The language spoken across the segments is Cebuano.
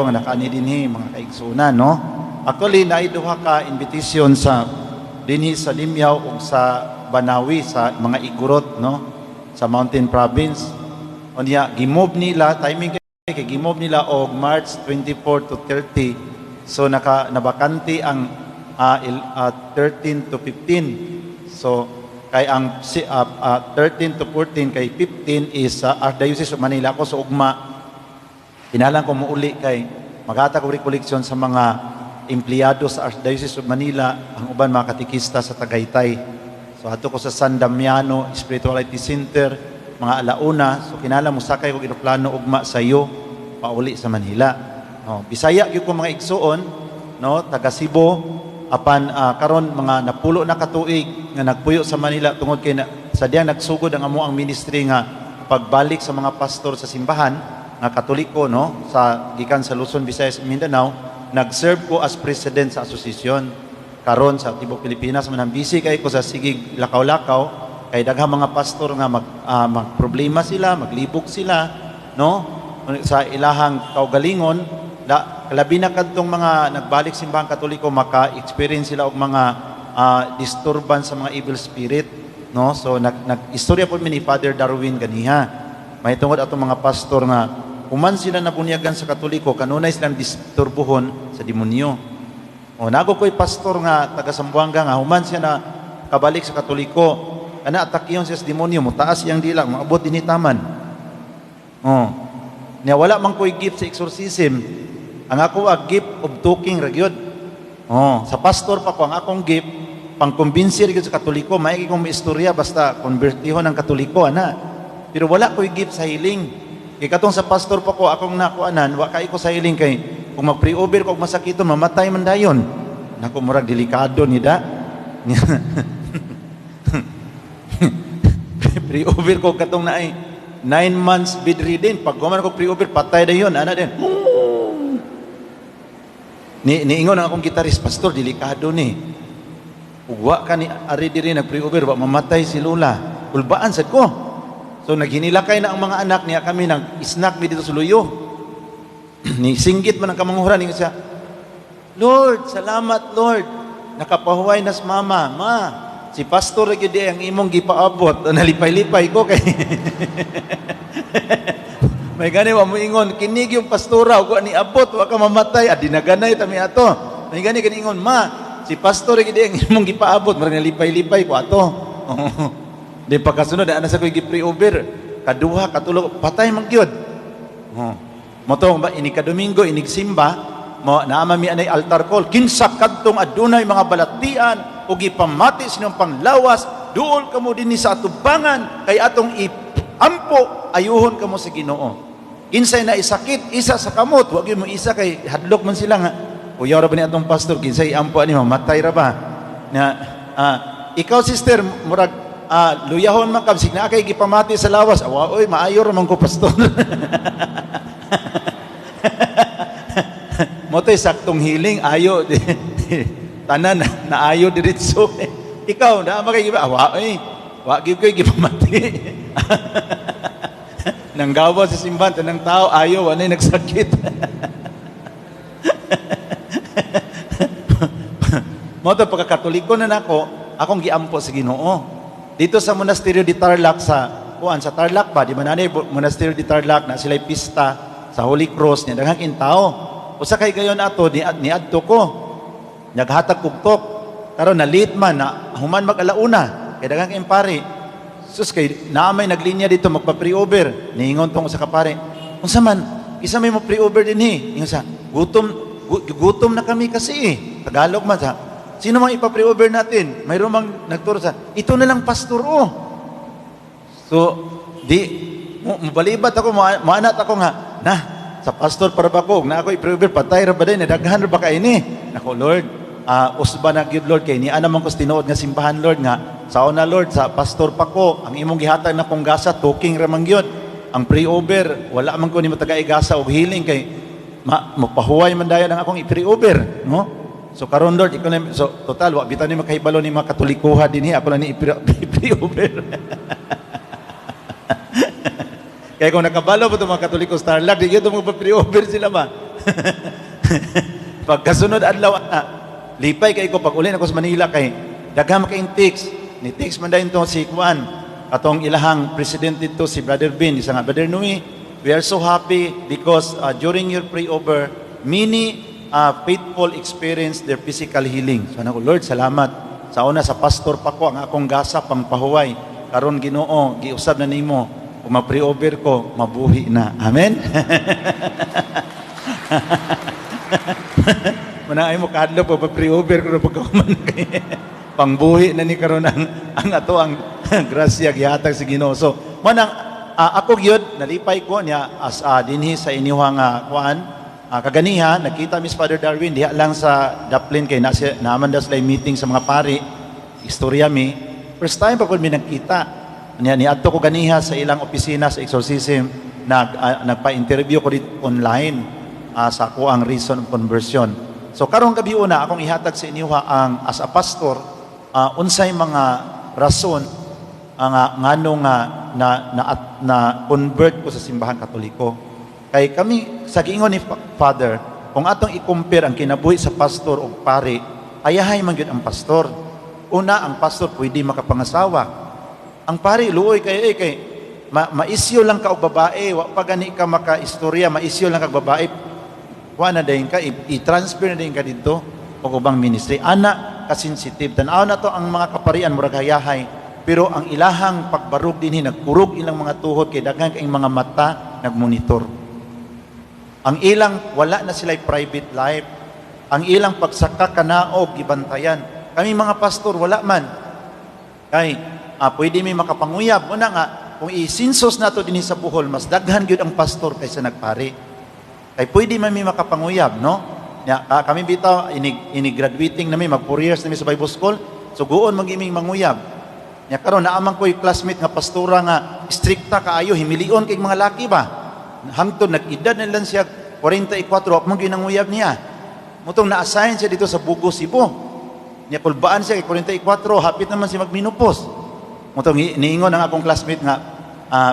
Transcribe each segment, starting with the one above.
Nga nakaani dinhi, mga kaigsuonan, no? Actually, naay duha ka invitation sa dinhi sa Dimiao ug sa Banawi, sa mga Igorot, no, sa Mountain Province. Unya gimove nila timing kay gimove nila og March 24 to 30, so naka nabakante ang 13 to 15. So kay ang 13 to 14, kay 15 is sa Archdiocese of Manila ko. So ugma kinahanglan ko muuli kay maghatag og recollection sa mga empleyado sa Archdiocese of Manila, ang uban mga katekista sa Tagaytay. So adto ko sa San Damiano Spirituality Center mga alauna. So kinahanglan mosakay kog eroplano ugma sa iyo pauli sa Manila. No, Bisaya gyud ko, mga igsuon, no, taga Cebu, apan karon mga napulo na katuig nga nagpuyo sa Manila tungod kay na, sa diyang nagsugod ang amo ang ministry nga pagbalik sa mga pastor sa simbahan nga Katoliko, no, sa gikan sa Luzon, Visayas, Mindanao. Nag-serve ko as president sa asosasyon karon sa tibuok Pilipinas. Man busy kay ko sa sigig lakaw-lakaw kay daghang mga pastor nga magproblema sila, maglibog sila, no, sa ilahang kaugalingon da, labi na kadtong mga nagbalik simbahang Katoliko, maka-experience sila og mga disturbance sa mga evil spirit, no? So nag nag-istorya po mi ni Father Darwin ganiha may tungod atong mga pastor nga human sila nabunyagan sa Katoliko, kanunay silang disturbuhon sa demonyo. O nago ko'y pastor nga taga Zamboanga nga human siya na kabalik sa Katoliko, kana atakiyon siya sa demonyo, mutaas iyang dila, maabot dinhi taman. Oh. Nya wala man ko'y gift sa exorcism. Ang ako ang gift of talking ra gyud. Oh, sa pastor pa ko, ang akong gift pangkumbinsi gyud sa Katoliko, maigi kong maistorya basta konbertihon ang Katoliko ana. Pero wala ko'y gift sa healing. Kay katong sa pastor pa ko, akong nakuanan, wa kay ko sa healing kay kung mag-pray over ko og masakiton, mamatay man dayon. Nako, murag delikado ni da. Pray over ko katong naay 9 months bedridden. Pag guman ko pray over, patay dayon. Ana din. Ni niingon ang akong gitarist, "Pastor, delikado ni. Ug wa ka ni ari diri nag-pray over, wa mamatay si Lola." Kulbaan sad ko. So naghinilakay na ang mga anak niya, kami nag-snack mi dito sa luyo. Ni singgit man ang kamanghuran ni siya. "Lord, salamat Lord. Nakapahuway na si mama. Ma, si pastor ra gyud ang imong gipaabot." Nalipay-lipay ko kay may gani wa mo ingon kinig yung pastora ug ni abot wa ka mamatay, adi naganay tami ato. May gani kani ingon, "Ma, si pastor ra gyud ang imong gipaabot." Murag nalipay-lipay ko ato. Di pagkasunod ana sa ko'y gi-pray over. Kaduha, katulo, patay man gyud. Oh. Mo to ba inig ka Domingo, inig simba, mo naama mi anay altar call. Kinsa kadtong adunay mga balatian ug ipamati sa inyong panglawas, duol kamo dinhi sa atubangan kay atong iampo, ayuhon kamo sa Ginoo. Kinsay na isakit, isa sa kamot, wag gyud mo isa kay hadlok man sila nga. Kuyaw ra ba ni atong pastor, kinsay iampo ani, mamatay ra ba? Na ikaw, sister, murag luyahon man ka, sig naa kay gipamati sa lawas. Awa oy, maayo ra man ko, pastor. Mo to'y saktong healing, ayo tanan naayo diretso. Ikaw, naa man kay giba, awa oy. Wa gyud ko'y gipamati. Nanggawa sa simbahan, tanang tao ayo, walay nagsakit. Mo to pagkakatoliko na nako, akong giampo sa Ginoo. Dito sa Monasterio di Tarlac, sa kuan sa Tarlac ba, di ba nanay Monasterio di Tarlac na sila'y pista sa Holy Cross niya, daghang tao. Usa kay gayon ato ni niadto ko. Naghatag kog talk. Karon na late man na, human mag alauna kay daghang kayong pare. Sus, kay naa may naglinya dito magpa-pray over. Niingon tong sa kapare. "Unsa man? Isa may mo pray over dinhi." Ingon sa gutom gutom na kami kasi eh. Tagalog man sa. "Sino mang ipa-pray over natin?" Mayroon mang nagturo sa, "Ito na lang, pastor, oh." So, di, mobalibat ako, maanat ako nga, na, sa pastor para ba ko, na ako i-pray over, patay ra ba din, nadaghan ra ba kay ni? Nako, Lord, usba na gyud, Lord, kay niana man ko sa tinuod nga simbahan, Lord, nga, sa una, Lord, sa pastor pa ko, ang imong gihatag na kong gasa, talking ra man gyud. Ang pray over, wala man ko ni matagay gasa og healing kay mapahuway man dayon ang akong i-pray over, no? So karon, Lord, ikaw na, so total wa bitaw ni makahibalo ni mga Katolikoha dinhi, ako lang ni i-pray over. Kaya kung nakabalo po itong mga Katoliko sa Tarlac, di yun mo pa over sila ba? Pagkasunod adlaw na, lipay kay ko pag uli ako sa Manila kay daghan kayong text. Ni text man dayon to si Kuan, atong ilahang president dito, si Brother Bin, isa nga, "Brother Nui, we are so happy because during your pray over, many faithful experience their physical healing." So ako, "Lord, salamat. Sa una sa pastor pa ko, ang akong gasa pang pahuway. Karon, Ginoo, giusab na nimo. Kung ma-pray over ko, mabuhi na." Amen? Muna ay mo kadlo pa pray over ko pagkahuman kay pangbuhi na ni karon ang ato ang grasya gihatag sa Ginoo. So, mo nang ako gyud nalipay ko niya as dinhi sa inyuhang kuan kaganiha nakita Miss Father Darwin diha lang sa Daplin kay na naaman da sila meeting sa mga pari, istorya mi. First time pa pud mi nagkita niya. Niadto ko ganiha sa ilang opisina sa exorcism, nagpa-interview ko dito online sa ako ang reason of conversion. So karong gabi una akong ihatag sa inyo ang as a pastor, unsay mga rason ang ngano nga na na, at, na convert ko sa Simbahan Katoliko. Kay kami sa giingon ni Father, kung atong i-compare ang kinabuhi sa pastor ug pari, ayahay man gyud ang pastor. Una, ang pastor pwede makapangasawa. Ang pari luoy kay eh, kay maisyo lang ka og babae, wa pa gani ka makaistorya, maisyo lang ka og babae. Kuha na dayon ka, i-transfer na dayon ka dito og ubang ministry. Ana ka-sensitive. Tan-aw na to ang mga kaparian, murag hayahay. Pero ang ilahang pagbarog dinhi, nagkurog ilang mga tuhod kay daghan kay mga mata nagmonitor. Ang ilang wala na sila private life. Ang ilang pagsaka kanaog gibantayan. Kami mga pastor, wala man. Kay pwede mi makapanguyab. Una nga, kung i-census nato dinhi sa Bohol, mas daghan gyud ang pastor kaysa nagpari. Kay pwede man mi makapanguyab, no? Ya, kami bitaw inig graduating nami, mag 4 years nami sa Bible School, suguon man gyud ming manguyab. Ya karon naaman ko'y classmate nga pastora nga strikta kaayo, himilion kay mga laki ba. Hangtod nag-edad na lang siya 44, wa man gyud nanguyab niya. Mutong na-assign siya dito sa Bugo, Cebu. Nya kulbaan siya kay 44, hapit naman siya magmenopause. Mutong niingon ang akong classmate nga,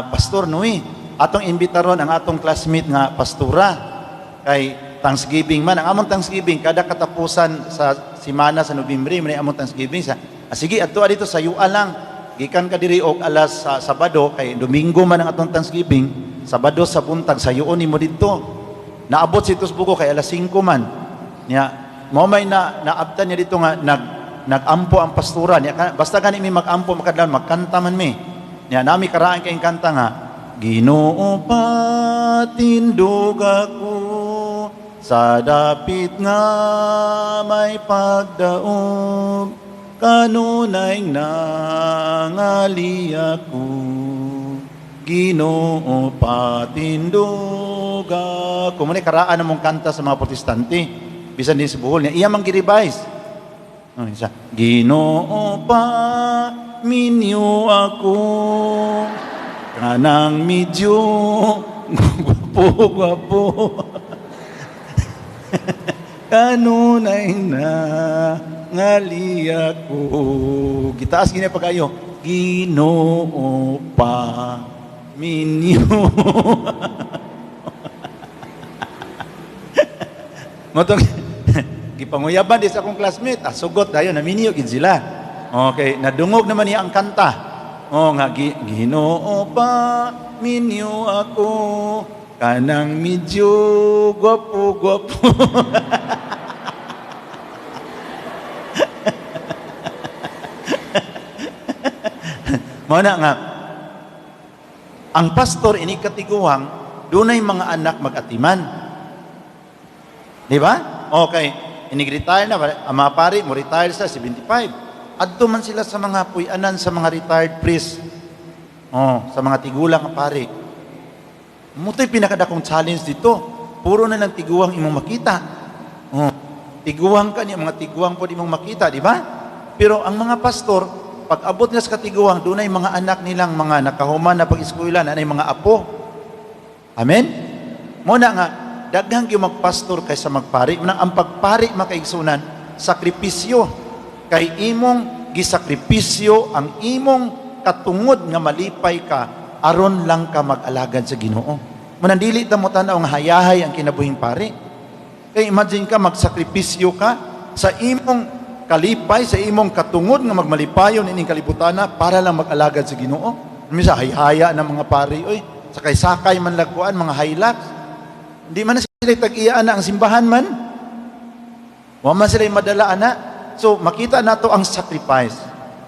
"Pastor Noe, atong imbitaron ang atong classmate nga pastora kay Thanksgiving man. Ang among Thanksgiving kada katapusan sa simana sa Nobyembre man ay among Thanksgiving sa." "Ah, sige, adto dito sa UA lang. Gikan ka diri og alas sa Sabado kay Domingo man ang atong Thanksgiving, Sabado sa buntag sayuon nimo didto." Naabot si Tusbugo kay alas 5 man. Nya mo may na naabtan niya dito nga nagampo ang pastora niya. Basta gani mi magampo makadlaw, magkanta man mi. Nya nami karaan kay kanta nga, "Ginoo, patindog ako sa dapit nga may pagdaog, kanunay nangali ako. Ginoo, patindog ako." Muna karaan namong kanta sa mga Protestante bisan din sa Bohol niya iya mang gi-revise. Ano siya? "Ginoo, pa minyo ako kanang medyo gwapo gwapo kanunay na ngali ako." Gitaas gini pagayo. "Ginoo, pa minyo." Motong gipanguyaban di sa akong classmate, ah, sugot dayon, naminyo gid sila. Okay, nadungog naman niya ang kanta. Oh nga "Ginoo, pa minyo ako kanang medyo gwapo gwapo." Mao na nga ang pastor ini katiguang dunay mga anak mag-atiman. Di ba? Okay. Inig-retire na, ang mga pari, mo retire sa 75. Adto man sila sa mga puy-anan sa mga retired priest. Oh, sa mga tigulang nga pari. Muto'y pinakadakong challenge dito. Puro na lang tiguang imong makita. Oh, tiguang ka niya, mga tiguang po imong makita, di ba? Pero ang mga pastor, pag abot nila sa katiguang, dunay mga anak nilang mga nakahuman na pag-eskwela, na mga apo. Amen? Muna nga, daghang gyud magpastor kaysa magpari. Muna ang pagpari, makaigsunan, sakripisyo. Kay imong gisakripisyo ang imong katungod nga malipay ka aron lang ka mag-alagad sa Ginoo. Muna dili ta mo tan-aw nga hayahay ang kinabuhing pari. Kay imagine ka, magsakripisyo ka sa imong kalipay, sa imong katungod nga magmalipayon ining kalibutana para lang mag-alagad sa Ginoo. Misa hayhaya ng mga pari oy, sakay-sakay man lagkuan mga Hilux. Hindi man na sila tag-iya na ang simbahan man. Wa man sila madala ana. So makita nato ang sacrifice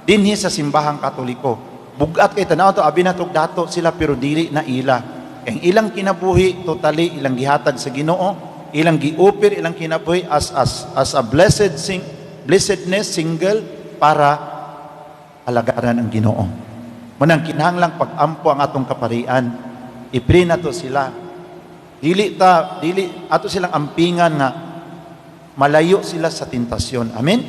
dinhi sa Simbahang Katoliko. Bugat kay tanaw to, abi nato dato sila, pero dili na ila. Kay ang ilang kinabuhi totally ilang gihatag sa Ginoo, ilang giupir ilang kinabuhi as a blessedness single para alagaran ang Ginoo. Munang kinahanglang pag-ampo ang atong kaparian. I-pray nato sila. Dili ta dili ato silang ampingan nga malayo sila sa tentasyon. Amen?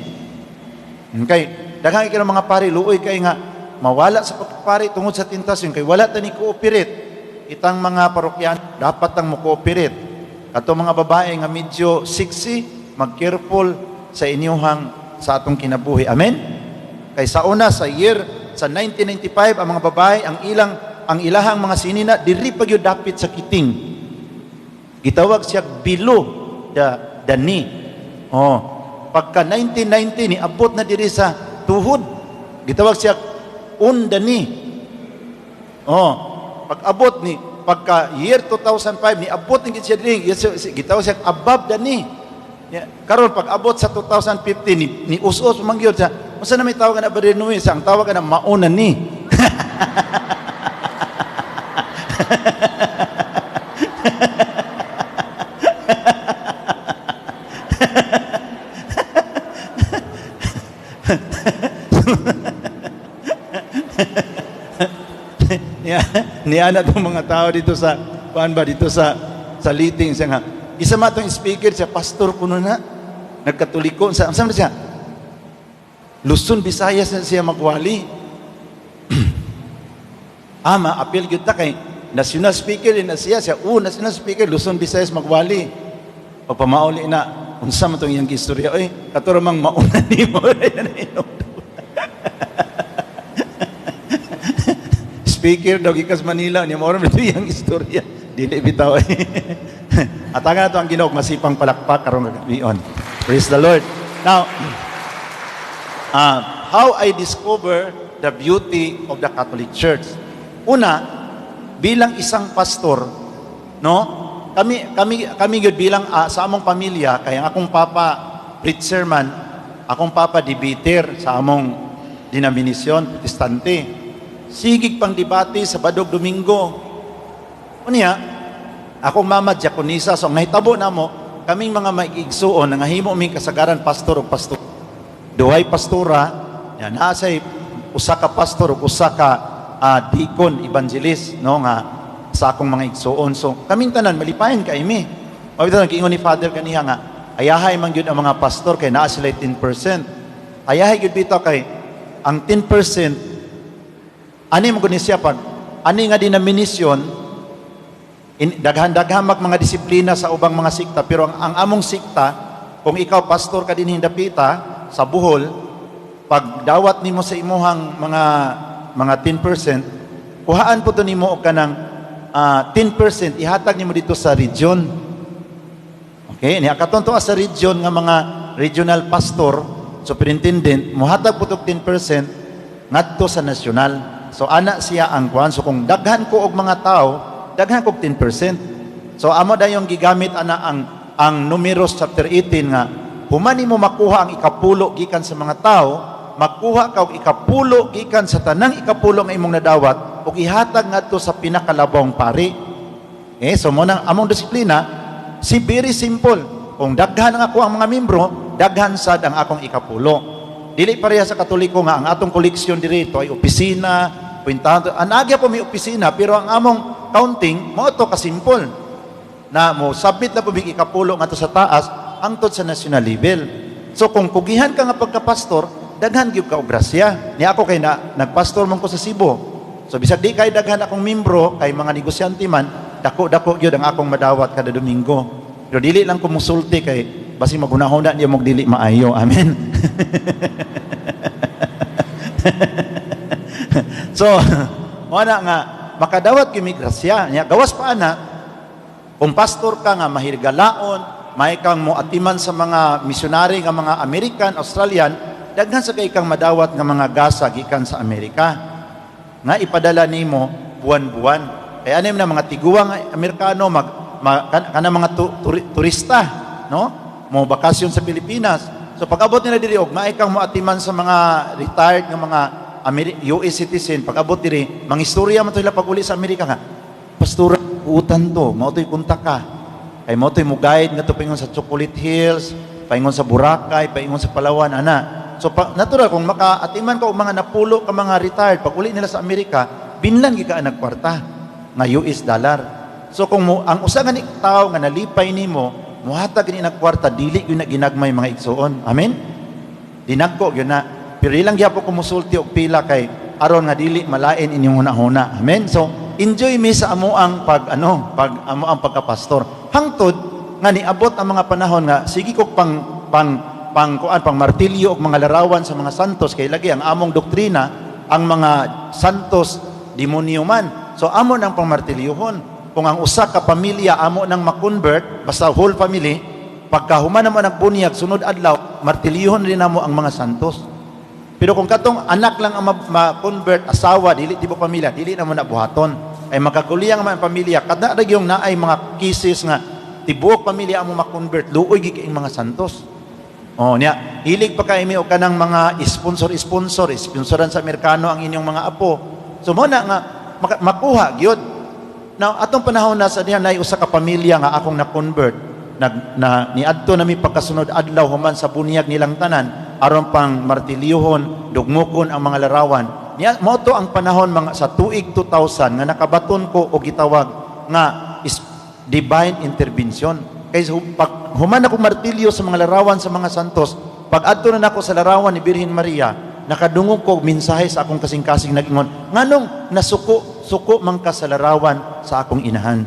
Okay. Daghan kay mga pari, luoy kay nga mawala sa pagpari tungod sa tentasyon kay wala ta ni cooperate. Itang mga parokyan dapat tang mo cooperate. Kato mga babae nga medyo sexy, mag-careful sa inyuhang sa atong kinabuhi. Amen? Kay sa una, sa year sa 1995, ang mga babae, ang ilahang mga sinina diri pa gyud dapit sa kiting. Gitawag siya below the knee. Oh, pagka 1990, ni abot na diri sa tuhod. Gitawag siya on the knee. Oh, pag abot ni pagka year 2005, ni abot ni siya diri, gitawag siya above the knee. Ya, karon pag abot sa 2015, ni us-us man gyud sa unsa na may tawag na ba rin sa ang tawag na mauna ni. Niya niya na tong mga tao dito sa kuan ba, dito sa liting siya nga isa ma tong speaker siya, pastor kuno na nagkatoliko sa unsa man siya, Luzon, Visayas na siya magwali. Ama appeal gyud ta kay national speaker din na siya siya, oh, national speaker Luzon, Visayas magwali. Pagpamauli na, unsa man tong iyang istorya oy, kato ra mang mauna nimo. Speaker daw gikas Manila niya, mao ra man iyang istorya. Dili bitaw. Atagan nato ang Ginoo masipang palakpak karong gabhion. Praise the Lord. Now, how I discover the beauty of the Catholic Church. Una, bilang isang pastor, no? Kami gyud bilang sa among pamilya, kay ang akong papa preacher man, akong papa debater sa among denominasyon, Protestante. Sigig pang debate sa Badog Domingo. Unya, akong mama diakonisa, so ang nahitabo namo, kaming mga maigigsuon, nangahimo mi kasagaran pastor o pastor. Duhay pastora, yan, naasay usa ka pastor ug usa ka deacon, evangelist, no, nga sa akong mga igsuon. So, kaming tanan malipayan kay mi. Mao bitaw giingon ni Father kaniya nga ayahay man gyud ang mga pastor kay naa sila 10%. Ayahay gyud bitaw kay ang 10% ani mo gud ni siya pag ani nga denominasyon daghan-daghan mag mga disiplina sa ubang mga sikta, pero ang among sikta, kung ikaw pastor ka dinhi dapita sa Bohol, pag dawat nimo sa imuhang mga 10%, kuhaan po to nimo og kanang 10%, ihatag nimo dito sa region. Okay, niya katon to sa region nga mga regional pastor, superintendent, mohatag po tog 10% ngadto sa national. So ana siya ang kuan. So kung daghan ko og mga tao, daghan ko og 10%. So amo dayong gigamit ana ang Numeros chapter 18 nga human nimo makuha ang ikapulo gikan sa mga tao, makuha ka og ikapulo gikan sa tanang ikapulo nga imong nadawat ug ihatag ngadto sa pinakalabong pari. Eh, so mo nang among disiplina si very simple. Kung daghan ang ako ang mga membro, daghan sad ang akong ikapulo. Dili pareha sa Katoliko nga ang atong koleksyon dirito ay opisina, kwentahan. Anagya po may opisina, pero ang among counting mao to kasimple. Na mo submit na po mig ikapulo ngadto sa taas hangtod sa national level. So kung kugihan ka nga pagkapastor, daghan gyud ka og grasya. Ni ako kay na nagpastor man ko sa Cebu. So bisag di kay daghan akong membro kay mga negosyante man, dako-dako gyud ang akong madawat kada Domingo. Pero dili lang ko musulti kay basi magunahuna niya mog dili maayo. Amen. So, mo na nga makadawat gyud mi grasya. Nya gawas pa ana, kung pastor ka nga mahirgalaon, May kang mo atiman sa mga misyonary nga mga American, Australian, daghan sa kay kang madawat nga mga gasa gikan sa Amerika nga ipadala nimo buwan-buwan. Kaya ano na mga tiguang Amerikano mag ma, kana mga turista, no? Mo bakasyon sa Pilipinas. So pag abot nila diri og maay kang moatiman sa mga retired nga mga US citizen, pag abot diri, mangistorya man to sila pag uli sa Amerika nga, "Pastor, utan to, mao to'y kontak ka. Kay mao to'y mo guide nga to paingon sa Chocolate Hills, paingon sa Boracay, paingon sa Palawan," ana. So pa, natural kung makaatiman ka og mga napulo ka mga retired, pag uli nila sa Amerika, binlan gyud ka nagkwarta nga US dollar. So kung mo ang usa nga ni tawo nga nalipay nimo, muhatag ni nagkwarta, dili gyud na ginagmay, mga igsuon. Amen? Dinagko gyud na. Pero ilang gyapon ko musulti og pila kay aron nga dili malain inyong hunahuna. Amen? So enjoy mi sa amo ang pag ano, pag amo ang pagkapastor. Hangtod nga niabot ang mga panahon nga sige ko pang pang pang kuan, pang martilyo og mga larawan sa mga santos, kay lagi ang among doktrina, ang mga santos demonyo man. So amo nang pangmartilyohon. Kung ang usa ka pamilya amo nang ma-convert, basta whole family, pagka human namo nagbunyag, sunod adlaw martilyohon rin namo ang mga santos. Pero kung katong anak lang ang ma-convert, asawa, dili tibuok pamilya, dili na mo na buhaton. Ay magkaguliyang man ang pamilya, kada yung naay mga cases nga tibuok pamilya amo ma-convert, luoy gid kay mga santos. Oh, niya, hilig pa kay mi og kanang mga sponsor-sponsor, sponsoran sa Amerikano ang inyong mga apo. So mo na nga makuha gyud. Now, atong panahon na sa diha nay usa ka pamilya nga akong na-convert, nag na niadto nami pagkasunod adlaw human sa bunyag nilang tanan aron pang martilyuhon, dugmukon ang mga larawan. Niya mao to ang panahon mga sa tuig 2000 nga nakabaton ko og gitawag nga is divine intervention. Kay pag human ako martilyo sa mga larawan sa mga santos, pag adto na nako sa larawan ni Birhen Maria, nakadungog ko og mensahe sa akong kasing-kasing nag-ingon, "Nganong nasuko suko man ka sa larawan sa akong inahan?"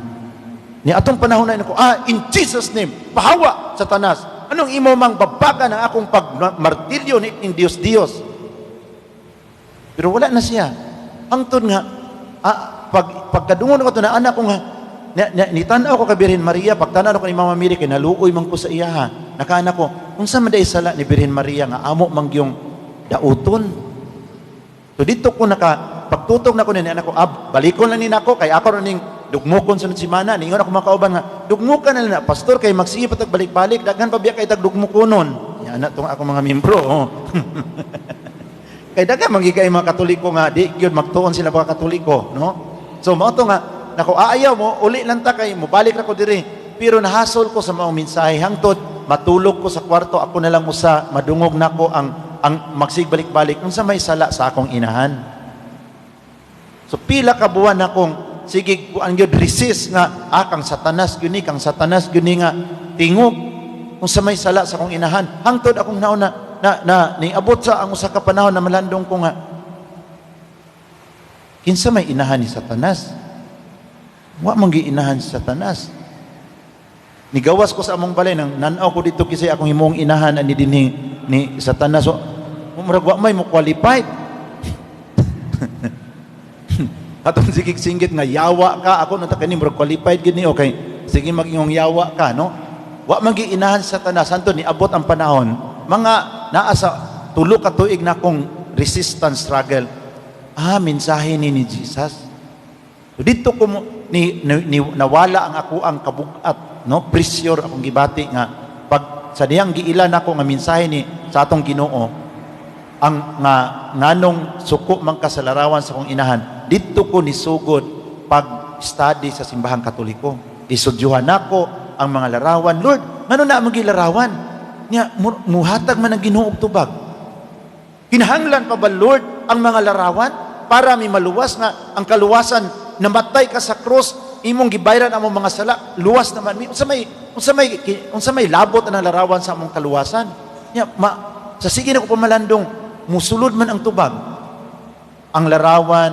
Ni atong panahon na ko, "Ah, in Jesus' name, pahawa, Satanas. Anong imo mang babaga ng akong pagmartilyo ni ing Dios Dios?" Pero wala na siya. Hangtod nga, ah, pagkadungog ko to na anak ko nga, nitanaw ko kay Birhen Maria, pagtanaw ko ni Mama Mary, kay naluoy man ko sa iya ha. Nakaana ko, unsa man day sala ni Birhen Maria nga amo man gyung dauton? So dito ko naka, pagtutok na ko ni anak ko, ah, balikon lang ni nako, kay ako rin ning dugmukon sa simana. Ningon ako mga kauban nga, "Dugmukan na lang na, pastor, kay magsige pa tag balik-balik, daghan pa biya kay tag dugmukonon." Yan na tong ako mga membro. Oh. Kay daghan man kay mga Katoliko nga di gyud magtuon sila mga Katoliko, no? So mao to nga nako, aayaw mo, uli lang ta kay mo balik ra ko diri. Pero nahasol ko sa maong mensahe hangtod matulog ko sa kwarto, ako na lang usa, madungog nako ang magsigbalik-balik, unsa may sala sa akong inahan? So pila ka buwan akong sige kuan gyud, resist nga, ah, kang Satanas gyud ni, kang Satanas gyud ni nga tingog, unsa may sala sa akong inahan? Hangtod akong nauna na, na niabot sa ang usa ka panahon na malandong ko nga, kinsa may inahan ni Satanas? Wa man giinahan si Satanas. Nigawas ko sa among balay nang nan-aw ko dito kasi akong himong inahan ani dinhi ni Satanas. So, murag wa may mo qualified. Atong sige singgit nga yawa ka, ako nata kani murag qualified gid ni, okay. Sige, magingong yawa ka, no? Wa man giinahan sa Satanas hangtod niabot ang panahon mga naa sa 3 ka tuig na akong resistance struggle. Ah, mensahe ni Jesus. So dito ko ni nawala ang ako ang kabugat, no? Pressure akong gibati nga pag sa diyang giila nako nga mensahe ni sa atong Ginoo ang nga nganong suko man ka sa larawan sa akong inahan, didto ko nisugod pag study sa Simbahang Katoliko. Istudyuhan nako ang mga larawan. Lord, ngano na ang larawan? Nya muhatag man ang Ginoo og tubag. Kinahanglan pa ba, Lord, ang mga larawan para may maluwas nga ang kaluwasan, namatay ka sa cross, imong gibayran ang among mga sala, luwas naman mi? Unsa may labot ang larawan sa among kaluwasan? Nya sa sige na ko pamalandong, musulod man ang tubag. Ang larawan,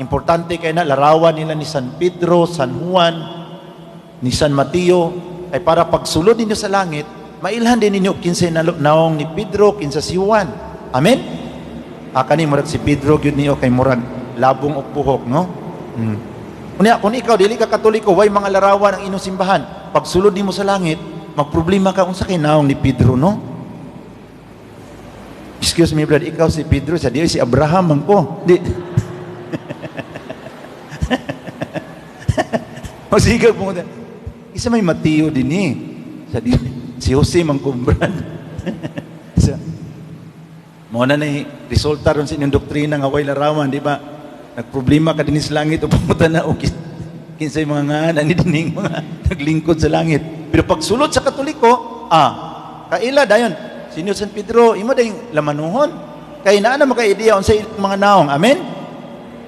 importante kay na larawan nila ni San Pedro, San Juan, ni San Mateo, ay para pagsulod ninyo sa langit, mailhan din ninyo kinsay naong ni Pedro, kinsa si Juan. Amen? Ah, kani murag si Pedro gyud niyo kay murag labong og buhok, no? Unya, kung ikaw dili ka Katoliko, way mga larawan ang inyong simbahan. Pagsulod nimo sa langit, Magproblema ka unsa kay naong ni Pedro, no? Excuse me, brother, ikaw si Pedro, sa Dios si Abraham man ko. Di. Magsigag mo. Isa may Mateo din eh. Sa Dios, si Jose man ko, brad. So, mao na ni resulta ron sa inyong doktrina nga way larawan, di ba? Nagproblema ka din sa langit o pumunta na o kinsay mga nga ni dining mga naglingkod sa langit. Pero pagsulod sa Katoliko, kaila dayon, Senyor San Pedro, imo dayong lamanuhon. Kay naa na maka-idea unsay mga naong. Amen?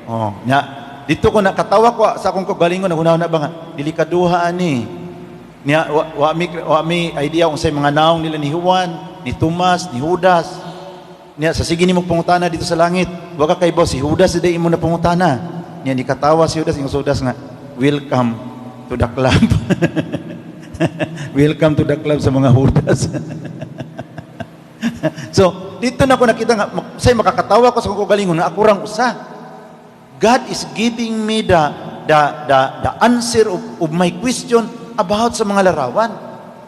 Oh, nya dito ko nakatawa ko sa akong kagalingon, naghuna-huna ba nga delikaduha ani. Nya wa mi idea unsay mga naong nila ni Juan, ni Tomas, ni Judas. Nya sa sige nimo pangutana dito sa langit, wa ka kaybaw si Judas di imo na pangutana. Nya ni katawa si Judas, ingon si Judas nga, "Welcome to the club. Welcome to the club sa mga Judas." So, dito na ako nakita nga, say makakatawa ko sa akong kagalingon nga ako rang usa. God is giving me the answer of my question about sa mga larawan.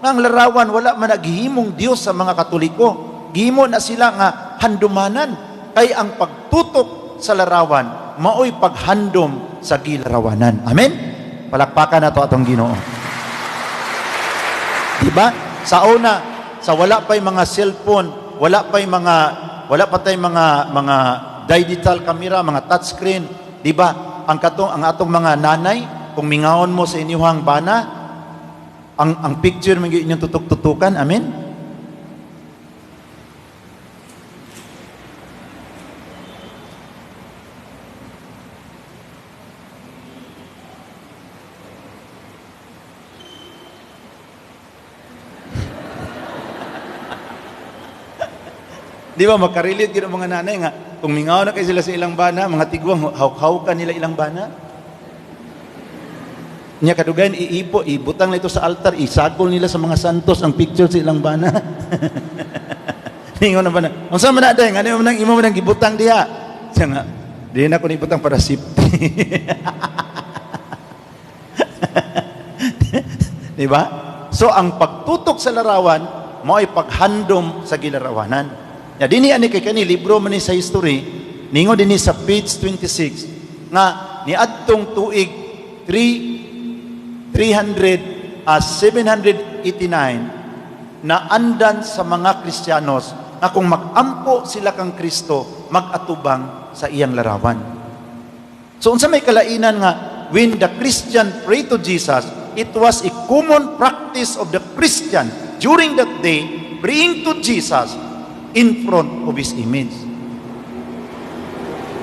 Nga ang larawan wala man naghihimong Dios sa mga Katoliko. Gihimo na sila nga handumanan, kay ang pagtutok sa larawan maoy paghandom sa gilarawanan. Amen? Palakpakan nato atong Ginoo. Di ba? Sa una, sa wala pa'y mga cellphone, wala pa tay mga digital camera, mga touchscreen, di ba? Ang atong mga nanay, kung mingawon mo sa inyong bana, ang picture mo inyong tutok-tutukan, amen? Di ba makarelate gyud ang mga nanay nga kung mingaw na kay sila sa ilang bana, mga tigwang hawk-hawkan nila ilang bana. Nya kadugayan iipo, ibutang nito sa altar, isagol nila sa mga santos ang picture sa ilang bana. Ningon na bana. Unsa man na day, ngano man nang imo man nang gibutang diha? Siya nga, di na ko ibutang para safety. Di ba? So ang pagtutok sa larawan mao ay paghandom sa gilarawanan. Ya dinhi ani kay kani libro man ni sa history, ningon dinhi sa page 26 nga niadtong tuig 3 300 789 na andan sa mga Kristiyanos nga kung magampo sila kang Kristo, magatubang sa iyang larawan. So unsa may kalainan nga when the Christian pray to Jesus, it was a common practice of the Christian during that day praying to Jesus in front of his image.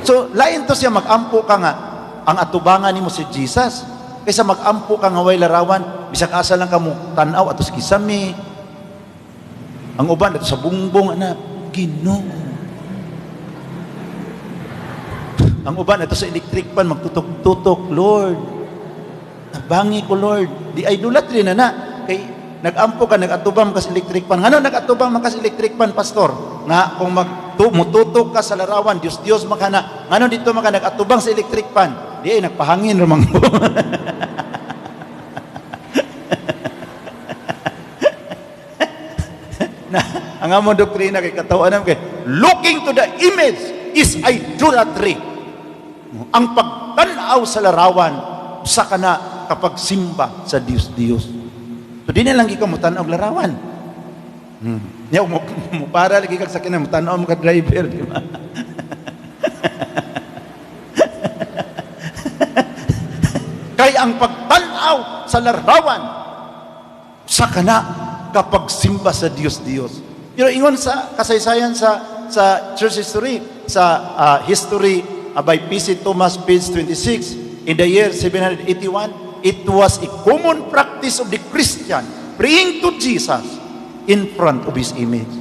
So lain to siya magampo ka nga ang atubangan nimo si Jesus kaysa magampo ka nga way larawan, bisag asa lang ka mo tan-aw ato sa kisame. Ang uban ato sa bungbong ana, Ginoo. Ang uban ato sa electric pan magtutok-tutok, "Lord. Tabangi ko, Lord." Di idolatry na na kay nagampo ka, nagatubang ka sa electric pan. Ngano nagatubang man ka sa electric pan, pastor? Nga kung mututok ka sa larawan, Dios Dios makana. Ngano dito maka nagatubang sa electric pan? Di ay nagpahangin ramang ko. Na, ang among doktrina kay katawan kay looking to the image is idolatry. Ang pagtan-aw sa larawan usa ka na kapag simba sa Dios Dios. So di na lang ikaw mo tan-aw larawan. Nya mo, mo para lagi kag sakyanan, mo tan-aw mo ka driver, di ba? Kay ang pagtan-aw sa larawan sa kana kapag simba sa Dios Dios. Pero ingon sa kasaysayan sa church history, sa history by P.C. Thomas, page 26, in the year 781, it was a common practice of the Christian praying to Jesus in front of his image.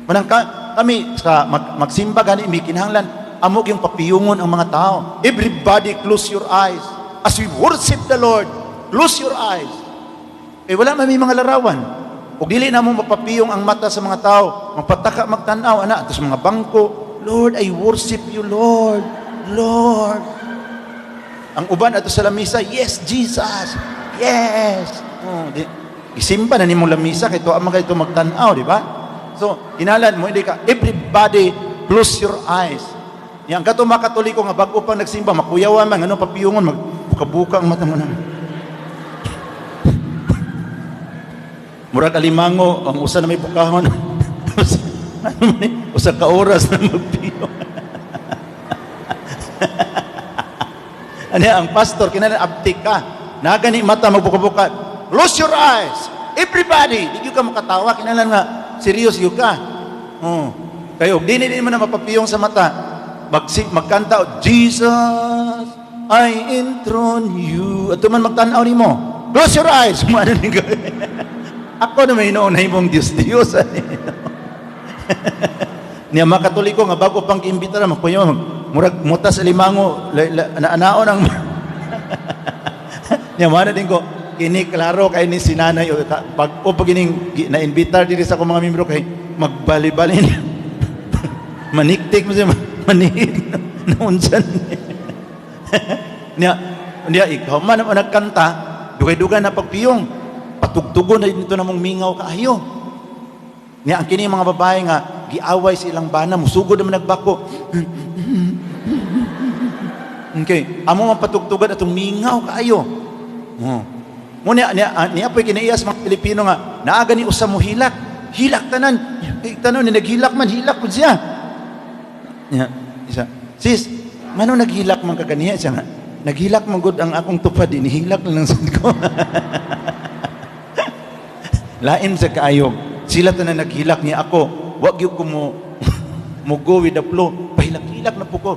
Manang kami sa magsimba gani mi kinahanglan amo yung papiyungon ang mga tao. Everybody, close your eyes. As we worship the Lord, close your eyes. Eh wala man may mga larawan. Ug dili na mo mapapiyong ang mata sa mga tao, magpataka magtan-aw ana ato sa mga bangko, "Lord, I worship you, Lord. Lord." Ang uban ato sa lamisa, "Yes, Jesus. Yes." Oh, di. Isimba na nimong lamisa kay tuwa man kay ito magtan-aw, di ba? So, kinalan mo hindi ka, everybody close your eyes. Yang kato mga Katoliko nga bag-o pang nagsimba, makuyawan man, ano papiyungon, magbuka-buka ang mata mo na. Murag alimango, ang usa na may bukahon. Ano man eh, usa ka oras na magpiyong. Ano ang pastor, kinahanglan abtik ka. Nagani mata magbuka-buka. Close your eyes. Everybody, di gyud ka makatawa, kinahanglan nga serious gyud ka. Oh. Kayo, og dili mo na mapapiyong sa mata. Magkanta, Jesus, I enthrone you. Ato man magtan-aw nimo. Close your eyes. Ano ni Ako na may noon na imong Diyos Diyos. Niya mga Katoliko nga bago pang giimbita na makuya murag mutas alimango naanaon ang niya mana din ko kini klaro kay ni si nanay o pag o pag kining na-imbitar diri sa akong mga membro kay magbali-bali niya. Maniktik mo siya manihit naunsan niya niya ikaw man ang nagkanta dugay-dugay na pagpiyong patugtugon na dito namong mingaw kaayo. Niya ang kini mga babae nga giaway sa ilang bana musugod naman nagbako. Okay, amo man patugtugan atong mingaw kaayo. Oh. Mo niya niya, niya po'y kinaiyas mga Pilipino nga naa gani usa mo hilak. Hilak tanan. Kay tanan ni naghilak man hilak pud siya. Niya isa. Sis, ngano naghilak man ka ganiya siya nga? Naghilak man gud ang akong tupad, inihilak lang sad ko. Lain sa kaayo. Sila tanan naghilak niya ako. Wa gyud ko mo mo go with the flow. Pahilak-hilak na po ko.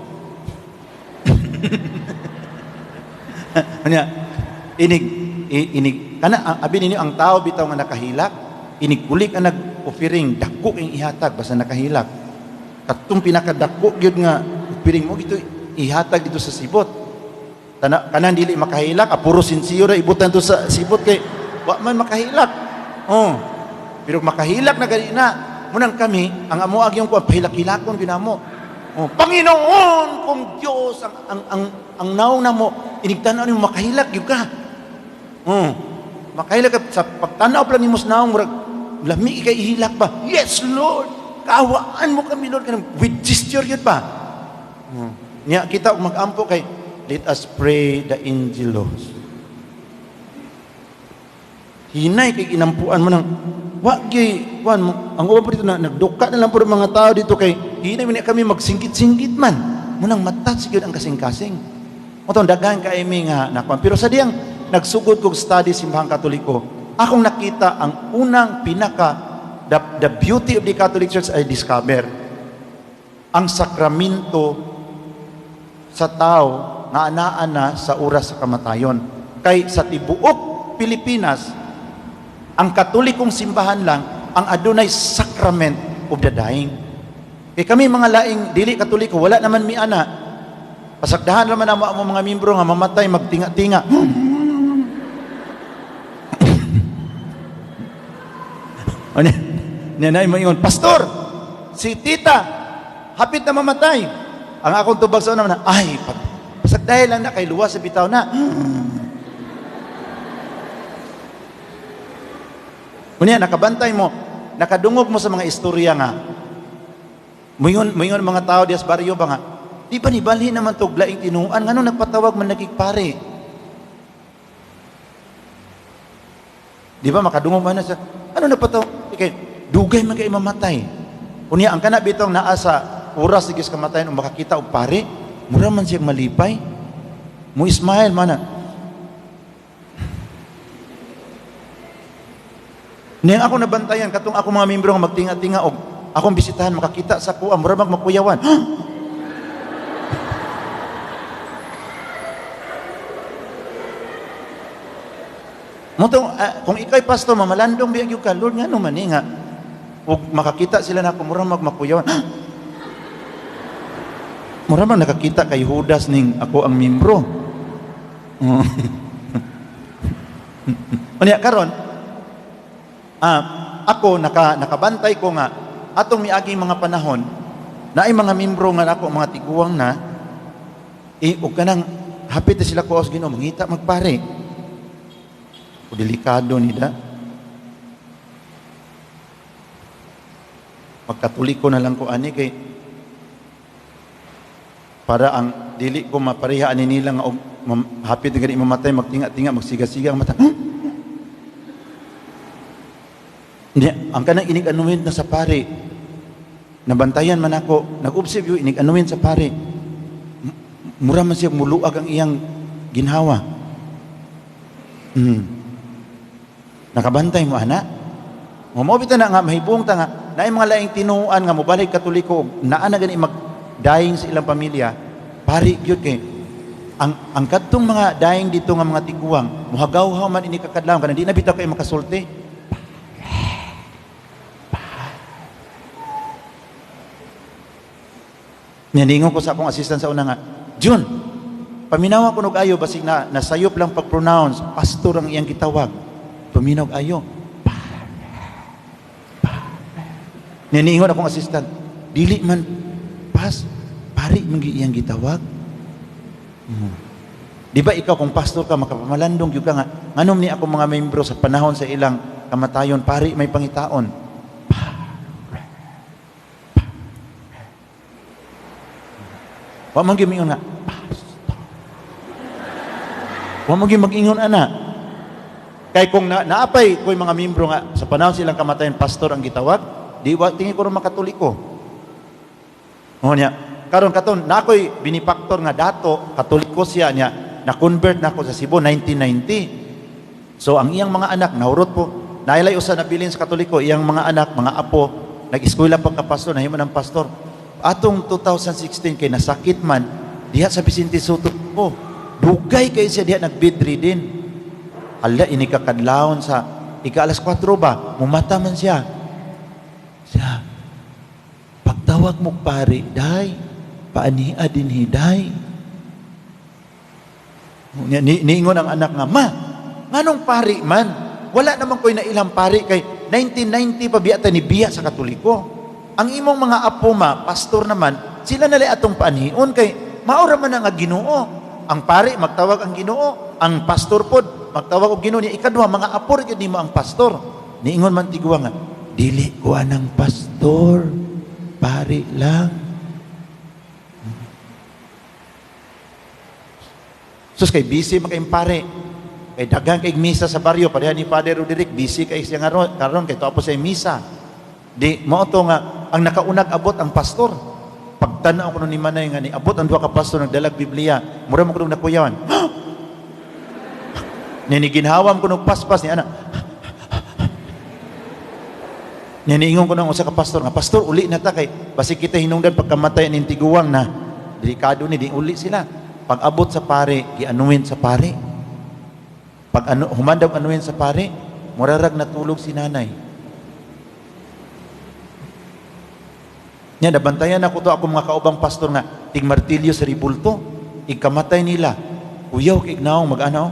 Anya, inig, inig, kana, abi ninyo ang tao bitaw nga nakahilak, inig kulik ang nag-offering, dako ing ihatag, basta nakahilak. Katong pinakadako gyud nga offering mo, gito ihatag dito sa sibot. Tana, kanan dili makahilak, puro sinsiyo ra ibutan to sa sibot kay wa man makahilak. Oh. Pero makahilak na gani na, munang kami, ang amo agyong ko, pahilak-hilakon ginamo. Oh, Panginoon, kung Diyos ang naong namo, inigtanaw nimo makahilak gyud ka. Oh, makahilak ka sa pagtanaw pa lang nimo sa naong, murag lami kay ihilak ba? Yes, Lord. Kaawaan mo kami, Lord, kanang with gesture gyud ba? Oh. Nya kita og mag-ampo kay let us pray the Angelus. Hinay kay inampuan mo nang wa gyud kuan mo ang uban po dito na nagduka na lang po mga tao dito kay hinay man kami magsingkit-singkit man munang matat gyud ang kasing-kasing. Mo tong daghan kay mi nga nakuan. Pero sa diyang nagsugod kog study simbahang Katoliko, akong nakita ang unang pinaka the beauty of the Catholic Church I discover ang sakramento sa tao nga anaa na sa oras sa kamatayon. Kay sa tibuok Pilipinas, ang Katolikong simbahan lang ang adunay sacrament of the dying. Kay kami mga laing dili Katoliko, wala naman mi ana. Pasagdahan naman ang mga membro nga mamatay magtinga-tinga. Ano? Niya na ingon, Pastor, si tita hapit na mamatay. Ang akong tubag sa una, ay, pasagdahan lang na kay luwas sa bitaw na. Unya, nakabantay mo, nakadungog mo sa mga istorya nga. Muingon mga tao dias baryo ba nga, di ba nibalhin naman to laing tinuan, ngano nagpatawag man nagigpare? Di ba makadungog man na sa, ano nagpatawag? Kay, dugay man kay mamatay. Unya, ang kana bitong naa sa oras sigis kamatayon ug makakita og pare, mura man siyang malipay. Mo smile man na. Niyang ako nabantayan, katong ako mga membro nga magtinga-tinga og akong bisitahan makakita sa kuha, mura mag makuyawan. Motong, kung ikay pastor, mamalandong biya gyud ka, Lord, ngano man ni nga ug makakita sila na ako, mura mag makuyawan. Mura man nakakita kay Judas ning ako ang membro. Unya karon, ako nakabantay ko nga atong miaging mga panahon naay mga membro nga nako mga tiguang na og kanang hapit na sila ko sa Ginoo mangita magpare. O delikado nida. Magkatoliko na lang ko ani kay para ang dili ko mapareha ani nila nga og hapit na gani mamatay, magtinga-tinga, magsiga-siga ang mata. Huh? Hindi, ang kanang inig-anuhin na sa pare, nabantayan man ako, nag-observe yun, inig-anuhin sa pare, mura man siya muluag ang iyang ginhawa. Nakabantay mo, ana? Mo bitaw na nga, mahibong ta nga, naay mga laing tinuan nga mobalik Katoliko, naa na gani mag-dying sa ilang pamilya, pari gyud kay ang kadtong mga dying dito nga mga tiguang, muhagaw-haw man ini kakadlawon kanang di na bitaw kay makasulti. Niningon ko sa akong assistant sa una nga, "Jun, paminawa ko nog ayo basig na nasayop lang pag-pronounce, pastor ang iyang gitawag. Paminaw ayo." Niningon akong assistant, "Dili man pas, pari man gyud iyang gitawag." Di ba ikaw kung pastor ka makapamalandong gyud ka nga nganom ni ako mga membro sa panahon sa ilang kamatayon pari may pangitaon. Wa man gyud miingon nga pastor. Wa man gyud mag-ingon ana. Kay kung naapay ko'y mga membro nga sa panahon silang kamatayon pastor ang gitawag, di wa tingin ko ron makatoliko. O niya, karon katon na ako'y binipaktor nga dato, Katoliko siya niya, na-convert na ako sa Cebu 1990. So ang iyang mga anak nahurot po, nailay usa na bilin sa Katoliko, iyang mga anak, mga apo, nag-eskwela pagka pastor, nahimo ng pastor. Atong 2016 kay nasakit man diha sa Vicente Soto ko. Dugay kay siya diha nagbedridden. Hala, ini kakadlawon sa ika alas 4 ba, mumata man siya. Siya, pagtawag mo pare, day, paania din hiday. Niingon ang anak nga, "Ma, nganong pari man? Wala naman ko'y nailang pari kay 1990 pa biya ta ni biya sa Katoliko. Ang imong mga apo ma, pastor naman, sila nalay atong paanhion kay maura man ang Ginoo. Ang pari magtawag ang Ginoo, ang pastor pod magtawag og Ginoo niya. Ikaduha, mga apo ra gyud nimo ang pastor." Niingon man tigwa nga, "Dili ko anang pastor, pari lang." Sus kay busy man kayong pare. Kay daghan kay misa sa baryo, pareha ni Father Roderick, busy kay siya nga karon kay tuwa po sa misa. Di mao to nga ang nakaunag abot ang pastor. Pagtan-aw ko ni Manay nga ni abot ang duha ka pastor nagdalag Biblia, mura mo kunog nakuyawan. Ni ginhawam ko nog paspas ni ana. Ni niingon ko nang usa ka pastor nga, "Pastor, uli na ta kay basig kita hinungdan pagkamatay ning tiguang na delikado ni di uli sila." Pag abot sa pare, gianuin sa pare. Pag ano humandaw anuin sa pare, murarag natulog si nanay. Nya nabantayan ako to ako mga kaubang pastor nga tig martilyo sa ribulto, ikamatay nila. Uyaw kay naong mag-ana.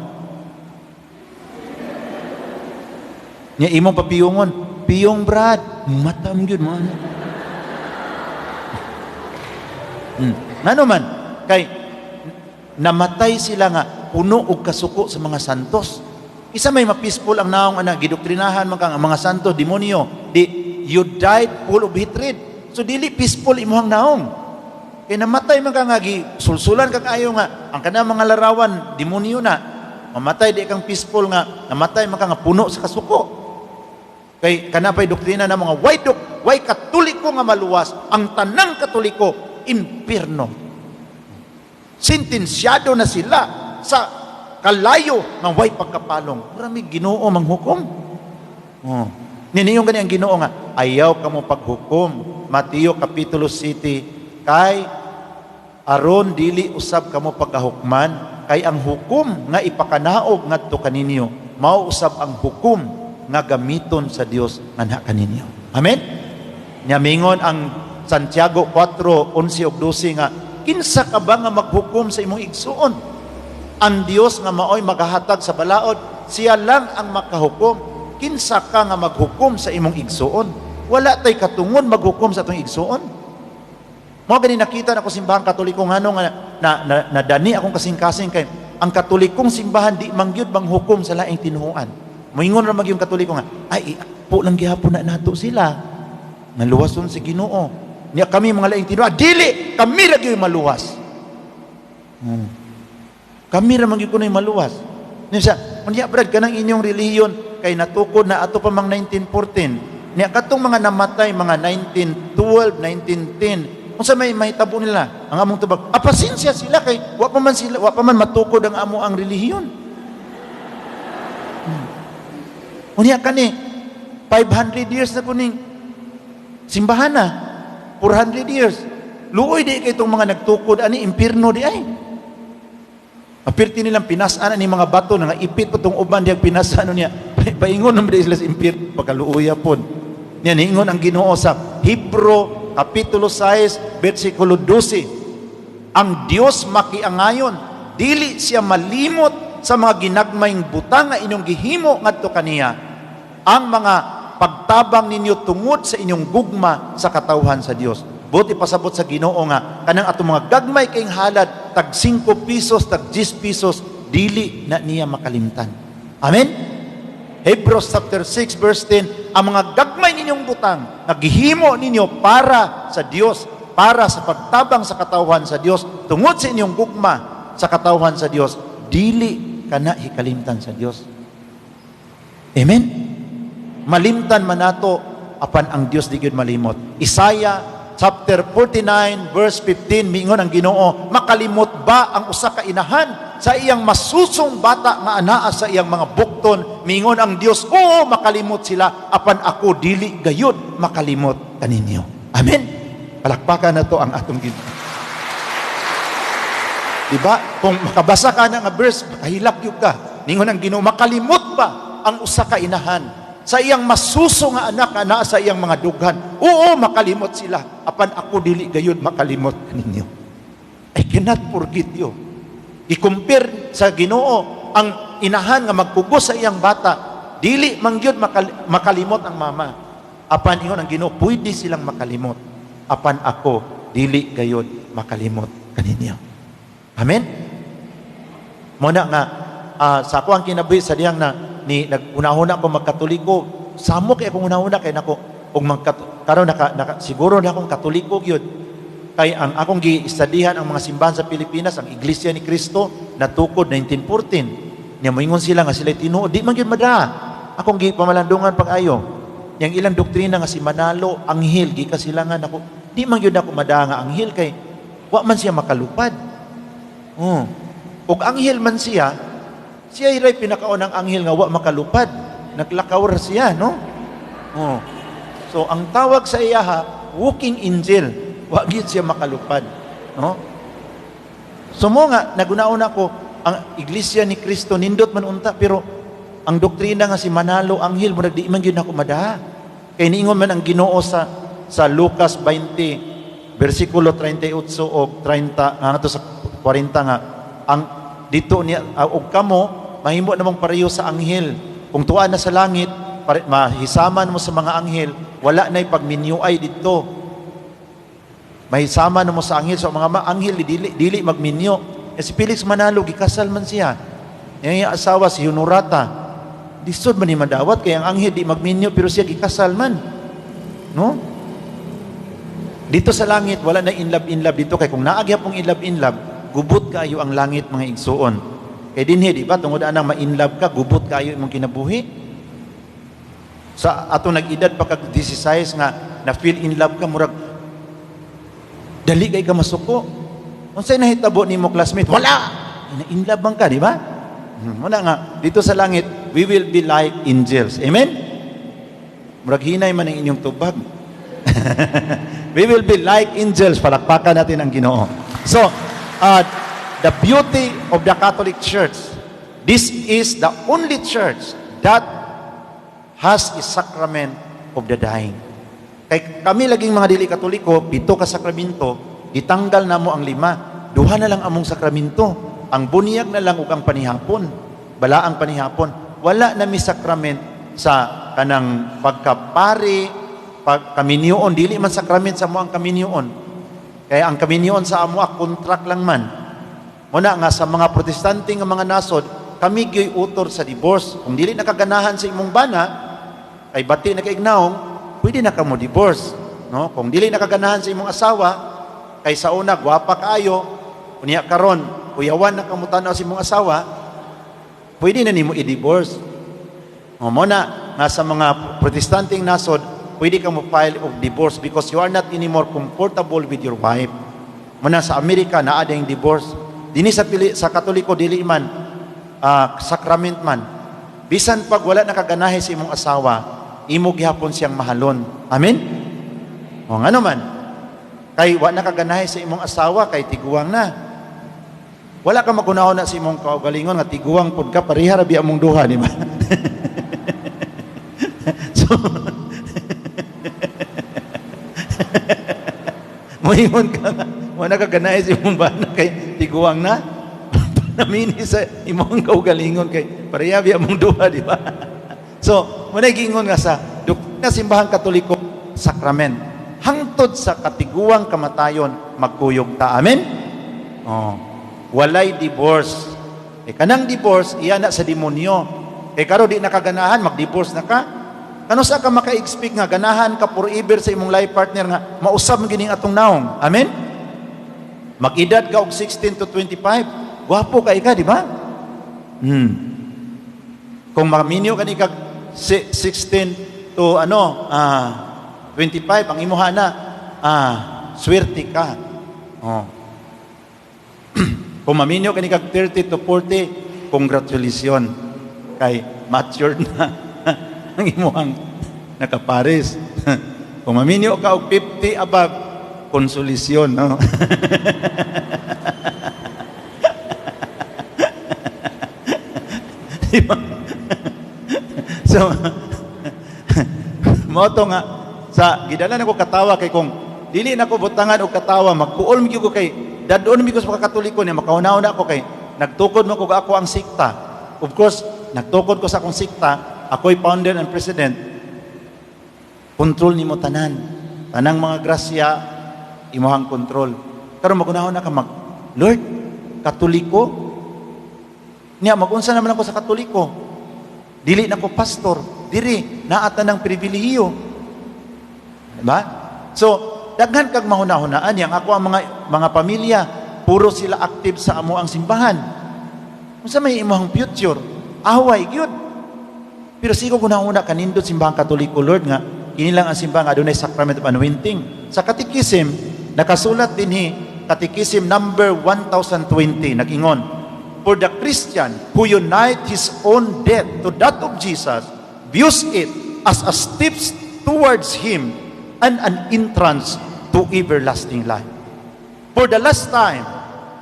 Nya imong papiyungon, "Piyong Brad," matam gyud mo. Ngano man kay namatay sila nga puno og kasuko sa mga santos. Isa may ma-peaceful ang naong ana, gidoktrinahan man kang ang mga santo demonyo. Di you died full of hatred. So dili peaceful imuhang naong. Kay namatay man ka nga gisulsulan kag ayo nga ang kanang mga larawan demonyo na. Mamatay di kang peaceful nga namatay man ka nga puno sa kasuko. Kay kana pay doktrina na mga way dok, way Katoliko nga maluwas, ang tanang Katoliko impierno. Sentensyado na sila sa kalayo nga way pagkapalong. Marami Ginoo manghukom. Oh. Niniyong gani ang Ginoo nga ayaw kamo paghukom. Mateo kapitulo City kay aron dili usab kamo pagkahukman kay ang hukom nga ipakanaog ngadto kaninyo mao usab ang hukom nga gamiton sa Dios nganha kaninyo. Amen. Nya mingon ang Santiago 4:11 ug 12 nga kinsa ka ba nga maghukom sa imong igsuon? Ang Dios nga maoy magahatag sa balaod, siya lang ang makahukom. Kinsa ka nga maghukom sa imong igsuon? Wala tay katungon maghukom sa atong igsuon. Mao gani nakita nako simbahan Katoliko ngano nga na nadani akong kasing-kasing kay ang Katolikong simbahan di mangyud manghukom sa laing tinuohan. Moingon ra magyung Katoliko nga ay po lang gihapon na nato sila. Nga luwason si Ginoo. Niya kami mga laing tinuod, dili kami ra gyud maluwas. Kami ra man gyud kuno'y maluwas. Niya siya, unya brad, kanang inyong relihiyon kay natukod na ato pa mang 1914. Niya katong mga namatay mga 1912, 1910, unsa may mahitabo nila? Ang among tubag, ah, pasensya sila kay wa pa man matukod ang amo ang relihiyon. Unya kani 500 years na kuning simbahan na. 400 years. Luoy di kay itong mga nagtukod ani, impirno di ay. Apirti nilang pinasan ani mga bato nga ipit pa tong uban diyang pinasan niya. Paingon naman di sila sa impirno pagkaluoya pod. Niya niingon ang Ginoo sa Hebro kapitulo 6 bersikulo 12. Ang Dios makiangayon, dili siya malimot sa mga ginagmayng butang nga inyong gihimo ngadto kaniya. Ang mga pagtabang ninyo tungod sa inyong gugma sa katawhan sa Dios. Buti pasabot sa Ginoo nga kanang atong mga gagmay kayong halad tag 5 pesos, tag 10 pesos, dili na niya makalimtan. Amen. Hebrews chapter 6 verse 10, ang mga gagmay ninyong butang nga gihimo ninyo para sa Dios, para sa pagtabang sa katawhan sa Dios, tungod sa inyong gugma sa katawhan sa Dios, dili kana hikalimtan sa Dios. Amen. Malimtan man nato, apan ang Dios di gyud malimot. Isaiah chapter 49 verse 15, miingon ang Ginoo, "Makalimot ba ang usa ka inahan sa iyang masusong bata nga anaa sa iyang mga bukton?" Miingon ang Dios, "Oo, makalimot sila, apan ako dili gayud makalimot kaninyo." Amen. Palakpakan nato ang atong Ginoo. Diba? Kung makabasa ka na nga verse, kahilak gyud ka. Ningon ang Ginoo, "Makalimot ba ang usa ka inahan sa iyang masuso nga anak nga naa sa iyang mga dughan? Oo, makalimot sila. Apan ako dili gayud makalimot ninyo. I cannot forget you." I-compare sa Ginoo ang inahan nga magpugos sa iyang bata. Dili man gyud makalimot ang mama. Apan ingon ang Ginoo, "Pwede silang makalimot. Apan ako dili gayud makalimot kaninyo." Amen. Mo na nga sa ako ang kinabuhi sa diyang na ni nagunahuna ko magkatoliko, samo kay akong hunahuna kay nako og magkat karon naka siguro na akong Katoliko gyud kay ang akong gi-studyhan ang mga simbahan sa Pilipinas, ang Iglesia ni Cristo natukod 1914. Nya moingon sila nga sila tinuod, di man gyud mada. Akong gipamalandungan pag-ayo. Yang ilang doktrina nga si Manalo anghel gika sila nga nako, di man gyud ako mada nga anghel kay wa man siya makalupad. Oh. Og anghel man siya, siya ray pinakaunang anghel nga wa makalupad. Naglakaw ra siya, no? Oh. So ang tawag sa iya ha, walking angel. Wa gyud siya makalupad, no? So mo nga naguna-una ko ang Iglesia ni Cristo nindot man unta, pero ang doktrina nga si Manalo anghel, murag di man gyud ako madaha. Kay niingon man ang Ginoo sa Lucas 20 bersikulo 38 og 30 ngadto sa 40 nga ang dito niya, og kamo mahimo namong pareho sa anghel. Kung tuwa na sa langit, mahisaman mo sa mga anghel, wala na'y pagminyuay dito. Mahisaman mo sa anghel. So mga anghel dili magminyo. Eh, si Felix Manalo gikasal man siya. Yang iyang asawa si Honorata. Lisod man ni madawat kay ang anghel di magminyo pero siya gikasal man. No? Dito sa langit wala na in love in love dito kay kung naa gyapong in love in love, gubot kaayo ang langit, mga igsuon. Kay dinhi, di ba, tungod anang ma-in love ka, gubot kaayo imong kinabuhi. Sa atong nag-edad pa kag 16 nga na feel in love ka, murag dali kay ka masuko. Unsay nahitabo nimo, classmate? Wala. Na in love man ka, di ba? Wala nga dito sa langit we will be like angels. Amen. Murag hinay man ang inyong tubag. We will be like angels. Palakpakan natin ang Ginoo. So, the beauty of the Catholic Church, this is the only church that has a sacrament of the dying. Kay kami laging mga dili Katoliko, pito ka sakramento, gitanggal namo ang lima. Duha na lang among sakramento. Ang bunyag na lang ug ang panihapon. Balaang panihapon. Wala na mi sakrament sa kanang pagkapari, pag kaminyoon, dili man sakrament sa amo ang kaminyoon. Kaya ang kaminyoon sa amo contract lang man. Muna nga sa mga Protestante nga mga nasod, kami gyoy utor sa divorce. Kung dili nakaganahan sa imong bana, kay bati na kay ignaong, pwede na ka mo divorce. no? Kung dili nakaganahan sa imong asawa, kay sa una gwapa kaayo, unya karon kuyawan na kamutan sa imong asawa, pwede na nimo i-divorce. O mo na nga sa mga Protestanteng nasod, pwede ka mo file of divorce because you are not anymore comfortable with your wife. Mo na sa Amerika naa yung divorce. Dini sa pili, sa Katoliko dili man sacrament man. Bisan pag wala nakaganahe sa imong asawa, imo gihapon siyang mahalon. Amen? O ngano man? Kay wa nakaganahe sa imong asawa kay tiguang na. Wala ka magunahon na sa imong kaugalingon nga tiguang pud ka, pareha ra biya mong duha, di ba? So moingon ka nga wala ka ganahe sa imong bana kay tiguang na. Namini sa imong kaugalingon kay pareha biya mong duha, di ba? So, mo na giingon nga sa doktrina Simbahang Katoliko, sacrament. Hangtod sa katiguang kamatayon, magkuyog ta. Amen? Oh. Walay divorce. Eh, kanang divorce, iya na sa demonyo. Eh, karo di nakaganahan, mag-divorce na ka. Kano sa ka maka-expect nga ganahan ka forever sa imong life partner nga mausab gining atong naong? Amen? Mag-edad ka og 16 to 25, gwapo kay ka, di ba? Kung maminyo ka ni kag 16 to ano, 25, ang imuha na, swerte ka. Oh. Kung maminyo ka ni kag 30 to 40, congratulations. Kay matured na ang imuhang nakapares. Kung maminyo ka og 50 above, konsolasyon, no? Diba? So, mo to nga sa gidala nako katawa kay kung dili nako butangan og katawa, magkuol mi ko kay dadon mi ko sa pagkakatoliko niya, makahuna-huna ako kay nagtukod mo ko ako ang sikta. Of course, nagtukod ko sa akong sikta, ako'y founder and president. Control nimo tanan. Tanang mga grasya imuhang control. Karon magunahon na ka mag Lord, Katoliko. Niya magunsa naman ako sa Katoliko. Dili na ko pastor, diri naa tanang pribilehiyo. Diba? So, daghan kag mahuna-hunaan yang ako ang mga pamilya, puro sila active sa amo ang simbahan. Unsa may imong future? Away gyud. Pero sigo gunahuna kanindot Simbahang Katoliko, Lord, nga kini lang ang simbahan nga adunay sacrament of anointing. Sa Catechism nakasulat dinhi, Catechism number 1020, nag-ingon, "For the Christian who unite his own death to that of Jesus views it as a steps towards him and an entrance to everlasting life. For the last time,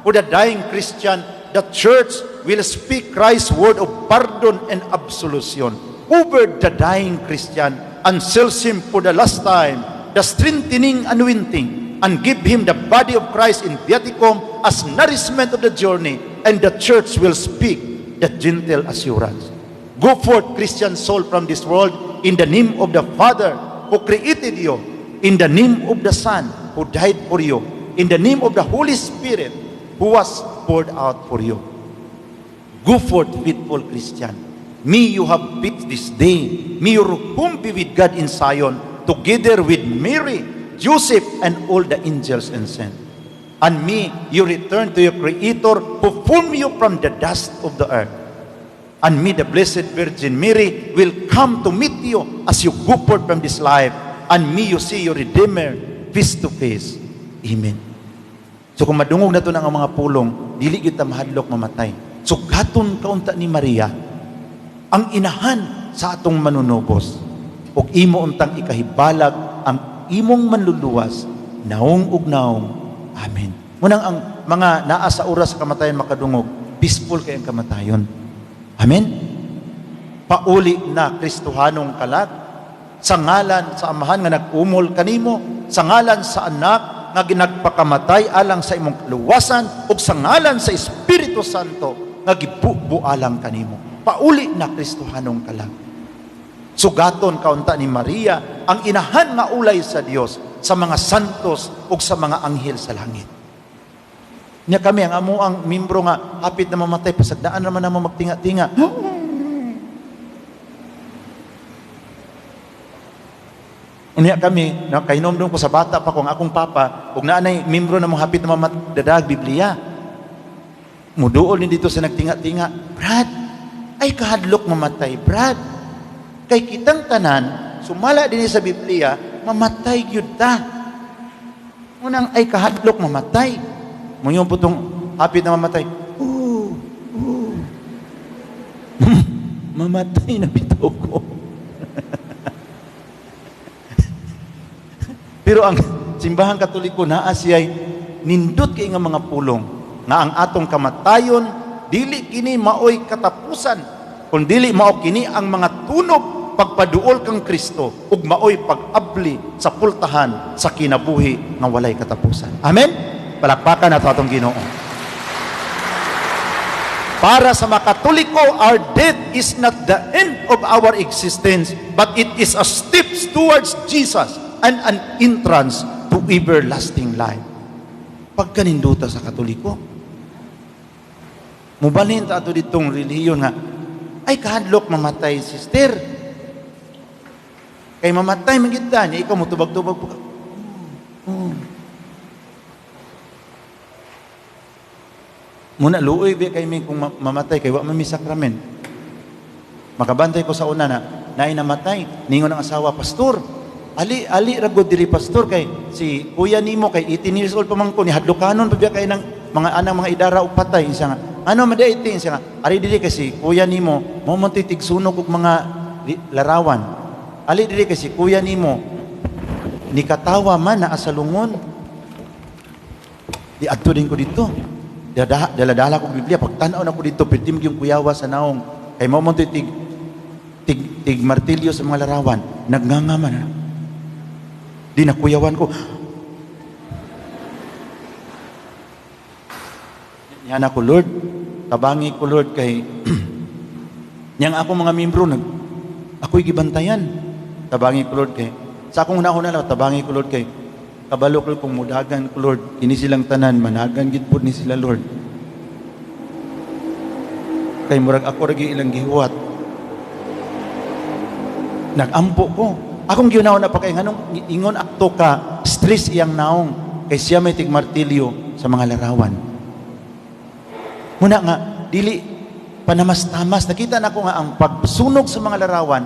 for the dying Christian, the church will speak Christ's word of pardon and absolution over the dying Christian and seals him for the last time the strengthening anointing and give him the body of Christ in viaticum as nourishment of the journey, and the church will speak the gentle assurance. Go forth, Christian soul, from this world in the name of the Father who created you, in the name of the Son who died for you, in the name of the Holy Spirit who was poured out for you. Go forth, faithful Christian. May you have peace this day. May your home be with God in Zion, together with Mary, Joseph, and all the angels and saints. And may you return to your Creator who formed you from the dust of the earth. And may the Blessed Virgin Mary will come to meet you as you go forth from this life. And may you see your Redeemer face to face. Amen." So kung madungog na to ng mga pulong, dili kita mahadlok mamatay. Sugaton kaunta ni Maria ang inahan sa atong manunubos. Ug imo untang ikahibalag ang imong manluluwas, naong ug naong. Amen. Munang ang mga naa sa oras sa kamatayon makadungog, peaceful kay ang kamatayon. Amen. Pauli na, Kristohanong kalag, sa ngalan sa Amahan nga nag-umol kanimo, sa ngalan sa Anak nga ginagpakamatay alang sa imong kaluwasan, ug sa ngalan sa Espiritu Santo nga gibubo alang kanimo. Pauli na, Kristohanong kalag. Sugaton kaunta ni Maria ang inahan nga ulay sa Dios, sa mga santos ug sa mga anghel sa langit. Nya kami ang amo ang membro nga hapit na mamatay, pasagdaan naman namo magtinga-tinga. Unya kami, no, kainom ko sa bata pa ko ang akong papa, ug naa nay membro na mong hapit na mamatay, Biblia. Muduol ni dito sa nagtinga-tinga, "Brad, ay kahadlok mamatay, Brad. Kay kitang tanan, sumala din sa Biblia, mamatay gyud ta. Unang ay kahadlok mamatay." Muingon pud tong hapit na mamatay, "Oh, oh. Mamatay na bitaw ko." Pero ang Simbahan Katoliko naa siya'y nindot kay nga mga pulong nga ang atong kamatayon dili kini maoy katapusan, kun dili mao kini ang mga tunob pagpaduol kang Kristo ug maoy pag-abli sa pultahan sa kinabuhi nga walay katapusan. Amen. Palakpakan nato atong Ginoo. Para sa Makatoliko, our death is not the end of our existence, but it is a step towards Jesus and an entrance to everlasting life. Pagkaninduta sa Katoliko, mubalhin ta ato ditong relihiyon nga, ay kahadlok mamatay, sister. Kay mamatay man gid ta, niya ikaw mutubag-tubag po ka. Oh. Muna luoy ba kay mi kung mamatay kay wa man mi sakramen. Makabantay ko sa una na naay namatay, ningon ang asawa, "Pastor, ali ali ra gud diri, pastor, kay si kuya nimo kay 18 years old pa man ko ni hadlokanon pa biya kay ng mga anang mga idara og patay." Siya nga, "Ano man di iti?" Siya nga, "Ari diri kay si kuya nimo mo man tigsunog og mga larawan. Ali diri kay si kuya nimo ni katawa man naa sa lungon." Di adto din ko dito. Dala-dala ko Biblia, pagtan-aw na ko dito, pwede mo yung kuyawa sa naong. Kay mo man tig tig tig martilyo sa mga larawan, nagngangaman na. Di nakuyawan ko. Yan ako, "Lord, tabangi ko, Lord, kay niyang ako mga membro, nag, ako'y gibantayan. Tabangi ko, Lord, kay sa akong una-una lang, tabangi ko, Lord, kay kabalo ko kung mudagan ko, Lord, kini silang tanan, managan gid pud ni sila, Lord. Kay murag ako ra ilang gihuwat." Nagampo ko. Akong giunahon na pa kay nganong ingon akto ka stress iyang naong kay siya may tigmartilyo sa mga larawan. Muna nga dili panamas-tamas, nakita nako nga ang pagsunog sa mga larawan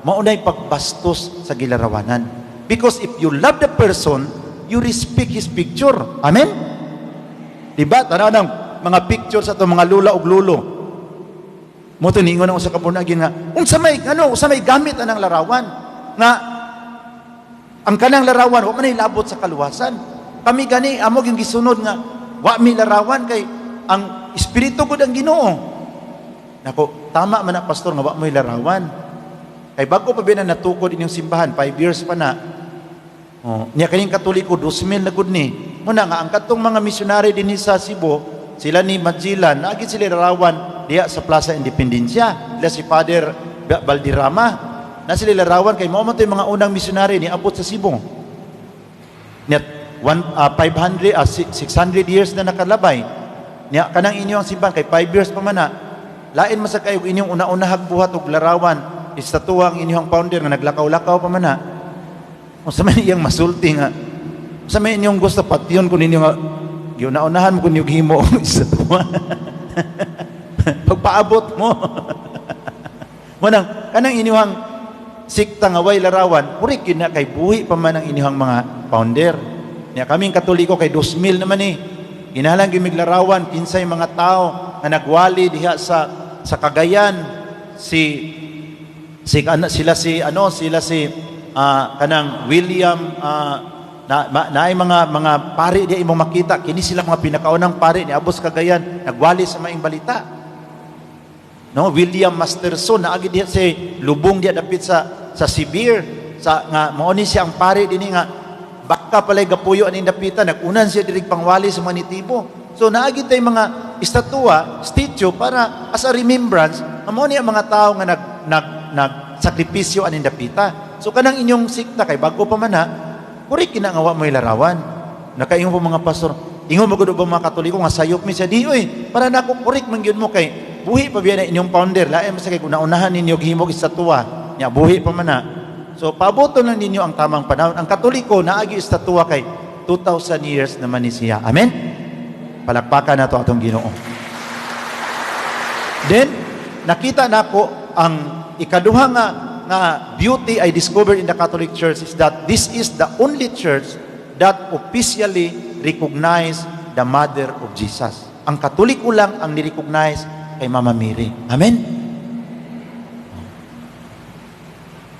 maunay pagbastos sa gilarawanan. Because if you love the person, you respect his picture. Amen? Diba? Tanaw ng mga picture sa itong mga lula ug lulo. Mo to niingon ang usa ka bunagin nga unsa may ano, unsa may gamit anang larawan nga ang kanang larawan wa man labot sa kaluwasan. Kami gani amo gyud gisunod nga wa mi larawan kay ang espiritu gud ang Ginoo. Nako, tama man na, pastor, nga wa mo'y larawan. Kay bago pa ba na natukod inyong simbahan, 5 years pa na. Oh, niya kaning Katoliko 2000 na gud ni. Muna nga ang katong mga misyonary dinhi sa Cebu, sila ni Magellan, naagi sila larawan diya sa Plaza Independencia. Sila si Father Valderrama. Na sila larawan kay mao man to yung mga unang misyonary ni abot sa Cebu. Niya 500 600 years na nakalabay. Niya kanang inyong simbahan kay 5 years pa man na. Lain man sa kayo inyong una-unahag buhat og larawan, istatuwa ang inyong founder nga naglakaw-lakaw pa man na. Unsa may iyang masulti nga sa may inyong gusto patyon ko ninyo nga giuna-unahan mo kun ninyo himo og istatuwa. Pagpaabot mo. Manang kanang inyong sikta nga way larawan, purik yun na kay buhi pa man ang inyong mga founder. Nya kaming Katoliko kay 2000 naman eh. Ginalang gimig larawan kinsay mga tao nga nagwali diha sa Cagayan, si si ano, sila si ano sila si kanang William na naay mga pari diha imong makita kini sila mga pinakaunang pari ni abot sa Cagayan, nagwali sa maing balita. No, William Masterson naagi diha si lubong diha dapit sa Sibir sa nga mao ni siya ang pari dinhi nga baka palay gapuyo aning dapitan, nagunan siya diri pangwali sa mga nitibo. So naagi tay mga estatua, statue para as a remembrance nga mao ni ang mga tao nga nag nag nag sakripisyo aning dapita. So kanang inyong sikta kay bago pa man ha, puri kina nga wa mo'y larawan. Nakaingon po mga pastor, ingon mo gud ba mga Katoliko nga sayop mi siya di oy, para nako kurik man gyud mo kay buhi pa biya na inyong founder, lain man sa kay una-unahan ninyo gihimog estatua, nya buhi pa man na. So paaboton lang ninyo ang tamang panahon. Ang Katoliko naagi estatua kay 2,000 years naman ni siya. Amen? Palakpakan nato atong Ginoo. Then, nakita nako ang ikaduha nga beauty I discovered in the Catholic Church is that this is the only church that officially recognize the mother of Jesus. Ang Katoliko lang ang ni-recognize kay Mama Mary. Amen?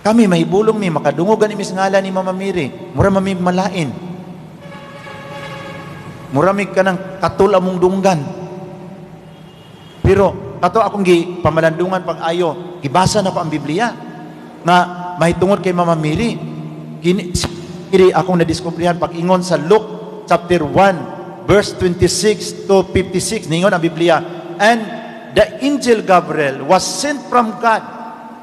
Kami mahibulong mi makadungog gani mi sa ngalan ni Mama Mary. Mura man mi malain. Mura mi kanang katul among dunggan. Pero kato akong gi pamalandungan pag ayo, gibasa na ko ang Biblia nga mahitungod kay Mama Mary. Kini si Mary akong nadiskubrihan pag ingon sa Luke chapter 1 verse 26 to 56, ningon ang Biblia, "And the angel Gabriel was sent from God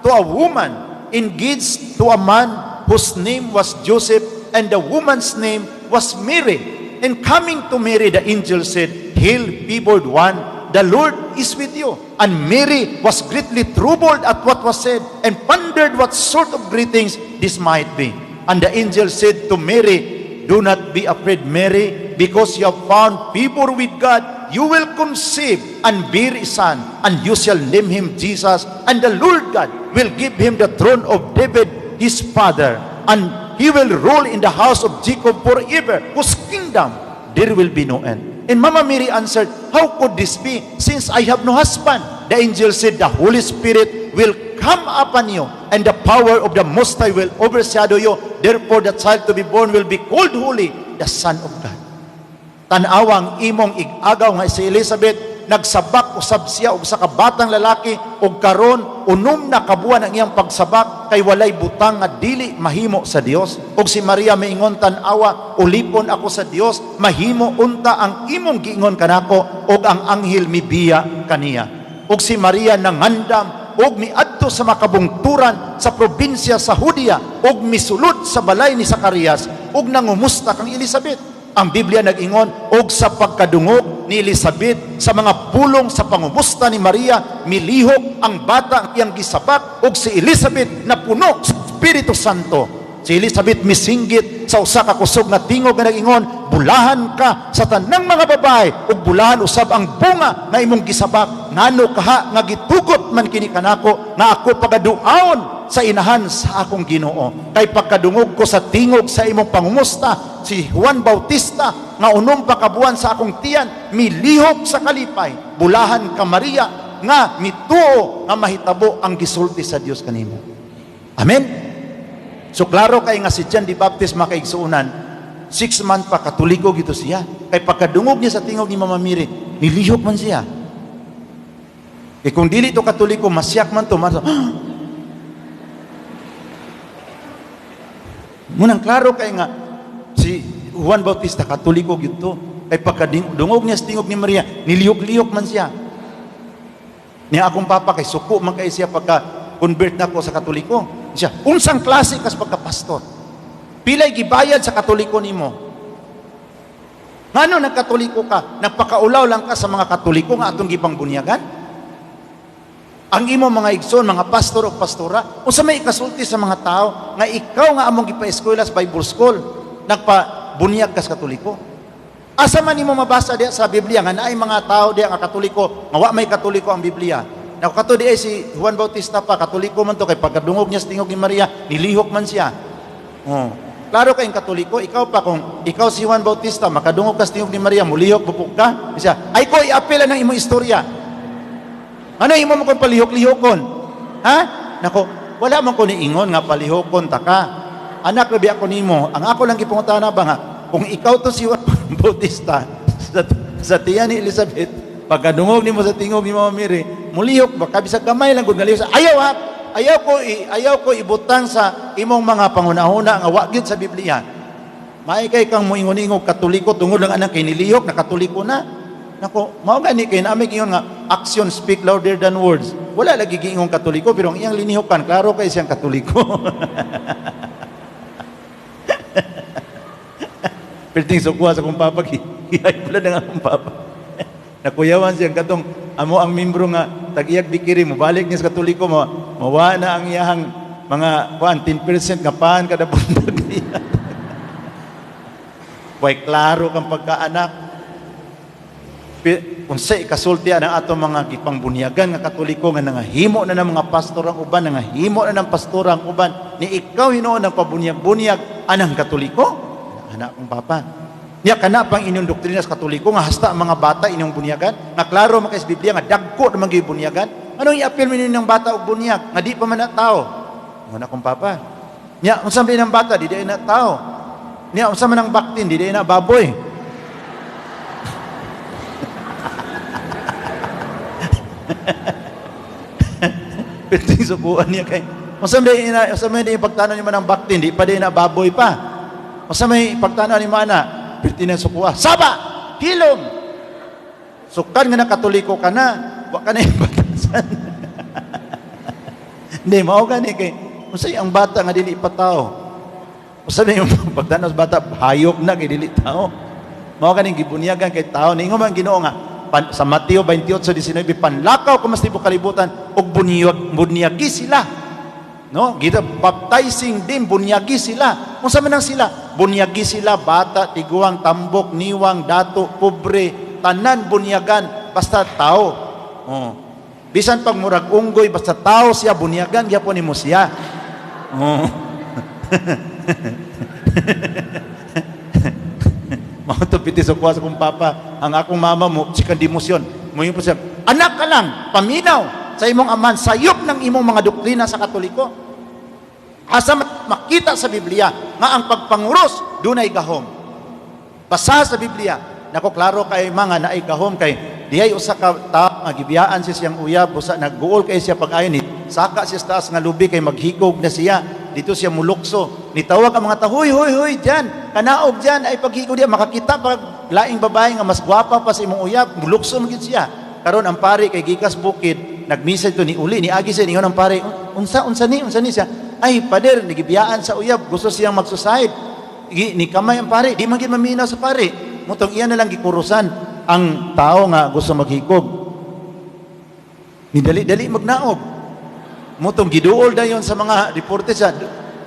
to a woman engaged to a man whose name was Joseph, and the woman's name was Mary. And coming to Mary, the angel said, 'Hail, favored one, the Lord is with you.' And Mary was greatly troubled at what was said and pondered what sort of greetings this might be. And the angel said to Mary, 'Do not be afraid, Mary, because you have found favor with God. You will conceive and bear a son, and you shall name him Jesus. And the Lord God will give him the throne of David, his father, and he will rule in the house of Jacob forever, whose kingdom there will be no end.' And Mama Mary answered, 'How could this be, since I have no husband?' The angel said, 'The Holy Spirit will come upon you, and the power of the Most High will overshadow you. Therefore, the child to be born will be called holy, the Son of God.' Tan-awa ang imong ig-agaw nga si Elizabeth, nagsabak usab siya og usa ka batang lalaki, ug karon 6 na kabuan ang iyang pagsabak, kay walay butang nga dili mahimo sa Dios." Ug si Maria miingon, "Tan-awa, ulipon ako sa Dios, mahimo unta ang imong giingon kanako." Ug ang anghel mibiya kaniya. Ug si Maria nangandam ug miadto sa makabungturan sa probinsya sa Judea ug misulod sa balay ni Zacarias ug nangumusta kang Elizabeth. Ang Biblia nag-ingon, og sa pagkadungog ni Elizabeth sa mga pulong sa pangumusta ni Maria, milihok ang bata ang iyang gisabak, ug si Elizabeth napuno sa Espiritu Santo. Si Elizabeth misinggit sa usa ka kusog nga tingog nga nag-ingon, "Bulahan ka sa tanang mga babae ug bulahan usab ang bunga nga imong gisabak. Ngano kaha nga gitugot man kini kanako nga ako pagaduaon sa inahan sa akong Ginoo? Kay pagkadungog ko sa tingog sa imong pangumusta, si Juan Bautista nga 6 pa ka buwan sa akong tiyan milihok sa kalipay. Bulahan ka, Maria, nga mituo nga mahitabo ang gisulti sa Dios kanimo." Amen. So klaro kay nga si John the Baptist, mga kaigsuonan, 6 month pa, Katoliko gito siya. Kay pagkadungog niya sa tingog ni Mama Mary, nilihok man siya. Kay kung dili to Katoliko, masyak man to. Munang klaro kay nga si Juan Bautista, Katoliko gito. Kay pagkadungog niya sa tingog ni Maria, nilihok-lihok man siya. Niya akong papa kay suko man kay siya pagka convert na ko sa Katoliko. Siya, "Unsang klase kas pagka-pastor? Pilay gibayad sa Katoliko nimo? Ngano nagkatoliko ka? Nagpakaulaw lang ka sa mga Katoliko nga atong gipangbunyagan? Ang imo mga igsoon, mga pastor o pastora, unsa may ikasulti sa mga tao nga ikaw nga among gipa-eskwela sa Bible school, nagpabunyag ka sa Katoliko? Asa man nimo mabasa diya sa Biblia nga naay mga tao diya nga Katoliko, nga wa may Katoliko ang Biblia?" Nako, kato di ay si Juan Bautista pa, Katoliko man to kay pagkadungog niya sa tingog ni Maria, nilihok man siya. Oh. Klaro kayong Katoliko, ikaw pa, kung ikaw si Juan Bautista, makadungog ka sa tingog ni Maria, mulihok bupok ka? Siya, ay ko iapil ang imong istorya. Ano imo mo kung palihok-lihokon? Ha? Nako, wala man ko niingon nga palihokon ta ka. Anak rabi ako nimo. Ang ako lang gipangutana ba nga, kung ikaw to si Juan Bautista sa tiyan ni Elizabeth, pagkadungog nimo sa tingog ni Mama Mary, mulihok ba? Kabisag gamay lang gud nga. Ayaw ha. Ayaw ko ibutang sa imong mga panghunahuna nga wa gyud sa Biblia. Maay kay kang moingon-ingog Katoliko tungod lang anang kay nilihok na Katoliko na. Nako, mao gani kay naami giingon nga action speak louder than words. Wala lagi giingong Katoliko, pero ang iyang linihokan, klaro kay siyang Katoliko. Perting sukuha sa akong papa, high blood ang akong papa. Nakuyawan siya katong amo ang membro nga tag-iyag bikiri mo balik niya sa Katoliko mo mawa na ang iyang mga kuan 10% nga pan kada buntag. Way klaro kang pagkaanak. Unsay ikasulti ang atong mga gipangbunyagan nga Katoliko nga nangahimo na ng mga pastor ang uban, nangahimo na ng pastora ang uban, ni ikaw hinuon ang pabunyag-bunyag anang Katoliko? Anak kong papa. Niya kana pang inyong doktrina sa Katoliko nga hasta ang mga bata inyong bunyagan, nga klaro man kay sa Biblia nga dagko naman gyud bunyagan. Anong i-appeal ninyo ng bata og bunyag nga di pa man na tao? Anak kong papa. Niya unsa man ang bata di di na tao. Niya unsa man ang baktin di di na baboy. Piting sukuan niya kay unsa man ina unsa man pagtanan ni man ang baktin di pa di na baboy pa. Unsa may pagtanan ni mana pirti na sukua. Saba, hilom. Sukan nga na Katoliko ka na, wa ka na batasan. Hindi mao gani kay unsay ang bata nga dili pa tao. Unsa may pagtanan sa bata hayop na kay dili tao. Mao ganing gibunyagan kay tao ningon man Ginoo nga sa Mateo 28:19 panlakaw ka mas tibuok kalibutan og bunyagi sila. No, gita baptizing din bunyagi sila. Unsa man ang sila? Bunyagi sila bata, tiguang, tambok, niwang, dato, pobre, tanan bunyagan basta tao. Oh. Bisan pag murag unggoy basta tao siya bunyagan gyapon nimo siya. Oh. Mao to piti sa kuha sa kong papa, ang akong mama mo sikan demosyon. Moingon po siya, anak ka lang, paminaw sa imong aman, sayop ng imong mga doktrina sa Katoliko. Asa makita sa Biblia nga ang pagpanguros dunay gahom. Basa sa Biblia, nako klaro kay mga naay gahom kay dihay usa ka tao nga gibiyaan siya siyang uyab, usa nagguol kay siya pag-ayon ni saka siya sa taas nga lubi kay maghikog na siya. Dito siya mulukso. Nitawag ang mga tao, huy, huy, huy, dyan, kanaog dyan, ay paghikog diya, makakita pag laing babae nga mas gwapa pa sa imong uyab, mulukso man gyud siya. Karon ang pari kay gikas bukid, nagmisa ito ni uli, ni agi siya, ningon ang pari, unsa, unsa ni siya? Ay, pader, nagibiyaan sa uyab, gusto siyang mag-suicide. Ni kamay ang pari, di man gyud maminaw sa pari. Mutong iya na lang gikurusan ang tao nga gusto maghikog. Ni dali-dali magnaog. Mutong giduol dayon sa mga reporte siya.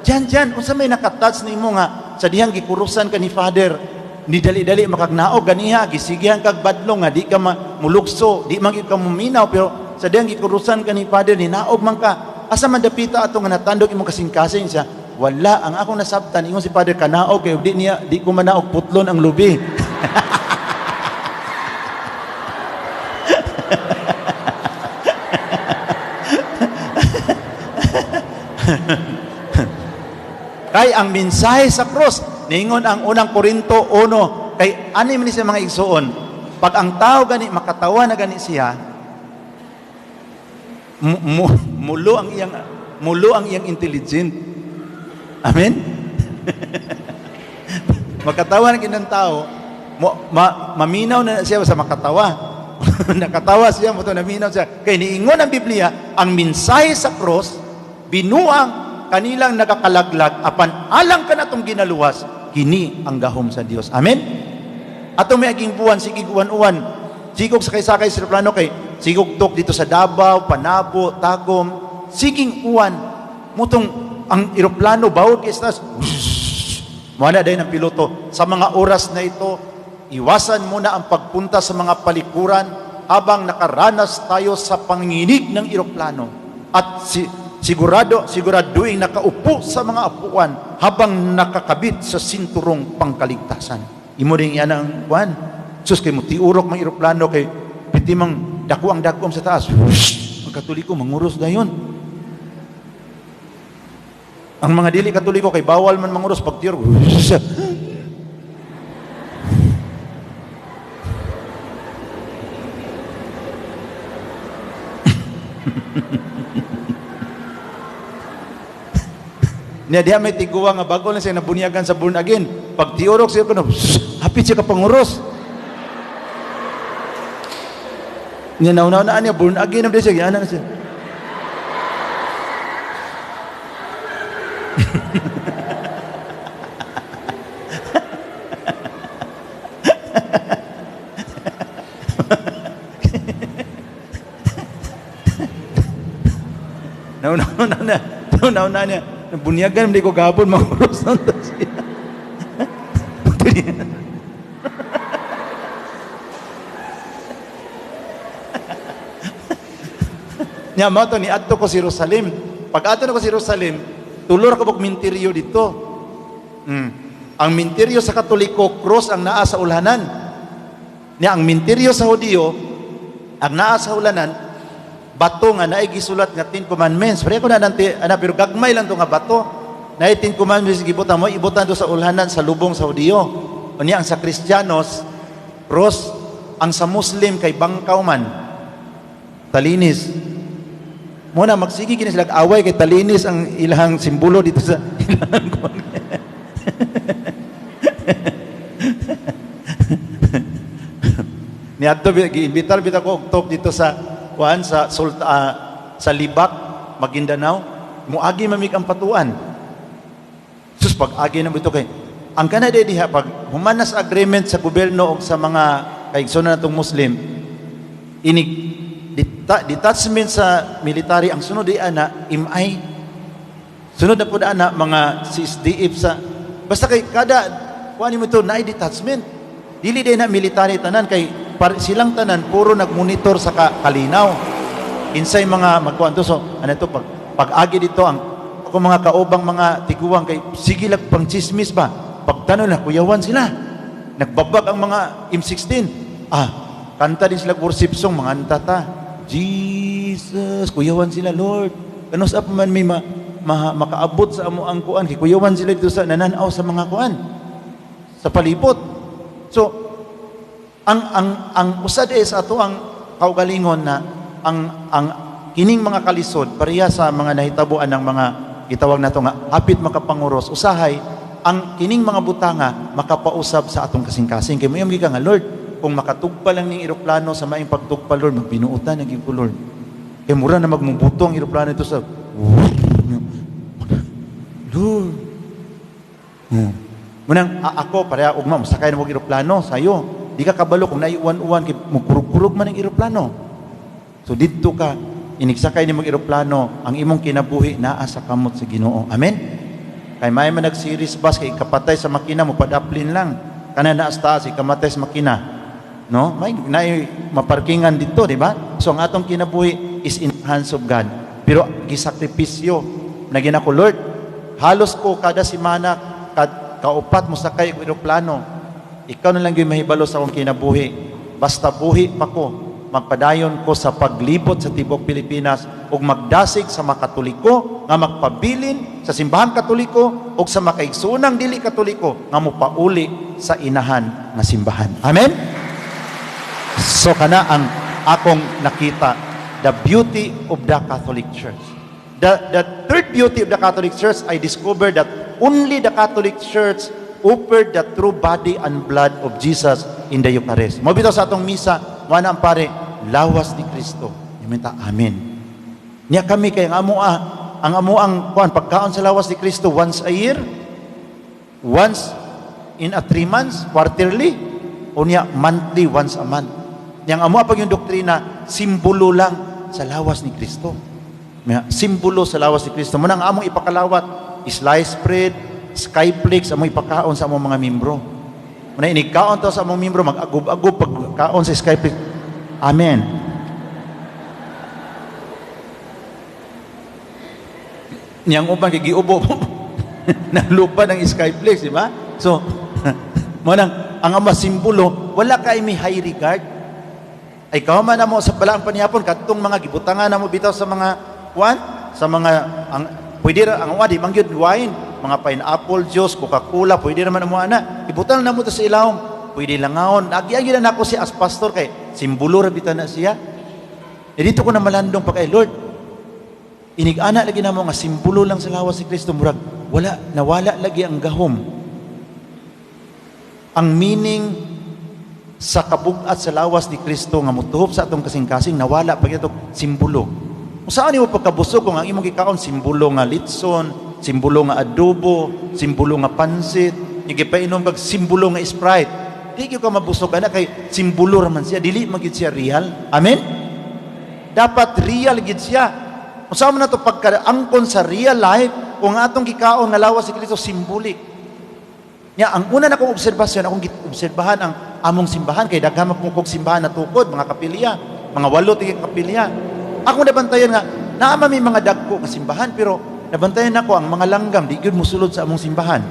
Diyan, diyan, unsa may nakatouch nimo nga sa dihang gikurusan ka ni Father, ni dali-dali makagnaog ganiha, gisigihan kag badlong nga di ka mulukso, di man gyud ka muminaw, pero sa dihang gikurusan ka ni Father, ni naog man ka. Asa man dapita ato nga natandog imong kasing-kasing siya? Wala, ang akong nasabtan ingon si Father kanaog kay di niya di ko manaog putlon ang lubi. Kay ang mensahe sa krus, ningon ang unang Korinto 1, kay ani man siya mga igsuon, pag ang tao gani makatawa na gani siya, mulo ang iyang intelligent. Amen? Makatawa na kinang tao, maminaw na siya sa makatawa. Nakatawa siya, mo to naminaw siya. Kay niingon ang Biblia, ang mensahe sa krus, binuang kanilang nagakalaglag, apan alang ka na itong ginaluwas, kini ang gahom sa Dios. Amen? Ato may aging buwan, sigig uwan-uwan, sigog sakay-sakay sa plano kay, sigog tok dito sa Davao, Panabo, Tagum, siging uwan, mutong ang eroplano, bawod kay stas, muana dahil ng piloto, sa mga oras na ito, iwasan muna ang pagpunta sa mga palikuran habang nakaranas tayo sa panginginig ng eroplano. At siguraduhin nakaupo sa mga apuan habang nakakabit sa sinturong pangkaligtasan. Imo rin yan ang kuan. Sus, kay mo tiurok mang eroplano kay piti mang dako ang dagkom sa taas. Whoosh! Ang Katoliko manguros dayon. Ang mga dili Katoliko kay bawal man manguros pag tiurok. Whoosh! Niya diha may tiguwa nga bago lang siya nabunyagan sa born again. Pag tiurok siya kuno, hapit siya ka panguros. Niya nauna-unaan niya born again na siya, giana na siya. Nauna-una na. Una-una niya, bunyagan hindi ko gabon, manguros na to siya. Nya mao to, niadto ko sa Jerusalem. Pag adto na ko sa Jerusalem, tulo ra ka buok minteryo dito. Ang minteryo sa Katoliko, cross ang naa sa ulahanan. Nya ang minteryo sa Hudiyo, ang naa sa ulahanan, bato nga naay gisulat nga Ten Commandments. Pareho ko na nanti, ana, pero gagmay lang to nga bato. Naay Ten Commandments gibutan mo, ibutan to sa ulahanan sa lubong sa Hudiyo. Unya ang sa Kristiyanos, cross, ang sa Muslim kay bangkaw man. Talinis. Muna magsige kini sila away kay talinis ang ilang simbolo dito sa ilang kuwan. Niadto giimbitar bitaw ko og talk dito sa kuan sa Sulta, sa Libak, Maguindanao. Muagi mamig Ampatuan. Sus, pag-agi na mo ito kay ang kana diha pag humanas agreement sa gobyerno og sa mga kaigsoon natong Muslim, inig detachment sa military ang sunod di ana MI, sunod na pud ana mga CSDF sa basta kay kada kuan mo ito naay detachment, dili day na military tanan kay silang tanan puro nagmonitor sa kalinaw kinsay mga magkuan to. So ano to, pag pag-agi dito ang ako mga kaubang mga tiguang kay sige lang pang chismis ba, pagtanon na kuyawan sila, nagbabag ang mga M16, kanta din sila worship song, mga ta Jesus, kuyawan sila, Lord kanus pa man may makaabot sa amo ang kuan kay kuyawan sila dito sa nananaw sa mga kuan sa palibot. So ang usa di sa ato ang kaugalingon na ang kining mga kalisod pareha sa mga nahitabuan ng mga gitawag nato nga hapit makapanguros, usahay ang kining mga butanga makapausab sa atong kasing-kasing kay moyam ka nga, Lord, kung makatugpa lang ning eroplano sa maing pagtugpa, Lord, magbinuotan na gyud ko, Lord, kay mura na magmubuto ang eroplano ito sa Lord. Munang ako pareha ugma mosakay na mo eroplano sayo. Di ka kabalo kung naiuwan-uwan kay mukurug-kurug man ang eroplano. So didto ka inigsakay ni eroplano, ang imong kinabuhi naa sa kamot sa Ginoo. Amen. Kay may man nag-series bus kay kapatay sa makina mo padaplin lang. Kana naa sa taas ikamatay sa makina. No? May naay maparkingan dito, di ba? So ang atong kinabuhi is in hands of God. Pero gisakripisyo na ginako, Lord, halos ko kada semana kaupat mo sakay og eroplano. Ikaw na lang gyud mahibalo sa akong kinabuhi. Basta buhi pa ko, magpadayon ko sa paglibot sa tibuok Pilipinas ug magdasig sa makatoliko nga magpabilin sa simbahan Katoliko ug sa makaigsoonang dili Katoliko nga mopauli sa inahan nga simbahan. Amen. So kana ang akong nakita, the beauty of the Catholic Church. The third beauty of the Catholic Church, I discovered that only the Catholic Church offered the true body and blood of Jesus in the Eucharist. Mo bitaw sa atong misa, wala ang pare, lawas ni Kristo. Iminta, amen. Niya kami kay ang amo ang kuan pagkaon sa lawas ni Kristo once a year, once in a 3 months, quarterly, o niya monthly, once a month. Yang amo pag yung doktrina, simbolo lang sa lawas ni Kristo. Simbolo sa lawas ni Kristo. Muna ang among ipakalawat, slice bread, Skyflakes, among ipakaon sa among mga membro. Muna inigkaon to sa among membro, mag-agob-agob pagkaon sa Skyflakes. Amen. Niyang uban kay giubo nalupa ng Skyflakes, di ba? So, mo nang ang ama simbolo, wala kay may high regard. Ay kahuman na mo sa balaang panihapon kadtong mga gibutangan na mo bitaw sa mga kuan, sa mga ang pwede ra ang wadi man gyud wine, mga pineapple juice, Coca-Cola, pwede naman mo ana. Ibutang na mo to sa ilawom, pwede langawon. Agi-agi na nako si as pastor kay simbolo ra bitaw na siya. E dito ko na malandong pa kay Lord. Inig-ana lagi namo nga simbolo lang sa lawas si Kristo, murag wala, nawala lagi ang gahom. Ang meaning sa kabug-at sa lawas ni Kristo nga motuhop sa atong kasing-kasing nawala pag ito simbolo. Kung saan nimo pagkabusog kung ang imong gikaon simbolo nga litson, simbolo nga adobo, simbolo nga pansit, yung gipainom kag simbolo nga Sprite. Di gyud ka mabusog ana kay simbolo ra man siya, dili man gyud siya real. Amen? Dapat real gyud siya. Unsa man nato pagkaangkon sa real life kung atong gikaon nga lawas si Kristo symbolic. Nya ang una na kong obserbasyon, akong obserbahan ang among simbahan kay daghan man kog simbahan na tukod, mga kapilya, mga walo tig kapilya. Ako nabantayan nga naa man may mga dagko nga simbahan, pero nabantayan nako ang mga langgam di gyud mosulod sa among simbahan.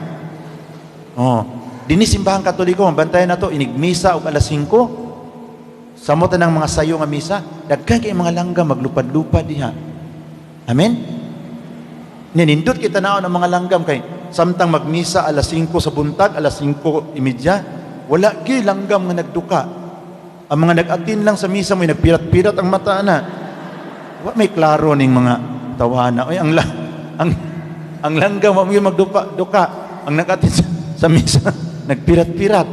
Oh, dinhi Simbahan Katoliko, mabantayan nato inig misa og alas 5. Samot ng mga sayo nga misa, daghan kay mga langgam maglupad-lupad diha. Amen? Ninindot kita naon ang mga langgam kay samtang magmisa alas 5 sa buntag, alas 5:30, wala gyud langgam nga nagduka. Ang mga nag-attend lang sa misa mo nagpirat-pirat ang mata na. Wa may klaro ning mga tawana. Oy, ang langgam wa mo magduka duka. Ang nag-attend sa misa nagpirat-pirat.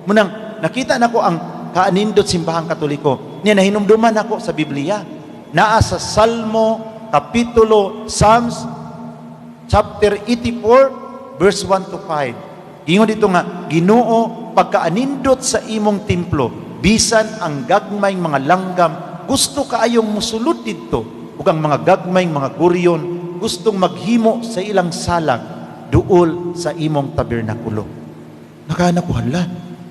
Munang nakita nako ang kaanindot Simbahang Katoliko. Niya nahinumduman nako sa Biblia. Naa sa Salmo kapitulo, Psalms chapter 84 verse 1 to 5. Ingon dito nga, "Ginoo, pagkaanindot sa imong templo, bisan ang gagmayng mga langgam gusto kaayong musulod didto, ug ang mga gagmayng mga guryon gustong maghimo sa ilang salag duol sa imong tabernakulo." Nakana ko, hala,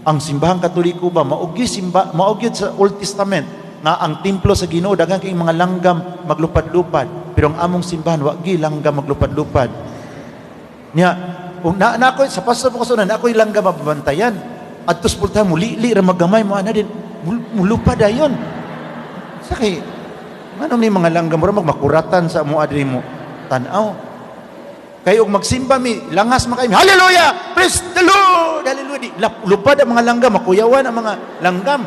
ang Simbahang Katoliko ba mao gyud simba, mao gyud sa Old Testament nga ang templo sa Ginoo daghan kay mga langgam maglupad-lupad, pero ang among simbahan wa gyud langgam maglupad-lupad. Nya kung na ako sa pastor ko sa na ako'y langgam mababantayan adto sa pultahan, mulili ra magamay mo ana din mulupad dayon sa kay ngano ni mga langgam mura makuratan sa amo adri mo tan-aw. Kay og magsimba mi, langas man kay, "Hallelujah, praise the Lord, hallelujah." Di, lupad ang mga langgam, makuyawan ang mga langgam.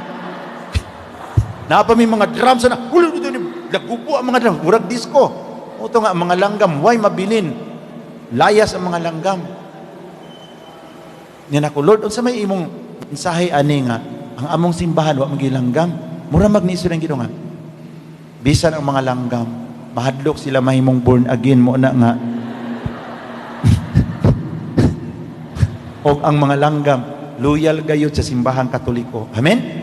Naa pa mi mga drums na hulo dito ni lagubo ang mga drums, murag disco. Uto nga ang mga langgam way mabilin. Layas ang mga langgam. Nya nako, "Lord, unsa may imong mensahe ani nga ang among simbahan wa magilanggam?" Mura magniso ng Ginoo nga bisan ang mga langgam mahadlok sila mahimong born again mo na nga og ang mga langgam loyal gayud sa Simbahang Katoliko. Amen?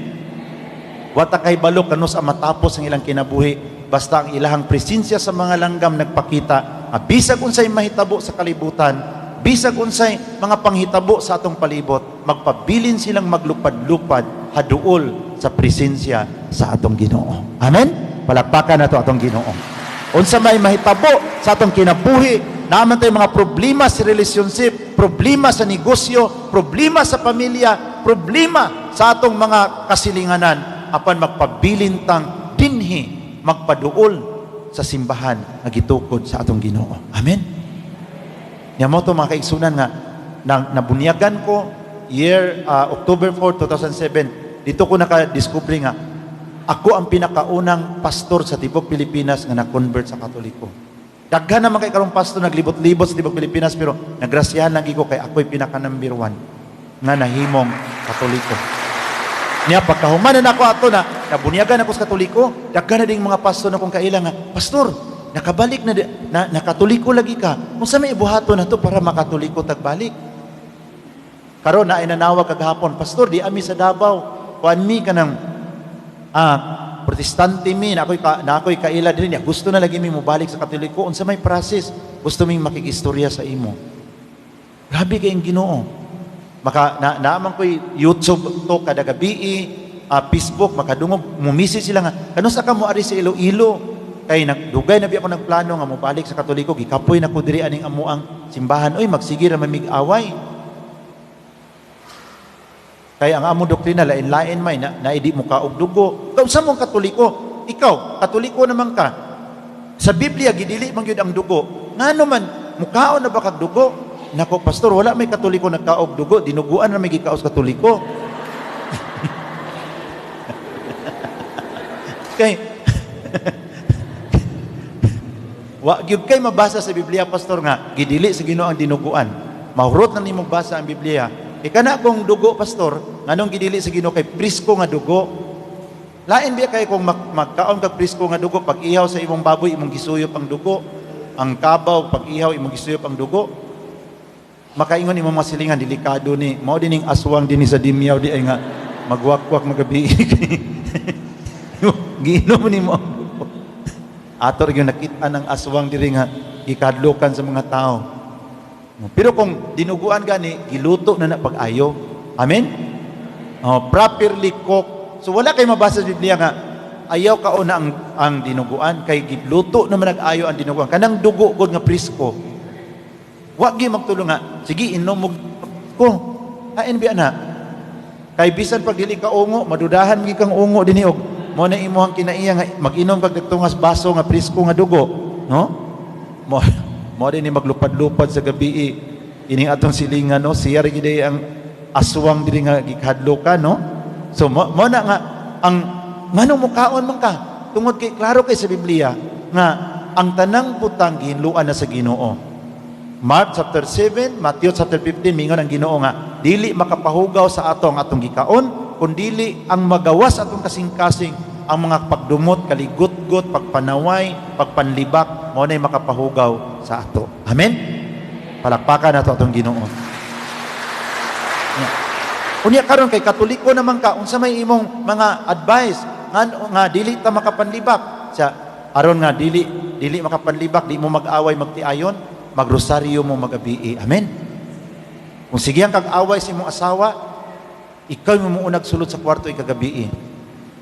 Wata kay balo kanus ang matapos ang ilang kinabuhi, basta ang ilahang presensya sa mga langgam nagpakita nga bisag unsay mahitabo sa kalibutan, bisag unsay mga panghitabo sa atong palibot, magpabilin silang maglupad-lupad haduol sa presensya sa atong Ginoo. Amen? Palakpakan nato atong Ginoo. Unsa may mahitabo sa atong kinabuhi, naa man tay mga problema sa relationship, problema sa negosyo, problema sa pamilya, problema sa atong mga kasilinganan, apan magpabilin tang dinhi magpaduol sa simbahan nga gitukod sa atong Ginoo. Amen. Nya mo to, mga kaigsunan, nga na, nabunyagan ko year October 4, 2007. Dito ko naka-discover nga ako ang pinakaunang pastor sa tibok Pilipinas nga na-convert sa Katoliko. Daghan naman kay karong pastor naglibot-libot sa tibok Pilipinas, pero nagrasyahan lang ko kay ako'y pinaka number one nga nahimong Katoliko. Niya pagkahuman na nako ato na nabunyagan ako sa Katoliko, daghan na ding mga pastor na kong kaila nga, "Pastor, nakabalik na, na, na Katoliko lagi ka. Unsa may ibuhaton nato para makatoliko tagbalik?" Karon na ay nanawag kagahapon, "Pastor, di ami sa Davao. Kuan mi kanang Protestante mi, na ako'y kaila din niya. Gusto na lagi mi mobalik sa Katoliko. Unsa may process? Gusto ming makikistorya sa imo." Grabe kay ang Ginoo. Maka na naaman ko'y YouTube to kada gabi, Facebook makadungog, mumisi sila nga kanus ka mo ari sa Iloilo kay nagdugay na biya ako nagplano nga mobalik sa Katoliko, gikapoy na ko diri aning amuang simbahan, oy, magsige ra mamig away kay ang among doktrina lain-lain may na, na di mo kaog dugo. Ikaw sa mong Katoliko, ikaw Katoliko naman ka, sa Biblia gidili man gyud ang dugo, ngano man mukaon na ba kag dugo? Nako, "Pastor, wala may Katoliko nagkaog dugo, dinuguan na may gikaos Katoliko." Kay wa gyud kay mabasa sa Biblia, pastor, nga gidili sa Ginoo ang dinuguan. Mahurot na nimo basa ang Biblia. Kay kana kong dugo, pastor, nganong gidili sa Ginoo kay presko nga dugo. Lain biya kay kung magkaon kag presko nga dugo, pag ihaw sa imong baboy imong gisuyop ang dugo, ang kabaw pag ihaw imong gisuyop ang dugo. Makaingon imong mga silingan, delikado ni. Mao dining aswang dinhi sa Dimiyaw di ay nga magwakwak magabi. Giinom ni mo ang dugo. Ato ra gyud nakita ng aswang diri nga gikadlukan sa mga tao. Pero kung dinuguan gani, giluto na na pag-ayo. Amen? Oh, properly cooked. So wala kay mabasa sa Biblia nga ayaw kaona ang dinuguan kay giluto naman nag-ayo ang dinuguan. Kanang dugo gud nga presko. Wa gyud magtulong nga sige inom mo ko. Hain biya na. Kay bisan pag dili ka ungo, madudahan gyud kang ungo dinhi og mo na imuhang kinaiya nga mag-inom kag tungas baso nga presko nga dugo, no? Mo mo din ni maglupad-lupad sa gabi ining atong silingan, no? Siya ra gyud ang aswang diri nga gikadlo ka, no? So mo na nga ang nganong mukaon man ka tungod kay klaro kay sa Biblia nga ang tanang butang gihinluan na sa Ginoo. Mark chapter 7, Matthew chapter 15, mingon ang Ginoo nga dili makapahugaw sa ato ang atong gikaon, kundili ang magawas atong kasing-kasing ang mga pagdumot, kaligutgot, pagpanaway, pagpanlibak, mao nay makapahugaw sa ato. Amen. Palakpakan nato atong Ginoo. Yeah. Unya karon kay Katoliko naman ka, unsa may imong mga advice nga nga dili ta makapanlibak? Sa aron nga dili dili makapanlibak, di mo mag-away magtiayon, magrosaryo mo magabii. Amen. Kung sige ang kag-away sa imong asawa, ikaw mo muunag sulod sa kwarto ikagabii.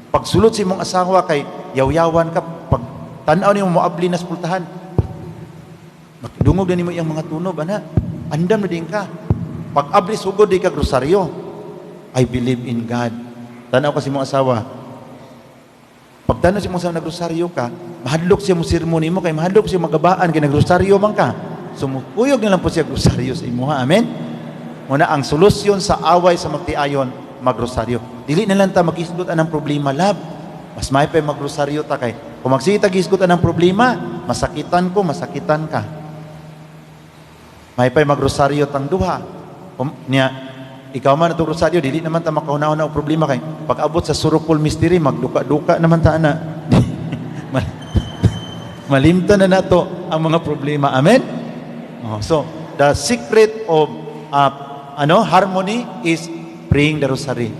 Pagsulod sa imong asawa kay yaw-yawan ka, pag tan-aw nimo moabli na sa pultahan, makidungog na nimo iyang mga tunob, ana. Andam na din ka. Pag abli, sugod di kag rosaryo. I believe in God. Tanaw ka sa imong asawa. Pag tanaw sa imong asawa nagrosaryo ka, mahadlok siya mo sermon nimo kay mahadlok siya magabaan kay nagrosaryo man ka. So mukuyog na lang po siya rosaryo sa imuha. Amen? Muna ang solusyon sa away sa magtiayon, magrosaryo. Dili na lang ta magisgot anang problema, love. Mas may pa magrosaryo ta kay kung magsige ta gisgot anang problema, masakitan ko, masakitan ka. May pa magrosaryo tang duha. Kung niya, ikaw man atong rosaryo, dili naman ta makahuna-huna og problema kay pag abot sa sorrowful mystery, magduka-duka naman ta ana. Malimtan na nato ang mga problema. Amen? Oh, so, the secret of ano, harmony is praying the rosary.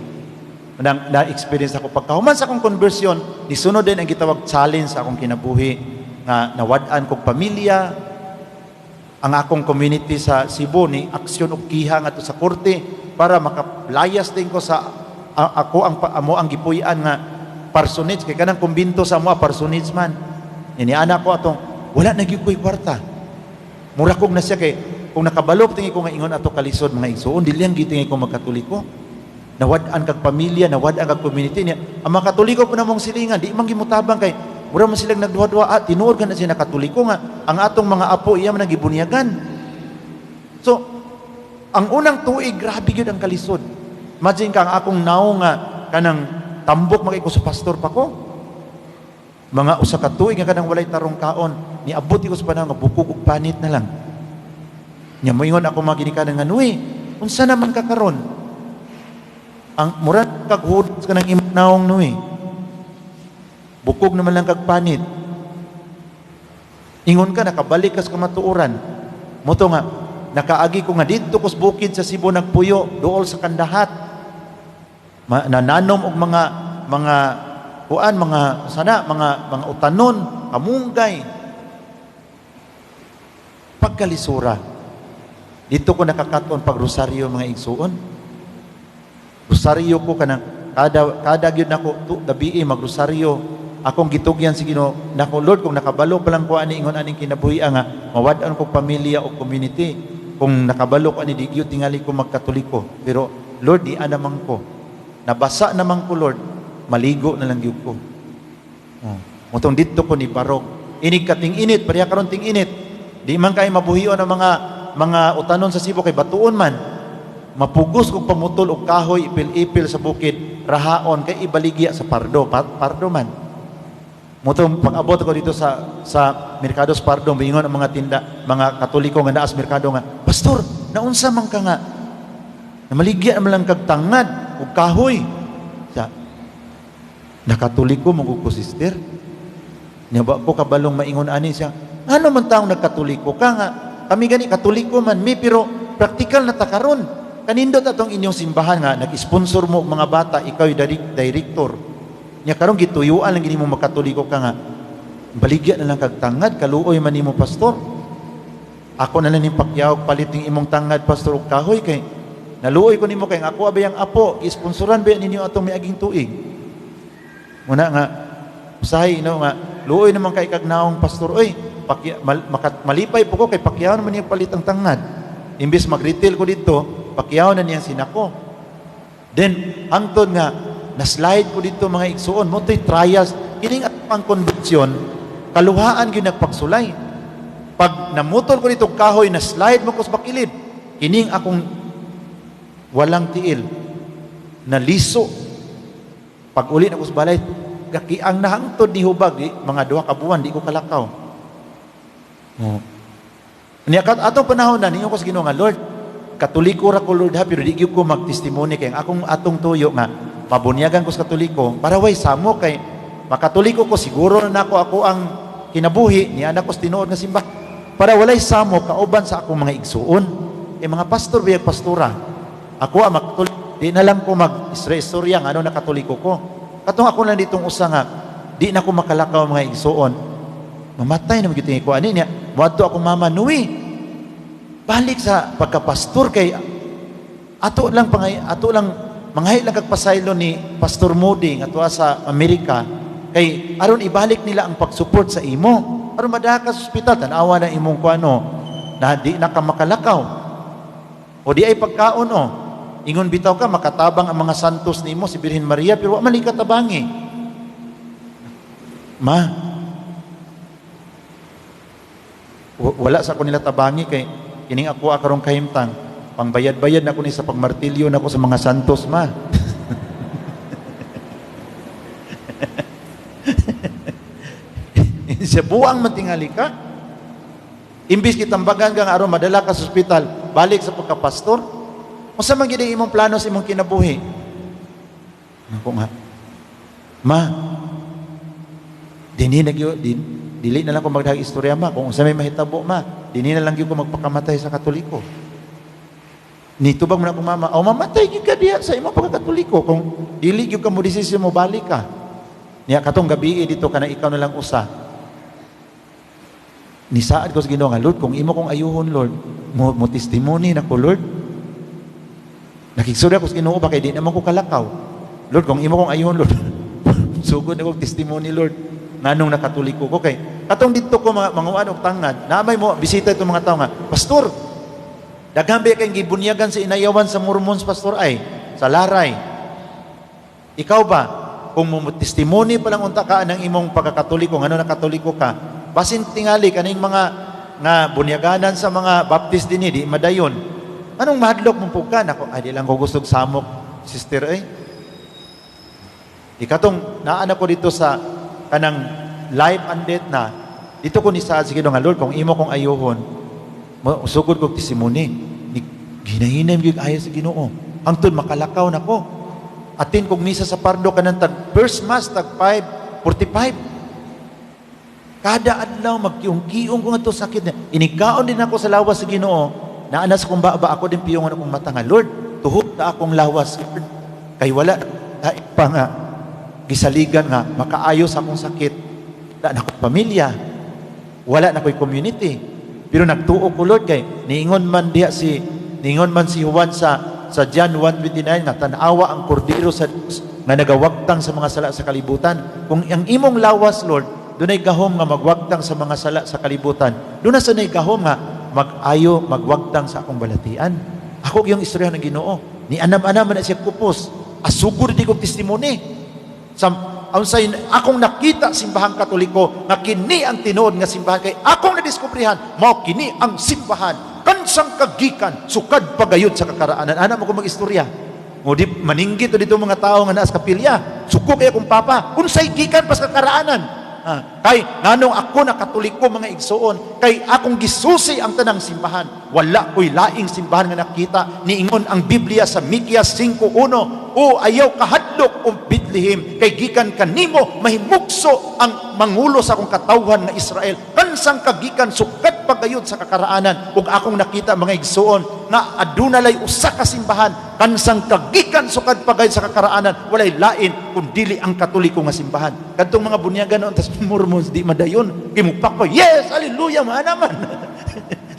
Nang na-experience ako pagkahuman sa akong conversion, nisunod din ang gitawag challenge sa akong kinabuhi nga nawad-an kog pamilya, ang akong community sa Cebu ni aksyon og kiha ngadto sa korte para makalayas din ko sa ako ang amo ang gipuy-an nga parsonage kay kanang kumbinto sa amo parsonage man. Ini ana ko atong wala na gyud ko'y kwarta. Mura kog na siya kay kung nakabalo tingi ko nga ingon ato kalisod, mga igsoon, dili ang gitingi ko magkatoliko. Nawad-an kag pamilya, nawad-an kag community niya. Ang mga Katoliko po namong silingan, di man gimutabang kay mura man silang nagduha-duha, ah, tinuod ka na siya na Katoliko nga ang atong mga apo iya man ang gibunyagan. So, ang unang tuig, grabe gyud ang kalisod. Imagine ka ang akong naong nga kanang tambok makiko sa pastor pa ko. Mga usa ka tuig nga kanang walay tarong kaon, niabot ko sa panahon nga bukog ug panit na lang. Nya moingon ako mga ginikanan nga, "Nuy, unsa naman ka karon? Ang murag kag hudas ka ng imong naong, Nuy. Bukog naman lang kag panit. Ingon ka nakabalik ka sa kamatuoran." Moto nga nakaagi ko nga didto ko sa bukid sa Cebu nagpuyo duol sa Kandahat. Nananom og mga kuan, mga sana mga utanon, kamunggay. Pagkalisura. Dito ko nakakaton pag rosaryo, mga igsuon. Rosaryo ko kanang kada kada gyud nako tu gabi magrosaryo. Akong gitugyan sa Ginoo nako, "Lord, kung nakabalo pa lang ko ani ingon aning kinabuhi nga mawad-an ko pamilya o community. Kung nakabalo ko ani, di gyud tingali ko magkatoliko. Pero Lord, di naman ko. Nabasa naman ko, Lord, maligo na lang gyud ko." Oh. Motong didto ko ni barog. Inig ka ting init, pareha karon ting init. Di man kay mabuhion ang mga utanon sa Cebu kay batuon man. Mapugos kog pamutol og kahoy ipil-ipil sa bukid, rahaon kay ibaligya sa Pardo, Pardo man. Motong pag-abot ko dito sa Merkado sa Pardo, moingon ang mga tinda, mga Katoliko nga naa sa merkado nga, "Pastor, naunsa man ka nga namaligya naman lang kag tangad ug kahoy?" Sa nakatoliko mo ko, sister. Nya ba ko kabalong maingon ani siya. Ano man taong nagkatoliko ka nga kami gani Katoliko man mi, pero praktikal na ta karon. Kanindot atong inyong simbahan nga nag-sponsor mo og mga bata, ikaw yung director. Nya karon gituyuan lang gini mo magkatoliko ka nga. Baligya na lang kag tangad, kaluoy man nimo, pastor. Ako na lang ning Pacquiao palit ning imong tangad, pastor, og kahoy kay naluoy ko nimo kay ang ako abay ang apo, gisponsoran ba ninyo atong miaging tuig. Muna nga usahay no nga luoy naman kay kag naong, pastor, oy. Malipay po ko kay Pacquiao naman niyang palit ang tangad. Imbes mag-retail ko dito, Pacquiao na niyang sinako. Then hangtod nga na-slide ko dito, mga igsuon, mo to'y trials kining ang conviction, kaluhaan gyud nagpagsulay. Pag namutol ko dito kahoy, na slide mo ko sa bakilid. Kining akong walang tiil naliso. Pag uli na ko sa balay, gaki ang nahangtod ni hubag di, mga 2 ka buwan di ko kalakaw. Oh. Niya kat atong panahon na ninyo ko sa Ginoo nga, "Lord, Katoliko ra ko, Lord, ha, pero di gyud ko magtestimony kay ang akong atong tuyo nga mabunyagan ko sa Katoliko para way samo kay makatoliko ko siguro na nako ako ang kinabuhi ni anak ko sa tinuod nga simbahan para walay samo kauban sa akong mga igsuon eh, mga pastor biyag pastora. Ako ang makatoliko, di na lang ko mag istorya nga ano na Katoliko ko." Katong ako lang ditong usa nga di na ko makalakaw, mga igsuon, mamatay na magyud ko ani niya. Moadto akong mama, "Nuwi, balik sa pagkapastor kay ato lang pangay, ato lang manghay lang kag pasaylo ni Pastor Moody nga tuwa sa Amerika kay aron ibalik nila ang pag-support sa imo aron madala ka sa ospital. Tan-awa na imong kuano na di na ka makalakaw o di ay pagkaon o ingon bitaw ka makatabang ang mga santos nimo, si Birhen Maria, pero wa man ka tabangi." Ma, wala sa ko nila tabangi kay kining ako karong kahimtang pangbayad-bayad na ko ni sa pagmartilyo na ko sa mga santos, ma. Siya, "Buang man tingali ka. Imbis kitambagan ka nga aron madala ka sa ospital, balik sa pagkapastor. Unsa man gid ang imong plano sa imong kinabuhi?" Ako nga, "Ma, dinhi na gyud din, dili na lang ko magdahag istorya, ma. Kung unsa may mahitabo, ma, dinhi na lang gyud ko magpakamatay sa Katoliko." Nitubag mo na akong mama, "O mamatay gyud ka diha sa imong pagkakatoliko kung dili gyud ka mo desisyon mo balik ka." Niya katong gabi dito ka na ikaw na lang usa. Nisaad ko sa Ginoo nga, "Lord, kung imo kong ayuhon, Lord, mo testimony na ko, Lord." Nakigsurya ko sa Ginoo ba kay di naman ko kalakaw. "Lord, kung imo kong ayuhon, Lord, sugod na kong testimony, Lord. Nganong nakatoliko ko kay katong dito ko mga manguan og tangad, naamay mo bisita itong mga tao nga, 'Pastor, daghan ba kay gibunyagan sa Inayawan sa Mormons, pastor, ay sa Laray. Ikaw ba, kung mo testimony pa lang unta ka ng imong pagkakatoliko, ngano na Katoliko ka, basin tingali kaning mga nga bunyaganan sa mga Baptist dinhi di madayon. Anong mahadlok mong pug ka?' Nako, ay di lang ko gusto samok, sister ay." Ikatong naana ko dito sa kanang life and death na, dito ko ni sa sige nga, "Lord, kung imo kong ayuhon, sugod kog testimony." Ni ginahinay gyud ayo sa Ginoo. Hangtod makalakaw nako. Atin kog misa sa Pardo kanang tag first mass tag 5:45. Kada adlaw magkiung-kiung ko nga sakit niya. Inigkaon din ako sa lawas sa Ginoo. Naana sa kong baba ako din piyongon akong mata nga, "Lord, tuhok na akong lawas, Lord. Kay wala na pa nga gisaligan nga makaayo sa akong sakit. Wala na akong pamilya. Wala na ko'y community. Pero nagtuo ko, Lord, kay niingon man si Juan sa John 1:29 nga tan-awa ang kordero sa Dios nga nagawagtang sa mga sala sa kalibutan. Kung ang imong lawas, Lord, dunay gahom nga magwagtang sa mga sala sa kalibutan. Doon na sa gahom nga mag-ayo magwagtang sa akong balatian." Ako yung istorya ng Ginoo. Ni anam-anam man na siya kupos. Asugod di kong testimony. Sa unsay akong nakita simbahang Katoliko nga kini ang tinuod nga simbahan kay akong nadiskubrihan mao kini ang simbahan kansang kagikan sukad pagayod sa kakaraanan. Ana mo ko mag-istorya mo di maninggit dito mga tao nga naa sa kapilya. Suko kay akong papa, unsay gikan pa sa kakaraanan. Ah, kay nganong ako na Katoliko, mga igsuon, kay akong gisusi ang tanang simbahan. Wala ko'y laing simbahan nga nakita. Niingon ang Biblia sa Mikias 5:1, "O ayaw kahadlok, o Bethlehem, kay gikan kanimo mahimugso ang mangulo sa akong katawhan nga Israel." Kansang Kansang kagikan sukad pagayod sa kakaraanan. Ug akong nakita, mga igsuon, nga aduna lay usa ka simbahan kansang kagikan sukad pagayod sa kakaraanan, walay lain kun dili ang Katoliko nga simbahan. Kadtong mga bunyagan noon tas Mormons, di madayon kay mupakpa, "Yes, hallelujah," maana man.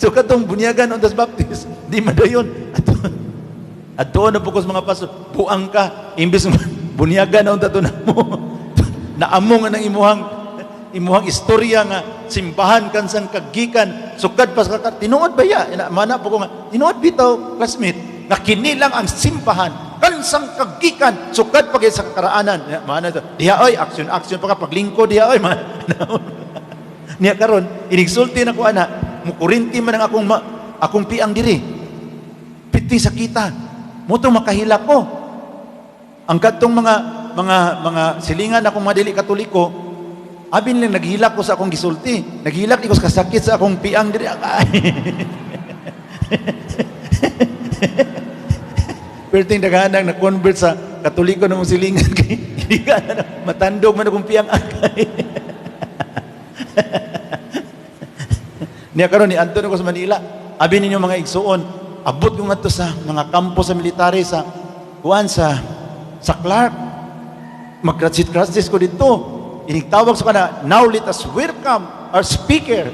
So kadtong bunyagan noon tas Baptist, di madayon. Ato adto na pukos mga pastor, buang ka, imbes bunyagan na unta to na mo. Naamo nga ng imuhang istorya nga simbahan kansang kagikan sukad pa sa tinuod ba ya? Ina, mana po ko nga tinuod bitaw, classmate, nga kini lang ang simbahan kansang kagikan sukad pa sa kakaraanan. Ya, mana to diha oy, action action pa ka paglingkod diha oy. Niya karon inigsulti na ko ana, mukurinti man ang akong piang diri, piti sakita mo to, makahila ko. Ang kadtong mga silingan akong mga dili Katoliko, abi lang naghilak ko sa akong gisulti, naghilak di ko sa kasakit sa akong piang diri. Ay. Perting daghanang na-convert sa Katoliko na mong silingan kay hindi ka na matandog man akong piang akay. Niya karon ni Anton ako sa Manila. Abi ninyo, mga igsuon, abot ko ngadto sa mga kampo sa military sa kuan sa Clark. Mag-crutches ko dito. Inigtawag sa kana, "Now let us welcome our speaker,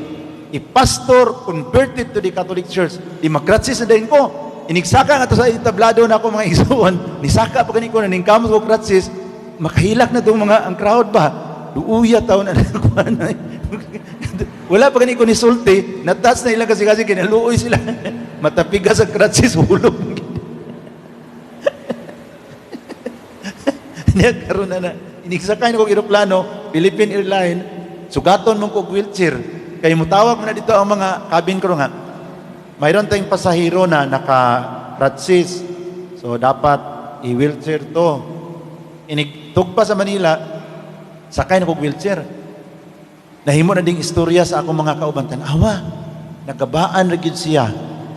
a pastor converted to the Catholic Church." Di mag-crutches na din ko. Inigsaka nga to sa entablado na ako, mga igsuon. Nisaka pa gani ko na ningkamot ko crutches, makahilak na tong mga ang crowd ba. Duuya taon na kuan. Wala pa gani ko nisulti, na-touch na ilang kasi kinaluoy sila. Matapigas ang crutches, hulog. Niya karon na na inigsakay na kog eroplano, Philippine Airline, sugaton mong kog wheelchair. Kay mutawag man na dito ang mga cabin crew nga, "Mayroon tayong pasahero na naka-crutches. So dapat i-wheelchair to." Inig tugpa sa Manila, sakay na kog wheelchair. Nahimo na ding istorya sa akong mga kauban, "Tan-awa, nagabaan ra gyud siya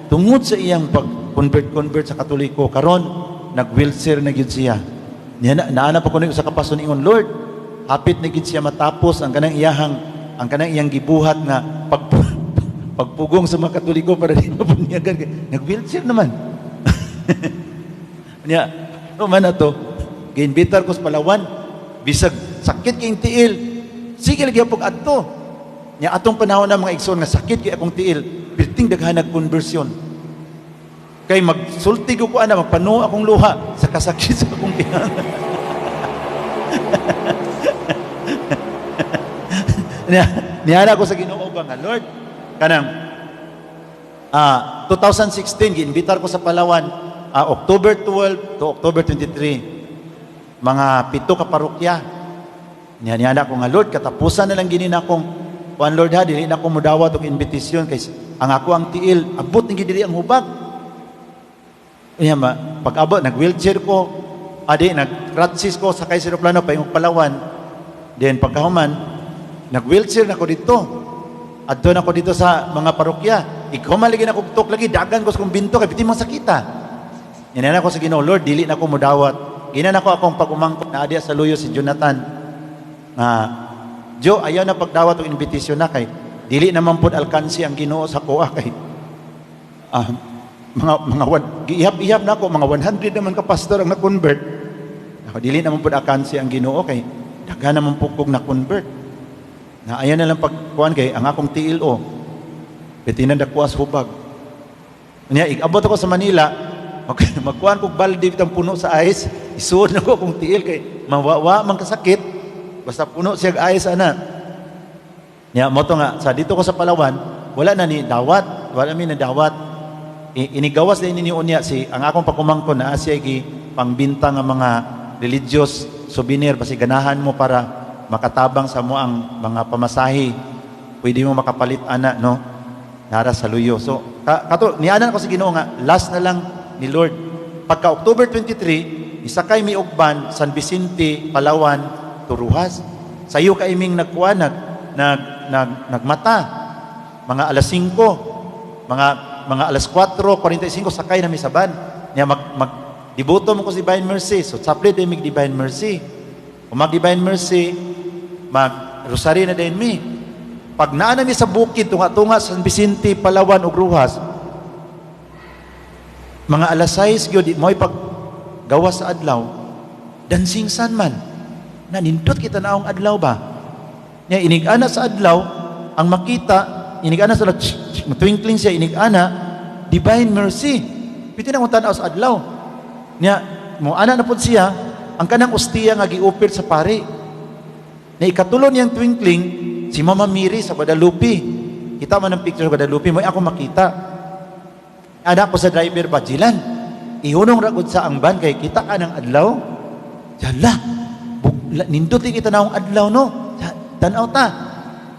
tungod sa iyang pag-convert-convert sa Katoliko, karon nag-wheelchair na gyud siya." Niya na naana pa kuno sa kapastor ingon, "Lord, hapit na gyud siya matapos ang kanang iyang gibuhat nga pagpugong sa mga Katoliko para di mabunyagan. Nag-wheelchair naman." Niya, no man na to, giimbitar ko sa Palawan, bisag sakit kayong tiil, sige lagi pag adto. Nya atong panahon na, mga igsoon, nga sakit kay akong tiil, perting daghan nagkonversyon. Kay magsulti ko ko ana, magpanuo akong luha sa kasakit sa akong tiil. Niya, niyana ko sa Ginoo ba nga, "Lord, kanang 2016 giimbitar ko sa Palawan, October 12 to October 23, mga 7 ka parokya." Niya niyana ko nga, "Lord, katapusan na lang gini na akong kuan, Lord, ha, dili na ko modawat og invitation kay ang ako ang tiil abot ni diri ang hubag." Niya ma, pag-abot nag-wheelchair ko, adi nag-crutches ko sakay sa eroplano paingong Palawan. Then pagkahuman nag-wheelchair na ko dito. Adto na ko dito sa mga parokya. Ikaw lagi na kog tuk lagi dagan ko sa kumbinto kay biti mang sakita. Yan na ko sa Ginoo, "Lord, dili na ko modawat." Gina na ko akong pag-umangkon na adya sa luyo si Jonathan. Nga, "Jo, ayaw na pagdawat og invitation na kay dili naman pud alkansi ang Ginoo sa kuha kay mga giihap-ihap na ako, mga 100 naman ka pastor ang na-convert. Ako, dili naman pud alkansi ang Ginoo kay daghan naman pud kog na-convert. Na ayaw na lang pagkuan kay ang akong tiil o bitinan dakuas hubag." Niya igabot ako sa Manila, magkuan kog balde bitang puno sa ice, isuod na ko akong tiil kay mawawa man kasakit, basta puno siya og ice ana. Niya mo to nga sa dito ko sa Palawan, wala na ni dawat, wala mi na dawat. Inigawas din ninyo unya si ang akong pagkumangkon na siya gi pangbinta nga mga religious souvenir, basi ganahan mo para makatabang sa mo ang mga pamasahi, pwede mo makapalit ana, no, nara sa luyo. So kato nianan ko sa Ginoo nga last na lang ni Lord. Pagka October 23, isakay mi og van, San Vicente, Palawan to Roxas. Sayo kay ming nagkuan, nag nag nag nagmata mga alas 5, mga alas 4:45 sakay na mi sa van. Nya mag mag diboto mo ko si Divine Mercy. So saplit din mig Divine Mercy. Kung mag Divine Mercy, mag rosary na din mi. Pag naa na mi sa bukid, tunga-tunga sa San Vicente, Palawan ug Roxas, mga alas 6 gyud mo'y pag gawas sa adlaw, dancing sun man. Na nindot kita naong adlaw ba? Nya inig-ana sa adlaw, ang makita, inig-ana sa adlaw, twinkling siya inig-ana, Divine Mercy. Piti na kung tanaw sa adlaw. Nya, mo ana na pud siya, ang kanang ostiya nga giupir sa pari. Na ikatulo niyang twinkling, si Mama Mary sa Guadalupe. Kita man ang picture sa Guadalupe, mo ako makita. Ana ko sa driver ba, "Jilan, ihunong ra gud sa ang van kay kita ka ng adlaw." Jala, nindot kita na akong adlaw, no. Tanaw ta.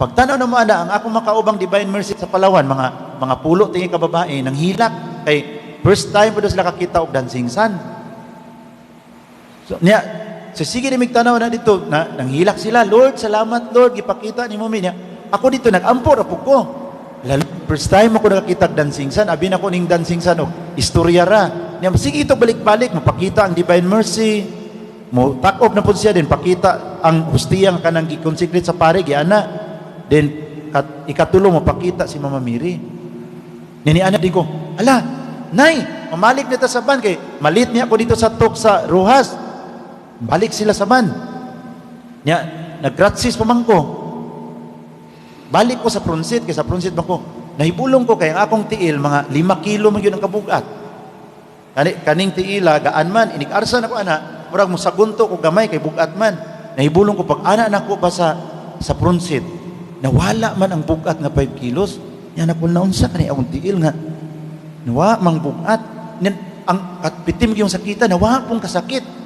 Pag tanaw na mo ana, ang akong makaubang Divine Mercy sa Palawan, mga pulo tingi ka babae, nang hilak. Kay first time po sila kakita og dancing sun. So, niya, sa sige ni tanaw na dito, na, nanghilak sila, "Lord, salamat Lord, gipakita ni mo mi." Niya, ako dito, nag-ampo ra po ko. Lalo, first time ako nakakita og dancing sun, abi na ko ning dancing sun, og istorya ra. Niya, sige ito balik-balik, mapakita ang Divine Mercy, mo takop na po siya din, pakita ang hustiya nga kanang gi-consecrate sa pare, giana. Then, ikatulo mo, pakita si Mama Mary. Nini ana din ko, "Ala, Nay, mamalik nita sa van kay malit niya ako dito sa tok sa Roxas." Balik sila sa van. Nya, nagkratsis pa man ko. Balik ko sa front seat, kay sa front seat man ko. Nahibulong ko kay ang akong tiil, mga 5 kilo man yun ang kabugat. Kaning tiila, gaan man, inig-arsa na ko ana, murag mo sagunto ko gamay kay bugat man. Nahibulong ko pag ana nako ba sa front seat, nawala man ang bugat nga 5 kilos. Nya na ko naunsa kani akong tiil nga nawa mang bugat. Nya, ang katpitim yung sakita, nawa pong kasakit.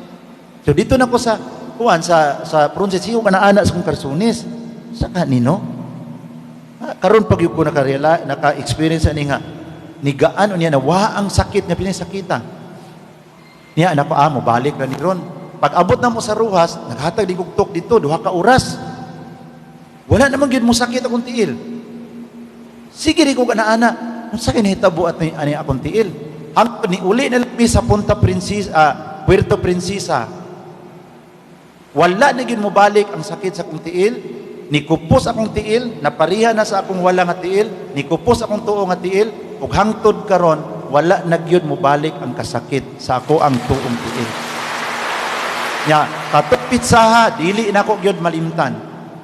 So dito na ko sa kuan sa front seat, siyo kana ana sa kong karsunis. Sa kanino? Ah, karon pag ko naka-experience ani nga nigaan unya na wa ang sakit nga pinasakita. Niya anak ko, ah, mo balik ra ni ron. Pag abot na mo sa Roxas, naghatag di kog tok dito 2 ka oras. Wala naman gyud mo sakit akong tiil. Sige di ko ana-ana. Unsa kay nahitabo at ni ani akong tiil? Ang ni uli na lang mi sa Punta Princesa, ah, Puerto Princesa. Wala na gyud mo balik ang sakit sa akong tiil. Nikupos akong tiil, napariha na sa akong wala nga tiil, nikupos akong tuo nga tiil, ug hangtod karon wala na gyud mo balik ang kasakit sa ako ang tuong tiil. Nya, katong pitsaha, dili na ko gyud malimtan.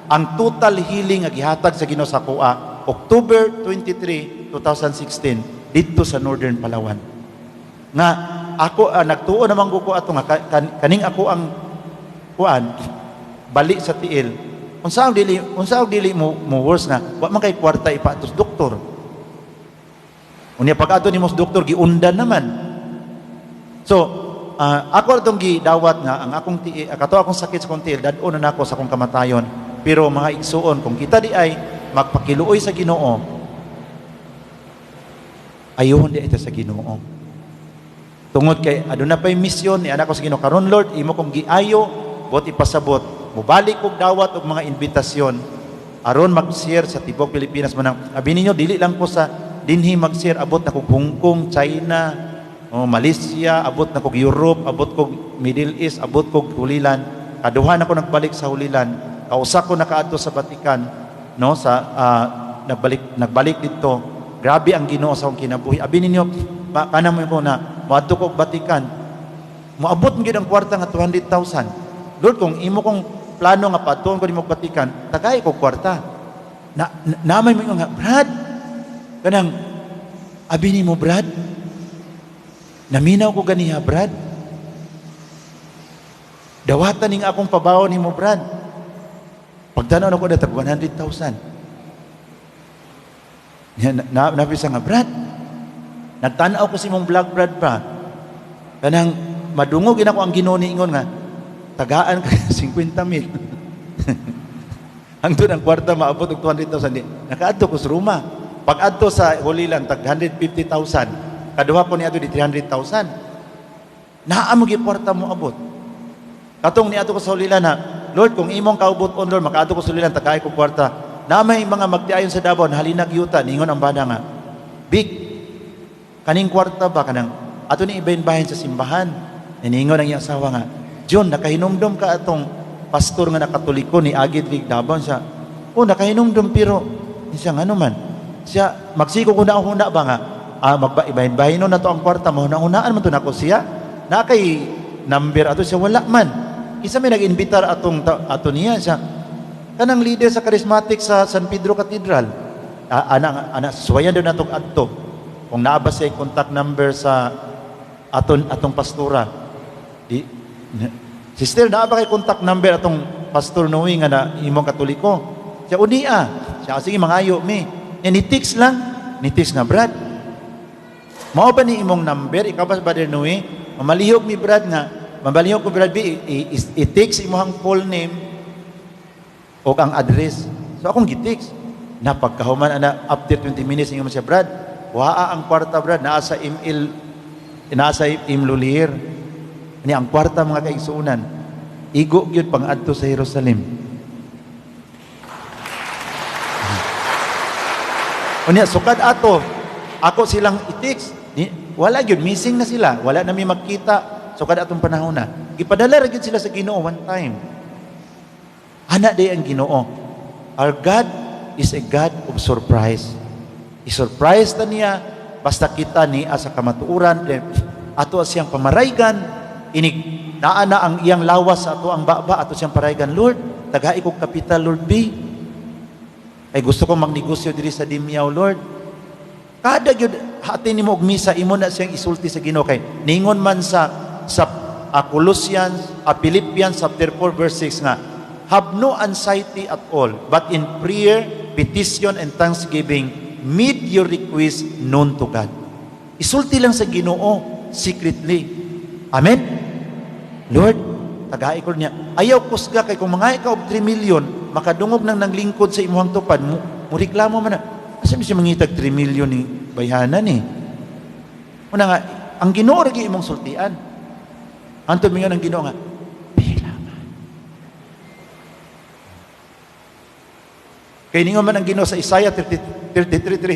Ang total healing nga gihatag sa Ginoo sa akoa, October 23, 2016, dito sa Northern Palawan. Nga ako nagtuo naman ko ato nga kaning ako ang kuan bali sa tiil. Unsa ang dili mo mo worse nga wa man kay kwarta ipaadto sa doktor. Unya pag adto nimo sa doktor, giundan naman. So, ako atong gidawat nga ang akong tiil, kato akong sakit sa akong tiil, dad-on na nako sa akong kamatayon. Pero mga igsuon, kung kita di ay magpakiluoy sa Ginoo, ayuhon di ito sa Ginoo. Tungod kay aduna pay misyon ni anak ko sa Ginoo karon, "Lord, imo kong giayo, buot ipasabot, mobalik kog dawat og mga imbitasyon aron mag-share sa tibuok Pilipinas man." Ang abi ninyo, dili lang ko sa dinhi mag-share, abot na kog Hong Kong, China, oh, Malaysia, abot na kog Europe, abot kog Middle East, abot kog Hulilan. Kaduha na ko nagbalik sa Hulilan. Kausa ko nakaadto sa Vatican, no, sa nagbalik dito. Grabe ang Ginoo sa akong kinabuhi. Abi ninyo, kana mo ko na moadto ko og Vatican. Moabot man gyud ang kwarta nga 200,000. "Lord, kung imo kong plano nga padtuon ko nimo og Vatican, tagay ko kwarta." Na namay mo nga, "Brad, kanang abi nimo, Brad. Naminaw ko ganiha, Brad. Dawatan ning akong pabaw nimo, Brad." Pagtanaw nako na tag 100,000. Yan, na, napisa nga, "Brad, nagtanaw ko sa imong vlog, Brad, pa. Kanang madungog gina ko ang Ginoo niingon nga tagaan ka 50 mil." Hangtod ang kwarta maabot og 200,000 di. Nakaadto ko sa Roma. Pag adto sa Hulilan tag 150,000. Kaduha ko niadto di 300,000. Naa mo gyud kwarta mo abot. Katong niadto ko sa Hulilan na, "Lord, kung imong kaubot on, Lord, makaadto ko sa Hulilan, tagay ko kwarta." Na may mga magtiayon sa Davao, nahalinag yuta, ningon ang bana nga, "Big, kaning kwarta ba, kanang, ato ni ibahin-bahin sa simbahan." Niningon ang iyang asawa nga, "John, nakahinumdom ka atong pastor nga nakatoliko ni Agid Rig Davao siya." Oh, nakahinumdum pero siya ngano man. Siya magsiko ko na huna ba nga magba ibahin-bahin na to ang kwarta mo, hunaan man to nako siya. Na kay number ato siya, wala man. Isa may nag-invitar atong ato niya siya. Kanang leader sa charismatic sa San Pedro Cathedral. Ana ana suwayan daw natong adto. Kung naa ba siya contact number sa aton atong pastora. Di sister, naa ba kay contact number atong Pastor Noe nga na imong Katoliko? Siya unia. Siya, sige, mangayo mi. Nya ni text lang, ni text nga, "Brad. Mao ba ni imong number? Ikaw ba Brother Noe? Mamalihog mi, Brad, nga mamalihog ko, Brad B, i-text imong full name o ang address." So akong gi-text. Na pagkahuman ana, after 20 minutes, ingon siya, "Brad, waa ang kwarta, Brad, naa sa ML, naa sa M Lhuillier." Ni ang kwarta, mga kaigsuonan, igo gyud pang-adto sa Jerusalem. Unya sukad ato, ako silang i-text, ni, wala gyud, missing na sila, wala na mi magkita sukad atong panahon na. Gipadala ra gyud sila sa Ginoo one time. Ana day ang Ginoo. Our God is a God of surprise. I-surprise ta niya basta kita niya sa kamatuoran, then ato siyang pamaraygan, inig naa na ang iyang lawas sa ato ang baba, ato siyang paraygan, "Lord, tagai kog kapital, Lord B. Ay gusto kong magnegosyo diri sa Dimiao, Lord." Kada gyud hati nimo og misa, imo na siyang isulti sa Ginoo kay ningon man sa Colossians, Philippians chapter 4 verse 6 nga, "Have no anxiety at all, but in prayer, petition and thanksgiving made your request known to God." Isulti lang sa Ginoo secretly. Amen. "Lord, tagai ko niya." Ayaw kusga kay kung mga ikaw og 3 million, makadungog nang nanglingkod sa imuhang tupad, mo reklamo man na. Asa mi siya mangitag 3 million ni bayhanan ni? Una nga, ang Ginoo ra gyud imong sultian. Anto mingon ang Ginoo nga, pila man. Kay ningon man ang Ginoo sa Isaiah 33:3,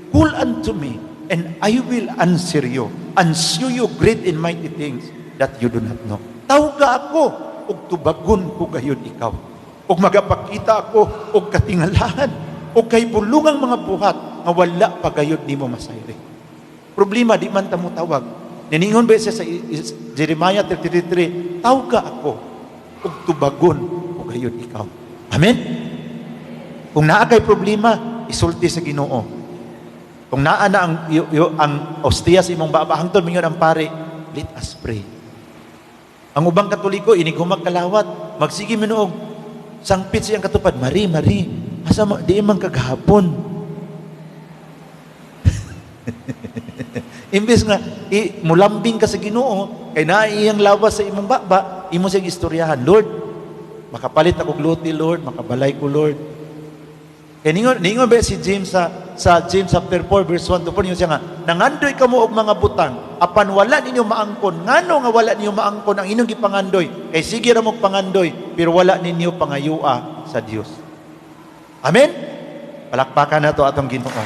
"Call unto me, and I will answer you, and show you great and mighty things that you do not know." Tawga ako, ug tubagon ko gayud ikaw. Ug magapakita ako og katingalahan, ug kay bulungang mga buhat nga wala pa gayud nimo masayri. Problema, di man ta mo tawag. Niningon ba siya sa Jeremiah 33:3, "Tawga ako, ug tubagon ko gayud ikaw." Amen? Kung naa kay problema, isulti sa Ginoo. Kung naa na ang ang ostiya sa imong baba, hangtod mingon ang pare, "Let us pray." Ang ubang Katoliko, inig humag kalawat, magsige minuog, sangpit siyang katupad, "Mari, Mari, asa mo, di man kagahapon." Imbes nga, mulambing ka sa Ginoo, kay naa iyang lawas sa imong baba, imo siyang istoryahan, "Lord, makapalit ako gluti, Lord, makabalay ko, Lord." Kay ningon ba si James sa James chapter 4 verse 1 to 4, ningon siya nga, "Nangandoy kamo og mga butang apan wala ninyo maangkon. Ngano nga wala ninyo maangkon ang inyong gipangandoy? Kay sige ra mo pangandoy pero wala ninyo pangayua sa Dios." Amen. Palakpakan nato atong Ginoo.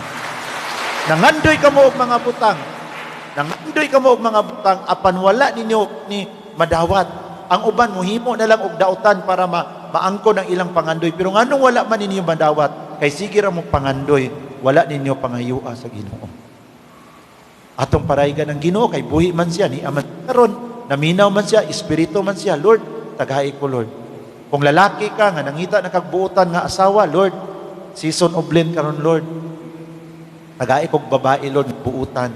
Nangandoy kamo og mga butang. Nangandoy kamo og mga butang apan wala ninyo ni madawat. Ang uban mohimo na lang og dautan para maangkon ang ilang pangandoy, pero nganong wala man ninyo madawat? Kay sige ra mo pangandoy, wala ninyo pangayua sa Ginoo. Atong paraygan ang Ginoo kay buhi man siya ni aman karon, naminaw man siya, espiritu man siya. "Lord, tagahi ko, Lord." Kung lalaki ka nga nangita na kag buotan nga asawa, "Lord, season of Lent karon, Lord. Tagahi kog babae, Lord, buutan."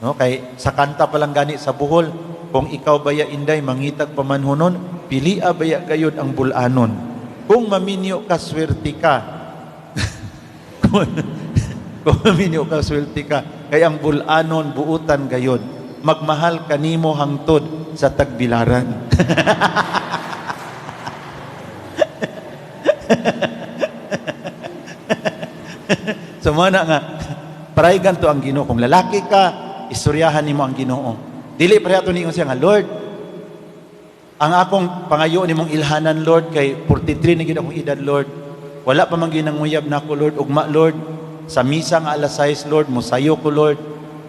No, kay sa kanta pa lang gani sa Bohol, "Kung ikaw baya inday mangitag pamanhunon, pilia baya gayud ang bulanon. Kung maminyo ka, swerte ka. Kung maminyo ka, swerte ka. Kay ang bulanon, buutan gayod. Magmahal kanimo hangtod sa tagbilaran." So mana nga, paraygan to ang Ginoo. Kung lalaki ka, istoryahan nimo ang Ginoo. Dili pareha to ningon siya nga, "Lord, ang akong pangayo nimong ilhanan, Lord, kay 43 na gid akong edad, Lord. Wala pa man ginanguyab nako, Lord. Ugma, Lord, sa misa nga alas 6, Lord, mosayo ko, Lord.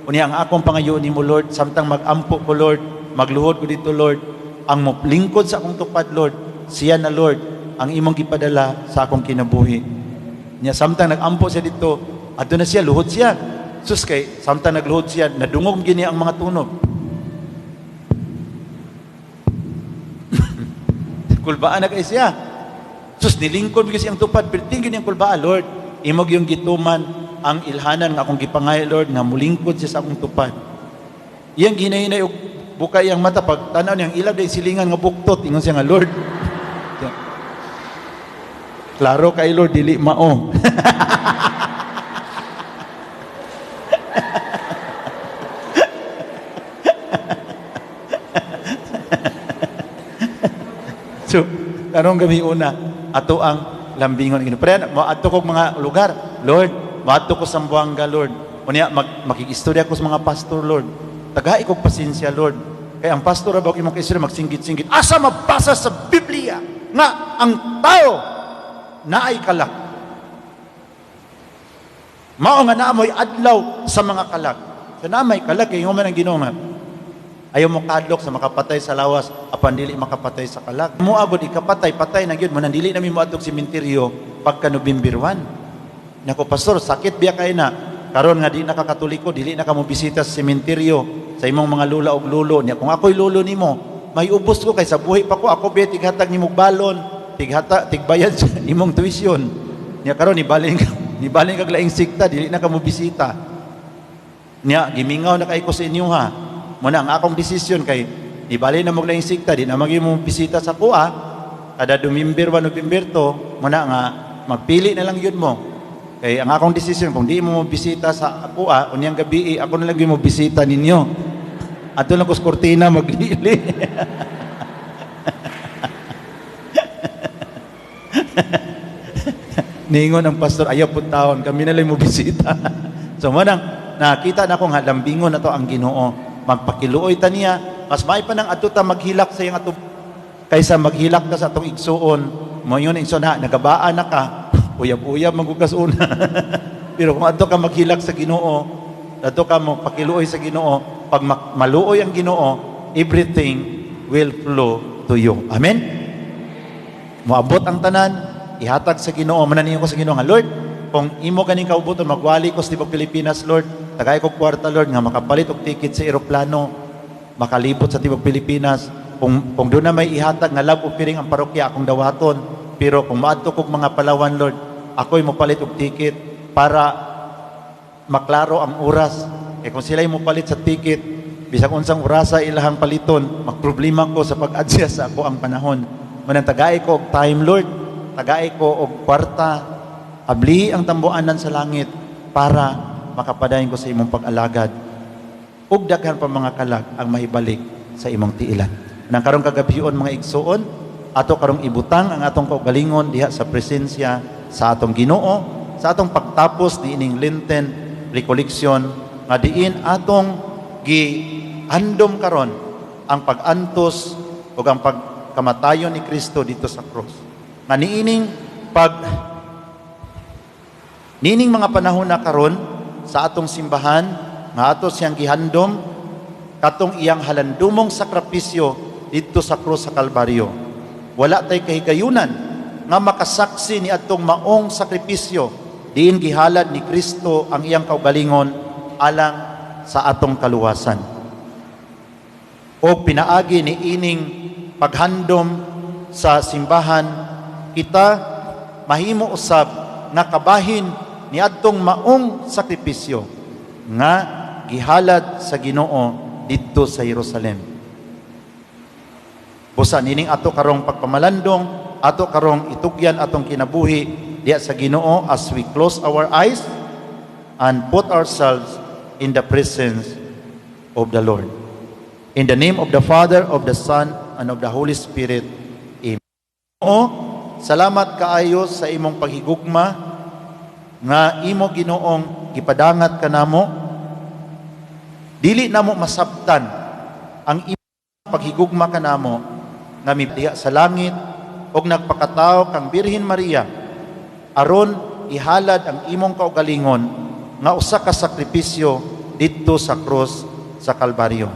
Unya ang akong pangayo nimo, Lord, samtang magampo ko, Lord, magluhod ko dito, Lord, ang moplingkod sa akong tupad, Lord, siya na, Lord, ang imong gipadala sa akong kinabuhi. Nya samtang nagampo siya dito, adto na siya, luhod siya. Sus, kay samtang nagluhod siya, nadungog gini ang mga tunog. Kulbaan na kay siya. Sus, nilingkod gyud siyang tupad, perting gini ang kulbaan. Lord, imong yung gituman ang ilhanan nga akong gipangay, Lord, nga mulingkod siya sa akong tupad. Iyang ginahinay og buka iyang mata, pag tanaw niyang ilab dahil silingan nga buktot, ingon siya nga, "Lord, klaro kay Lord, dili mao." So, karong gabi una, ato ang lambingon Ginoo. Pero moadto kog mga lugar, Lord, moadto ko sa Zamboanga, Lord. Unya makikistorya ko sa mga pastor, Lord. Tagai kog pasensya, Lord. Kay ang pastor ba imong kaistorya magsinggit-singgit. Asa mabasa sa Biblia nga ang tao naay kalag? Mao nga naamoy adlaw sa mga kalag. Sa naamay kalag kay man ang Ginoo nga ayaw mo kadlok sa makapatay sa lawas apan dili makapatay sa kalag. Mo agod ikapatay, patay na gyud mo nang dili na mi moadtog sementeryo pagka November 1. Nako pastor, sakit biya kay na. Karon nga di na ka Katoliko, dili na ka mo bisita sa sementeryo sa imong mga lula og lulo. Nya kung ako'y lulo nimo, may ubos ko kay sa buhi pa ko, ako biya tighatag nimong balon, tighata tigbayad sa imong tuition. Nya karon nibalin kag laing sikta, dili na ka mo bisita. Nya gimingaw na kay ko sa inyo ha. Muna ang akong desisyon kay ibali na mo laing sikta, di na magi mo bisita sa kuha kada November 1, November 2, muna nga magpili na lang yun mo. Kay ang akong desisyon kung di mo bisita sa kuha unyang gabi, ako na lang gyud mo bisita ninyo. Ato lang ko sa kortina maglili. Ningon ang pastor, ayaw po taon, kami na lang mo bisita. So manang nakita na akong lambingon na to ang Ginoo. Magpakiluoy ta niya, mas may pa nang adto ta maghilak sa iyang ato kaysa maghilak ta sa atong igsuon. Mo yun igsuon ha, nagabaan na ka, uyab-uyab magugas una. Pero kung adto ka maghilak sa Ginoo, adto ka mo pakiluoy sa Ginoo, pag maluoy ang Ginoo, everything will flow to you. Amen? Moabot ang tanan, ihatag sa Ginoo. Mananiyo ko sa Ginoo nga, Lord, kung imo ganing kaubuton, magwali ko sa tibok Pilipinas, Lord, tagay ko kwarta, Lord, nga makapalit og ticket sa eroplano, makalibot sa tibok Pilipinas. Kung doon na may ihatag nga love offering ang parokya, akong dawaton. Pero kung maadto kog mga Palawan, Lord, ako'y mopalit og ticket para maklaro ang oras. Kung sila'y mopalit sa ticket, bisag unsang orasa ilahang paliton, magproblema ko sa pag-adjust sa ako ang panahon. Manang tagay ko og time, Lord, tagay ko og kwarta, abli ang tambuanan sa langit para makapadayon ko sa imong pag-alagad. Ug daghan pa mga kalag ang mahibalik sa imong tiilan. Nang karong kagabhion mga igsuon, ato karong ibutang ang atong kaugalingon diha sa presensya sa atong Ginoo, sa atong pagtapos niining Lenten recollection nga diin atong giandom karon ang pag-antos ug ang pagkamatayon ni Kristo dito sa cross. Nga niining mga panahon na karon sa atong simbahan nga ato siyang gihandom katong iyang halandumong sakripisyo didto sa krus sa Kalbaryo. Wala tay kahigayunan nga makasaksi ni atong maong sakripisyo diin gihalad ni Kristo ang iyang kaugalingon alang sa atong kaluwasan. O pinaagi ni ining paghandom sa simbahan, kita mahimo usab nga kabahin ni adtong maong sakripisyo nga gihalad sa Ginoo didto sa Jerusalem. Busa nining ato karong pagpamalandong, ato karong itugyan atong kinabuhi diya sa Ginoo as we close our eyes and put ourselves in the presence of the Lord. In the name of the Father, of the Son, and of the Holy Spirit. Amen. O, salamat kaayo sa imong paghigugma nga imo Ginoong gipadangat kanamo. Dili namo masabtan ang imong paghigugma kanamo nga midiha sa langit og nagpakatao kang Birhen Maria aron ihalad ang imong kaugalingon nga usa ka sakripisyo didto sa krus sa Kalbaryo.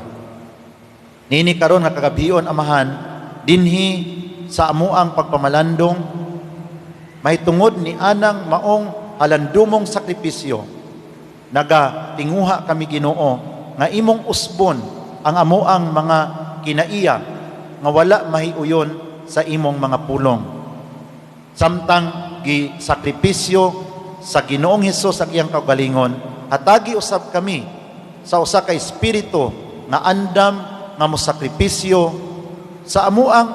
Nini karon nga kagabhion, Amahan, dinhi sa amuang pagpamalandong mahitungod ni anang maong halandumong sakripisyo. Naga tinguha kami, Ginoo, nga imong usbon ang amuang mga kinaiya nga wala mahiuyon sa imong mga pulong. Samtang gisakripisyo sa Ginoong Hesus ang iyang kaugalingon, hatagi usab kami sa usa ka espiritu nga andam nga mosakripisyo sa amuang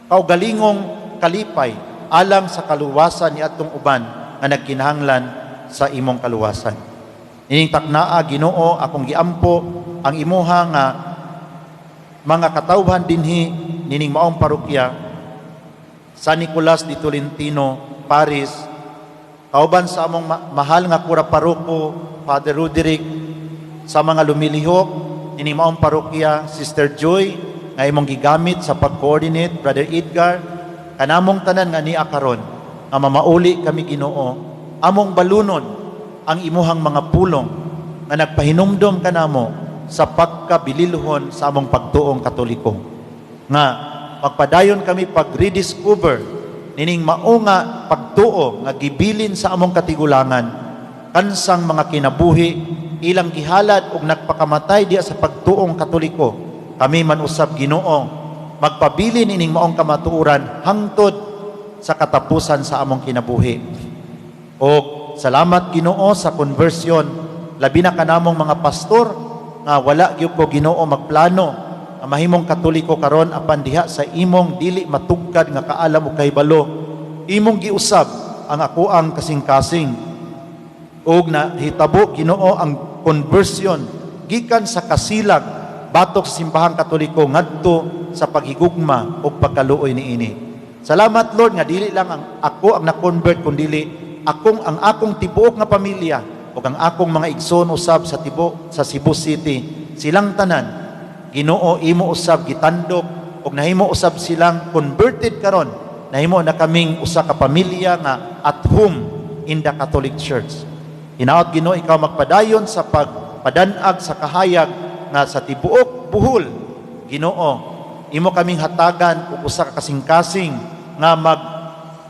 kaugalingong kalipay alang sa kaluwasan ni atong uban nga nagkinahanglan sa imong kaluwasan. Ining taknaa, Ginoo, akong giampo ang imuha nga mga katawhan dinhi nining maong parokya, San Nicolas de Tolentino Parish, kauban sa among mahal nga kura paroko, Father Roderick, sa mga lumilihok nining maong parokya, Sister Joy nga imong gigamit sa pag-coordinate, Brother Edgar, kanamong tanan nga nia karon nga mamauli kami, Ginoo, among balunon ang imuhang mga pulong nga nagpahinumdom kanamo sa pagkabililhon sa among pagtuong Katoliko, nga pagpadayon kami pag-rediscover nining mao nga pagtuo nga gibilin sa among katigulangan, kansang mga kinabuhi ilang gihalad og nagpakamatay diya sa pagtuong Katoliko. Kami man usab, Ginoo, magpabilin ining maong kamatuoran hangtod sa katapusan sa among kinabuhi. O salamat, Ginoo, sa conversion, labi na kanamong mga pastor nga wala gyud ko, Ginoo, magplano nga mahimong Katoliko karon, apan diha sa imong dili matugkad nga kaalam ug kahibalo, imong giusab ang akoang kasing-kasing ug nahitabo, Ginoo, ang conversion gikan sa kasilag batok sa simbahang Katoliko ngadto sa paghigugma ug pagkaluoy niini. Salamat, Lord, nga dili lang ang ako ang na-convert kundili akong ang akong tibuok nga pamilya ug ang akong mga igsoon usab sa tibuok sa Cebu City. Silang tanan, Ginoo, imo usab gitandok ug nahimo usab silang converted. Karon nahimo na kaming usa ka pamilya nga at home in the Catholic Church. Hinaot, Ginoo, ikaw magpadayon sa pagpadanag sa kahayag nga sa tibuok Bohol, Ginoo, imo kaming hatagan og usa ka kasing-kasing nga mag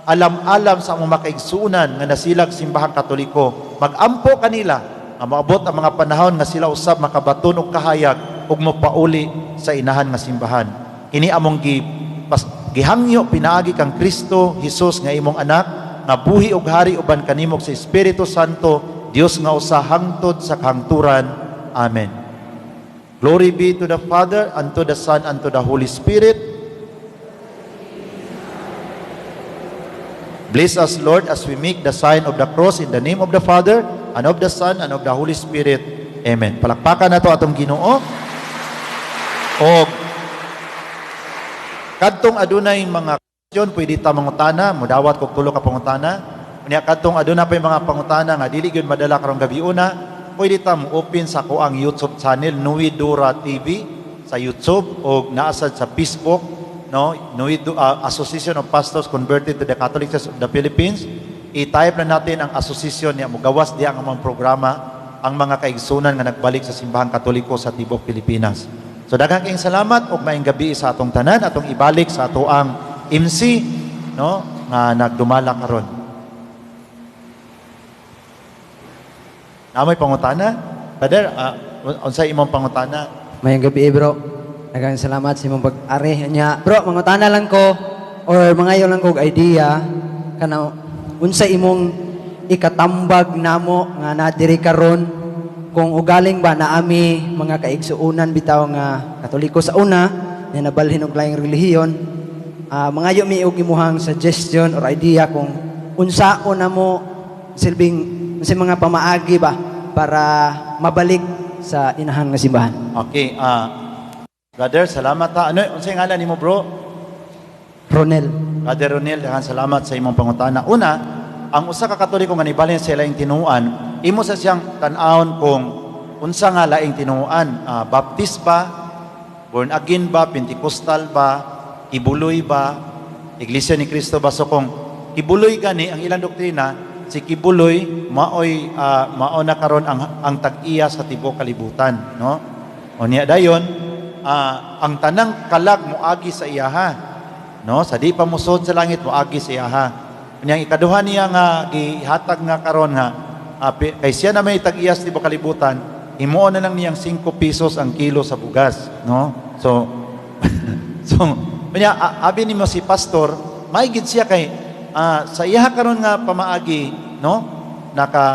alam-alam sa among makaigsuonan nga nasilag simbahang Katoliko, magampo kanila nga moabot ang mga panahon nga sila usab makabaton og kahayag ug mopauli sa inahan nga simbahan. Kini among gihangyo pinaagi kang Kristo Hesus nga imong anak nga buhi ug hari uban kanimo sa Espiritu Santo, Dios nga usa hangtod sa kahangturan. Amen. Glory be to the Father, and to the Son, and to the Holy Spirit. Bless us, Lord, as we make the sign of the cross in the name of the Father, and of the Son, and of the Holy Spirit. Amen. Palakpakan nato atong Ginoo. O kadtong adunay mga question, pwede ta mangutana, mudawat kog tulo ka pangutana. Unya kadtong aduna pa mga pangutana nga dili gyud madala karong gabi una, pwede ta mo open sa akoang YouTube channel, Nui Dora TV sa YouTube, o naa sad sa Facebook, no, Nui Association of Pastors Converted to the Catholic Church of the Philippines. I-type na natin ang association niya, mugawas diya ang mga programa, ang mga kaigsunan nga nagbalik sa simbahang Katoliko sa tibuok Pilipinas. So daghang kayong salamat ug maayong gabi sa atong tanan. Atong ibalik sa atoang MC, no, nga nagdumala karon. Naa moy pangutana? Brother, unsay imong pangutana? Maayong gabi, bro. Daghang salamat sa imong pag-ari nya. Bro, mangutana lang ko or mangayo lang ko og idea kana unsa imong ikatambag namo nga naa diri karon, kung ugaling ba na ami mga kaigsuonan bitaw nga Katoliko sa una na nabalhin og laing relihiyon, mangayo mi og imuhang suggestion or idea kung unsaon namo silbing unsay mga pamaagi ba para mabalik sa inahan nga simbahan. Okay, brother, salamat ha. Ano, unsay ngalan nimo, bro? Ronel. Brother Ronel, daghang salamat sa imong pangutana. Una, ang usa ka Katoliko nga nibalhin sa laing tinuan, imo sa siyang tan-awon kung unsa nga laing tinuan, Baptist ba, born again ba, Pentecostal ba, Quiboloy ba, Iglesia ni Cristo ba? So kung Quiboloy gani ang ilang doktrina, si Quiboloy maoy mao na karon ang tag-iya sa tibuok kalibutan, no? O niya dayon, ang tanang kalag moagi sa iyaha. No, sa di pa musod sa langit, moagi sa iyaha. Unya ikaduha niya nga gihatag nga karon nga kay siya na may tag-iyas di ba kalibutan, himuon na lang niyang 5 pesos ang kilo sa bugas, no? So so unya abi nimo si pastor, may gid siya kay sa iyaha karon nga pamaagi, no? Naka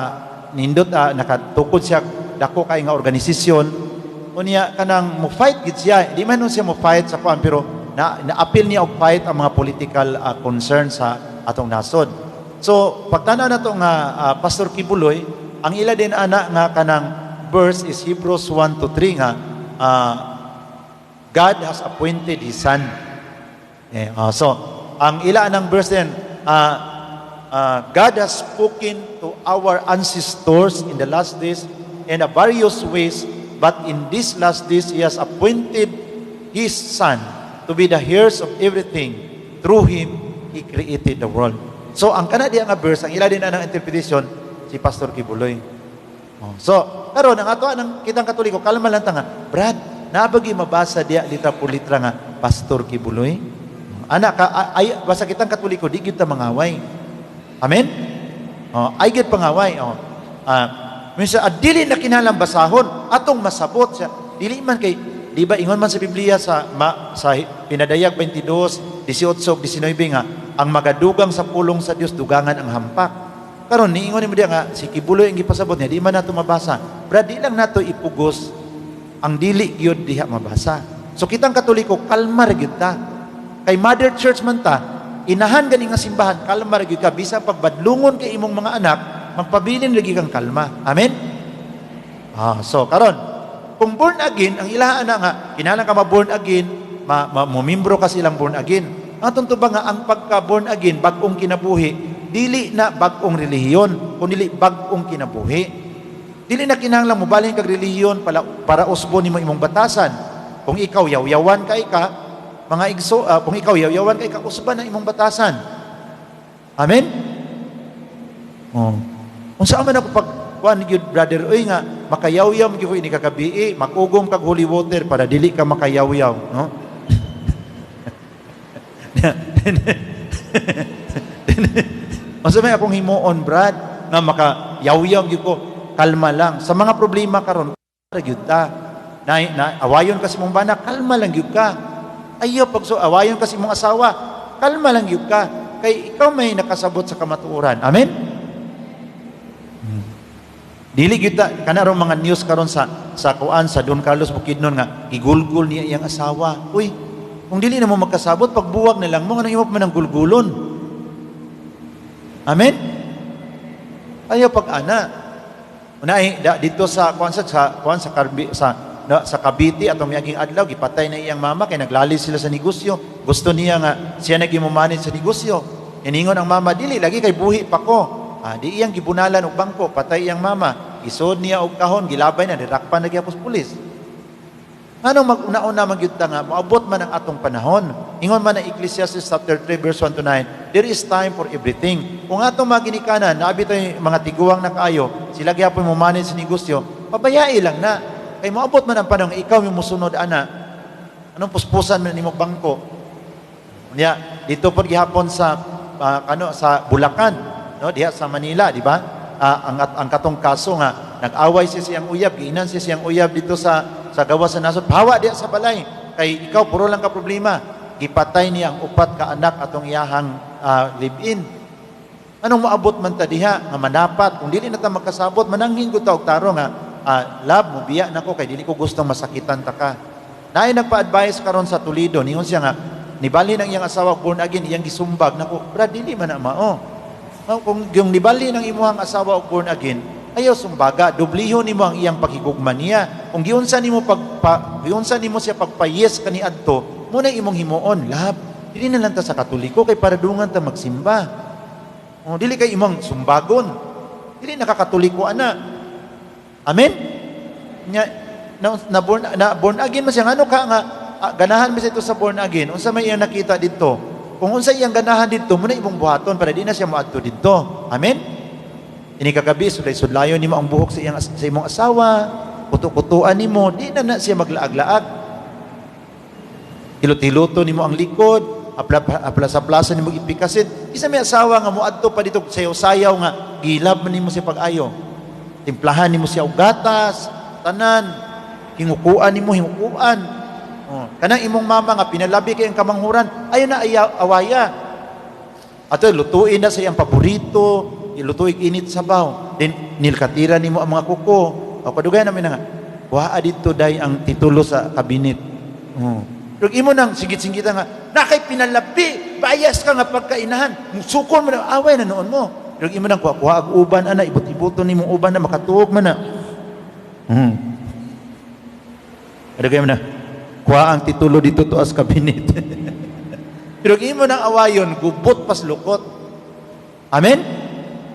nindot nakatukod siya dako kay nga organisasyon. Unya kanang mo fight gid siya, di man nun siya mo fight sa kuan, pero na na-appeal niya og fight ang mga political concern sa atong nasod. So pagtanaw nato nga Pastor Quiboloy, ang ila din ana nga kanang verse is Hebrews 1 to 3 nga God has appointed His Son. So ang ila anang verse din, God has spoken to our ancestors in the last days in a various ways, but in these last days He has appointed His Son to be the heirs of everything. Through Him, He created the world. So, ang kana diya nga verse, ang ila din anang interpretation, si Pastor Quiboloy. Oh. So, karon ang ato ang kitang Katoliko, kalma lang ta nga, "Brad, naa ba gyuy mabasa diya litra por litra nga Pastor Quiboloy?" Ana ka ay basta kitang Katoliko, di gyud ta mangaway. Amen? Oh, ay gyud pangaway. Oh. Minsan dili na kinahanglan basahon, atong masabot siya. Dili man kay di ba ingon man sa Biblia sa Pinadayag 22, 18 19 nga ang magadugang sa pulong sa Dios, dugangan ang hampak. Karon niingon nimo diya nga si Quiboloy ang gipasabot niya, di man nato mabasa. Brad, di lang nato ipugos ang dili gyud diha mabasa. So kitang Katoliko, kalma ra gyud ta. Kay Mother Church man ta, inahan gani nga simbahan, kalma ra gyud ka, bisan pagbadlungon kay imong mga anak, magpabilin lagi kang kalma. Amen? So karon, kung born again, ang ilaha na nga kinahanglan ka ma-born again, ma, ma, momimbro ka silang born again. Ang atong tubag nga ang pagka born again, bag-ong kinabuhi, dili na bag-ong relihiyon, kundi bag-ong kinabuhi. Dili na kinahanglan mobalhin kag relihiyon para usbon nimo imong batasan. Kung ikaw yaw-yawan kay ka, mga igso, kung ikaw yaw-yawan kay ka, usban na imong batasan. Amen? Oh. Unsa man ako pag kuan gyud, brother, oy, nga makayawyaw gyud ko ini kagabi, mag-ugom kag holy water para dili ka makayawyaw, no? Unsa may akong himuon, brad, nga makayawyaw gyud ko? Kalma lang. Sa mga problema karon, gyud ta. Na awayon ka sa imong bana, kalma lang gyud ka. Ayaw pag so awayon ka sa imong asawa, kalma lang gyud ka. Kay ikaw may nakasabot sa kamatuoran. Amen? Dili gyud ta kana ron mga news karon sa kuan sa Don Carlos Bukidnon nga gigulgol niya iyang asawa. Uy, kung dili na mo magkasabot, pagbuwag na lang mo, nganong imo pa man ang gulgulon? Amen? Ayaw pag ana. Una dito sa kuan sa kuan sa Karbi, sa na, sa Cavite atong miaging adlaw, gipatay na iyang mama kay naglali sila sa negosyo. Gusto niya nga siya na manage sa negosyo. Iningon ang mama, "Dili lagi kay buhi pa ko." Di iyang gibunalan og bangko, patay iyang mama. Isod niya og kahon, gilabay na, nirakpan na gyapon pulis. Nganong mag-una-una man gyud ta nga moabot man ang atong panahon. Ingon man ang Ecclesiastes chapter 3 verse 1 to 9, there is time for everything. Kung atong mga ginikanan, naabi tayo mga tiguang na kaayo, sila gyapon mo manage sa negosyo, pabayai lang na. Kay moabot man ang panahon ikaw yung musunod ana. Anong puspusan man nimo bangko? Unya, dito po gihapon sa ano sa Bulacan, no, diha sa Manila, di ba? Ang katong kaso nga nag-away siya siyang uyab, giinan siya siyang uyab dito sa gawas sa nasod, "Hawa diha sa balay kay ikaw puro lang ka problema." Gipatay niya ang upat ka anak atong iyahang live-in. Anong moabot man ta diha nga manapat, kung dili na ta magkasabot, mananghin gud ta og tarong nga, "Love, mobiya nako kay dili ko gustong masakitan ta ka." Naay nagpa-advise karon sa Toledo, ningon siya nga nibalhin ang iyang asawa, born again, iyang gisumbag nako. Brad, dili man na mao. No, kung yung nibalhin ang imuhang asawa og born again, ayaw sumbaga, dublihon nimo ang iyang paghigugma niya. Kung giunsa nimo siya pagpa-yes kaniadto, mo na imong himuon, "Love, dili na lang ta sa Katoliko kay para dungan ta magsimba." Oh, dili kay imong sumbagon. Dili nakakatoliko ana. Amen? Nya na born again man siya, ngano ka nga ganahan man siya ito sa born again? Unsa may iyang nakita didto? Kung unsa iyang ganahan didto, mo na imong buhaton para di na siya moadto didto. Amen? Ini kagabi, sulay-sudlayon nimo ang buhok sa imong asawa, kuto-kutuan nimo, di na na siya maglaag-laag. Hilot-hiloto nimo ang likod. Apla, plaza-plaza nimo ipikasin. Isa may asawa nga moadto pa dito sayaw-sayaw nga gilab man nimo siya pag-ayo. Timplahan nimo siya og gatas, tanan. Hingukuan nimo, hingukuan. Oh. Kanang imong mama nga pinalabi kay ang kamanghuran, ayo na ayaw, awaya. Ato lutuin na sa iyang paborito, ilutuin init sabaw. Then nilkatira nimo ang mga kuko. O kadugay namin na nga. Wa dito day ang titulo sa kabinet. Oh. Pero imo nang sigit-sigita nga, na kay pinalabi, bayas ka nga pagkainahan, musukon mo na, away na noon mo. Pero imo nang kuha, kuha og uban ana, ibot-iboton nimo uban na makatuog man na. Kadugay mo na, kuha ang titulo dito to as kabinet. Pero imo nang awayon, gubot pas lukot. Amen?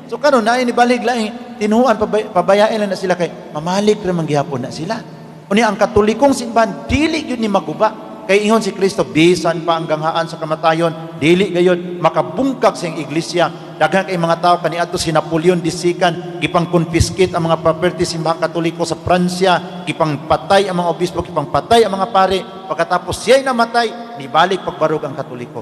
So karon naay ni balig laing tinuan pabayain lang na sila kay mamalik ra man gihapon na sila. Unya ang Katolikong simbahan dili gyud ni maguba. Kay ingon si Kristo, bisan pa ang ganghaan sa kamatayon, dili gayud makabungkag sa iyang iglesia. Daghan kay mga tao kaniadto si Napoleon II, gipang confiscate ang mga property simbahang Katoliko sa Pransya, gipang patay ang mga obispo, gipang patay ang mga pare. Pagkatapos siya'y namatay, nibalik pagbarog ang Katoliko.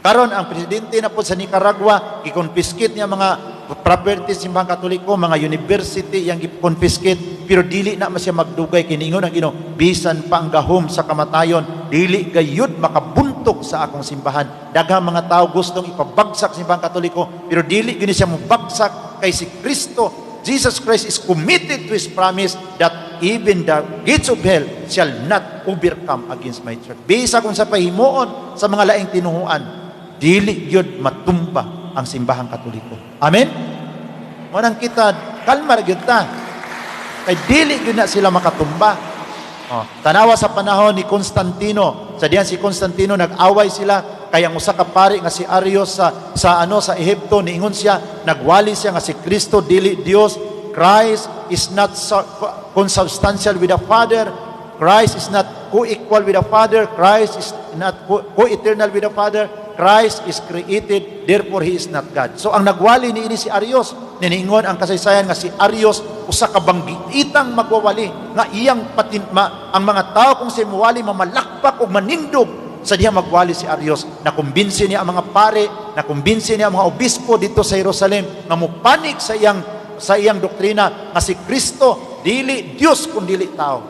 Karon ang presidente na po sa Nicaragua, gi-confiscate niya mga properties simbahang Katoliko, mga university yang gi-confiscate, pero dili na man siya magdugay kiniingon ang Ginoo, bisan pa ang gahom sa kamatayon, dili gayud makabuntog sa akong simbahan. Daghang mga tao gustong ipabagsak simbahang Katoliko, pero dili gyud siya mobagsak kay si Kristo, Jesus Christ, is committed to His promise that even the gates of hell shall not overcome against my church. Bisa kung sa pahimuon sa mga laing tinuhuan, dili gyud matumba ang simbahang Katoliko. Amen? Mo nang kita kalma ra gyud ta. Kay dili gyud na sila makatumba. Oh, tanawa sa panahon ni Constantino. Sa diyan si Constantino nag-away sila kay ang usa ka pari nga si Arius sa ano sa Ehipto, niingon siya, nagwali siya nga si Kristo dili Dios. Christ is not consubstantial with the Father. Christ is not co-equal with the Father. Christ is not co-eternal with the Father. Christ is created, therefore He is not God. So ang nagwali ni ini si Arius, niingon ang kasaysayan nga si Arius usa ka banggiitang magwawali nga iyang patin, ma, ang mga tao kung si muwali mamalakpak og manindog sa diha magwali si Arius. Nakumbinsi niya ang mga pare, nakumbinsi niya ang mga obispo dito sa Jerusalem nga mupanik sa iyang doktrina nga si Kristo dili Dios kun dili tao.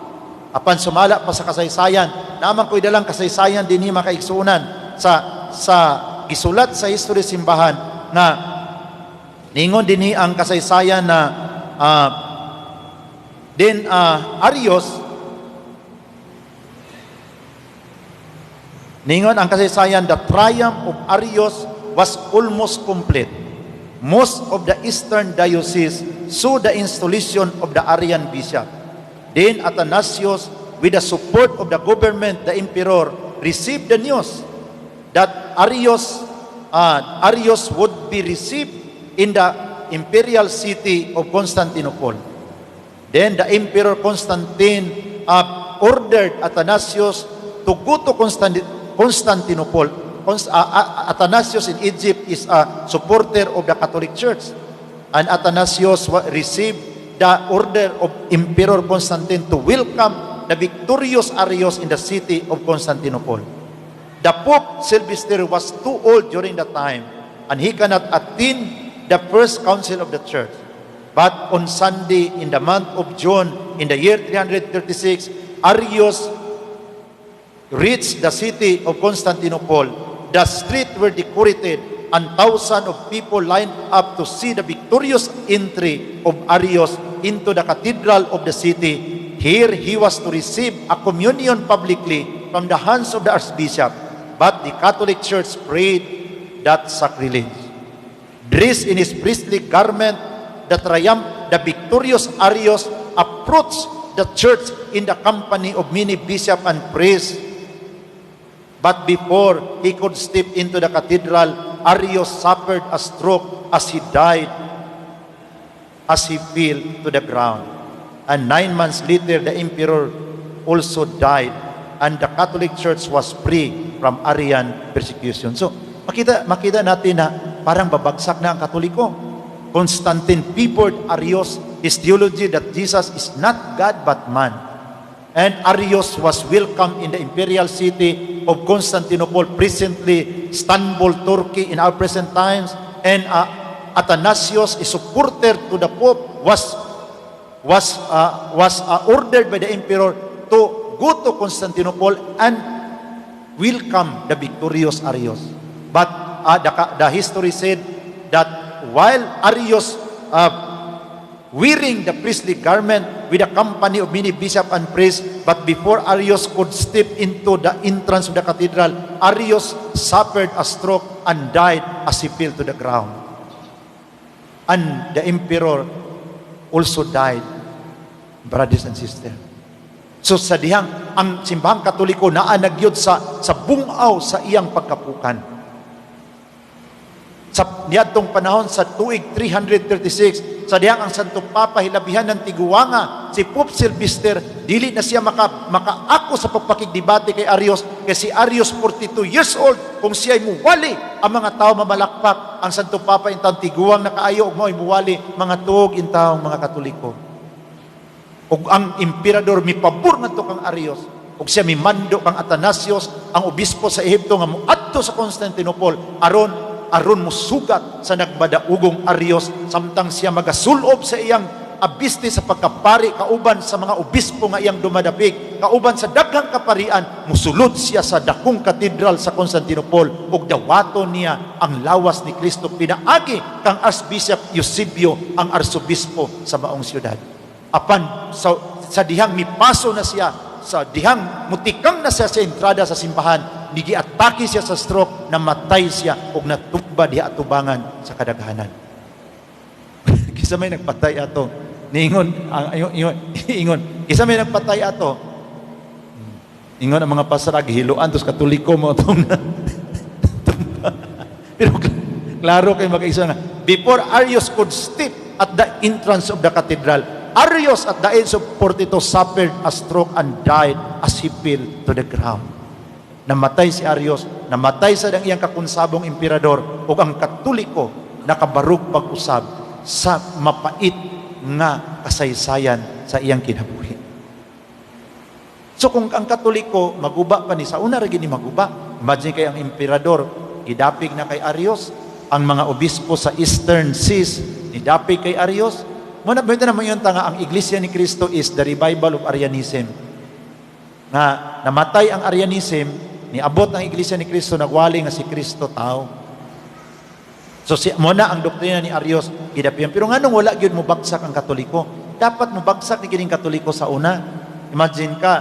Apan sumala pa sa kasaysayan, naman ko'y dalang kasaysayan dinhi, mga kaigsuonan, sa gisulat sa history simbahan nga ningon dinhi ang kasaysayan na then Arius. Ningon ang kasaysayan, the triumph of Arius was almost complete. Most of the eastern diocese saw the installation of the Arian bishop. Then Athanasius, with the support of the government, the emperor, received the news that Arius would be received in the imperial city of Constantinople. Then the Emperor Constantine ordered Athanasius to go to Constantinople. Athanasius in Egypt is a supporter of the Catholic Church. And Athanasius received the order of Emperor Constantine to welcome the victorious Arius in the city of Constantinople. The Pope Sylvester was too old during that time and he cannot attend the first council of the church. But on Sunday in the month of June in the year 336, Arius reached the city of Constantinople. The streets were decorated and thousands of people lined up to see the victorious entry of Arius into the cathedral of the city. Here he was to receive a communion publicly from the hands of the archbishop. But the Catholic Church prayed that sacrilege. Dressed in his priestly garment, the victorious Arius approached the church in the company of many bishops and priests. But before he could step into the cathedral, Arius suffered a stroke as he died, as he fell to the ground. And 9 months later, the emperor also died, and the Catholic Church was free from Arian persecution. So, makita natin na parang babagsak na ang Katoliko. Constantine favored Arius, his theology that Jesus is not God but man. And Arius was welcomed in the imperial city of Constantinople, presently Istanbul, Turkey, in our present times. And Athanasius, a supporter to the Pope, was ordered by the emperor to go to Constantinople and welcome the victorious Arius. But the history said that while Arius wearing the priestly garment with a company of many bishop and priests, but before Arius could step into the entrance of the cathedral, Arius suffered a stroke and died as he fell to the ground. And the emperor also died, brothers and sisters. So sa dihang ang Simbahang Katoliko naa na gyud sa bungaw sa iyang pagkapukan. Sa niadtong panahon sa tuig 336, sa dihang ang Santo Papa hilabihan ng tiguwanga si Pope Sylvester, dili na siya makaako sa pagpakigdebate kay Arius, kay si Arius 42 years old. Kung siya ay muwali, ang mga tao mamalakpak. Ang Santo Papa intawon tiguwang na kaayo ug mao'y muwali mga tuog intawong mga Katoliko, ug ang emperador mipabor ngadto kang Arius ug siya mimando kang Athanasius, ang obispo sa Ehipto, nga moadto sa Constantinople aron musugat sa nagmadaugong Arius samtang siya magasulob sa iyang abiste sa pagkapari kauban sa mga obispo nga iyang dumadapig, kauban sa daghang kaparian. Musulod siya sa dakong katedral sa Constantinople ug dawaton niya ang lawas ni Kristo pinaagi kang Archbishop Eusebio, ang arsobispo sa maong siyudad. Apan sa dihang mipaso na siya, sa dihang mutikang na siya sa entrada sa simbahan, giatake siya sa stroke, namatay siya ug natumba diha atubangan sa kadaghanan. Kinsa may nagpatay ato? Niingon ang ingon, ingon, kinsa may nagpatay ato? Ingon ang mga pastor, gihiloan tos Katoliko mo atong. Pero klaro kay mag-isa nga before Arius could step at the entrance of the cathedral, Arius at the age of 42 suffered a stroke and died as he fell to the ground. Namatay si Arius, namatay sa iyang kakonsabong emperador, ug ang Katoliko nakabarog pag-usab sa mapait nga kasaysayan sa iyang kinabuhi. So kung ang Katoliko maguba pa ni sa una ra gini maguba, imagine kay ang emperador gidapig na kay Arius, ang mga obispo sa Eastern Seas nidapig kay Arius. Mo na naman yun nga ang Iglesia ni Cristo is the revival of Arianism. Nga namatay ang Arianism, niabot ang Iglesia ni Cristo, nagwali nga si Kristo tao. So si mo na ang doktrina ni Arius gidapian. Pero nganong wala gyud mo bagsak ang Katoliko? Dapat mo bagsak ni kining Katoliko sa una. Imagine ka,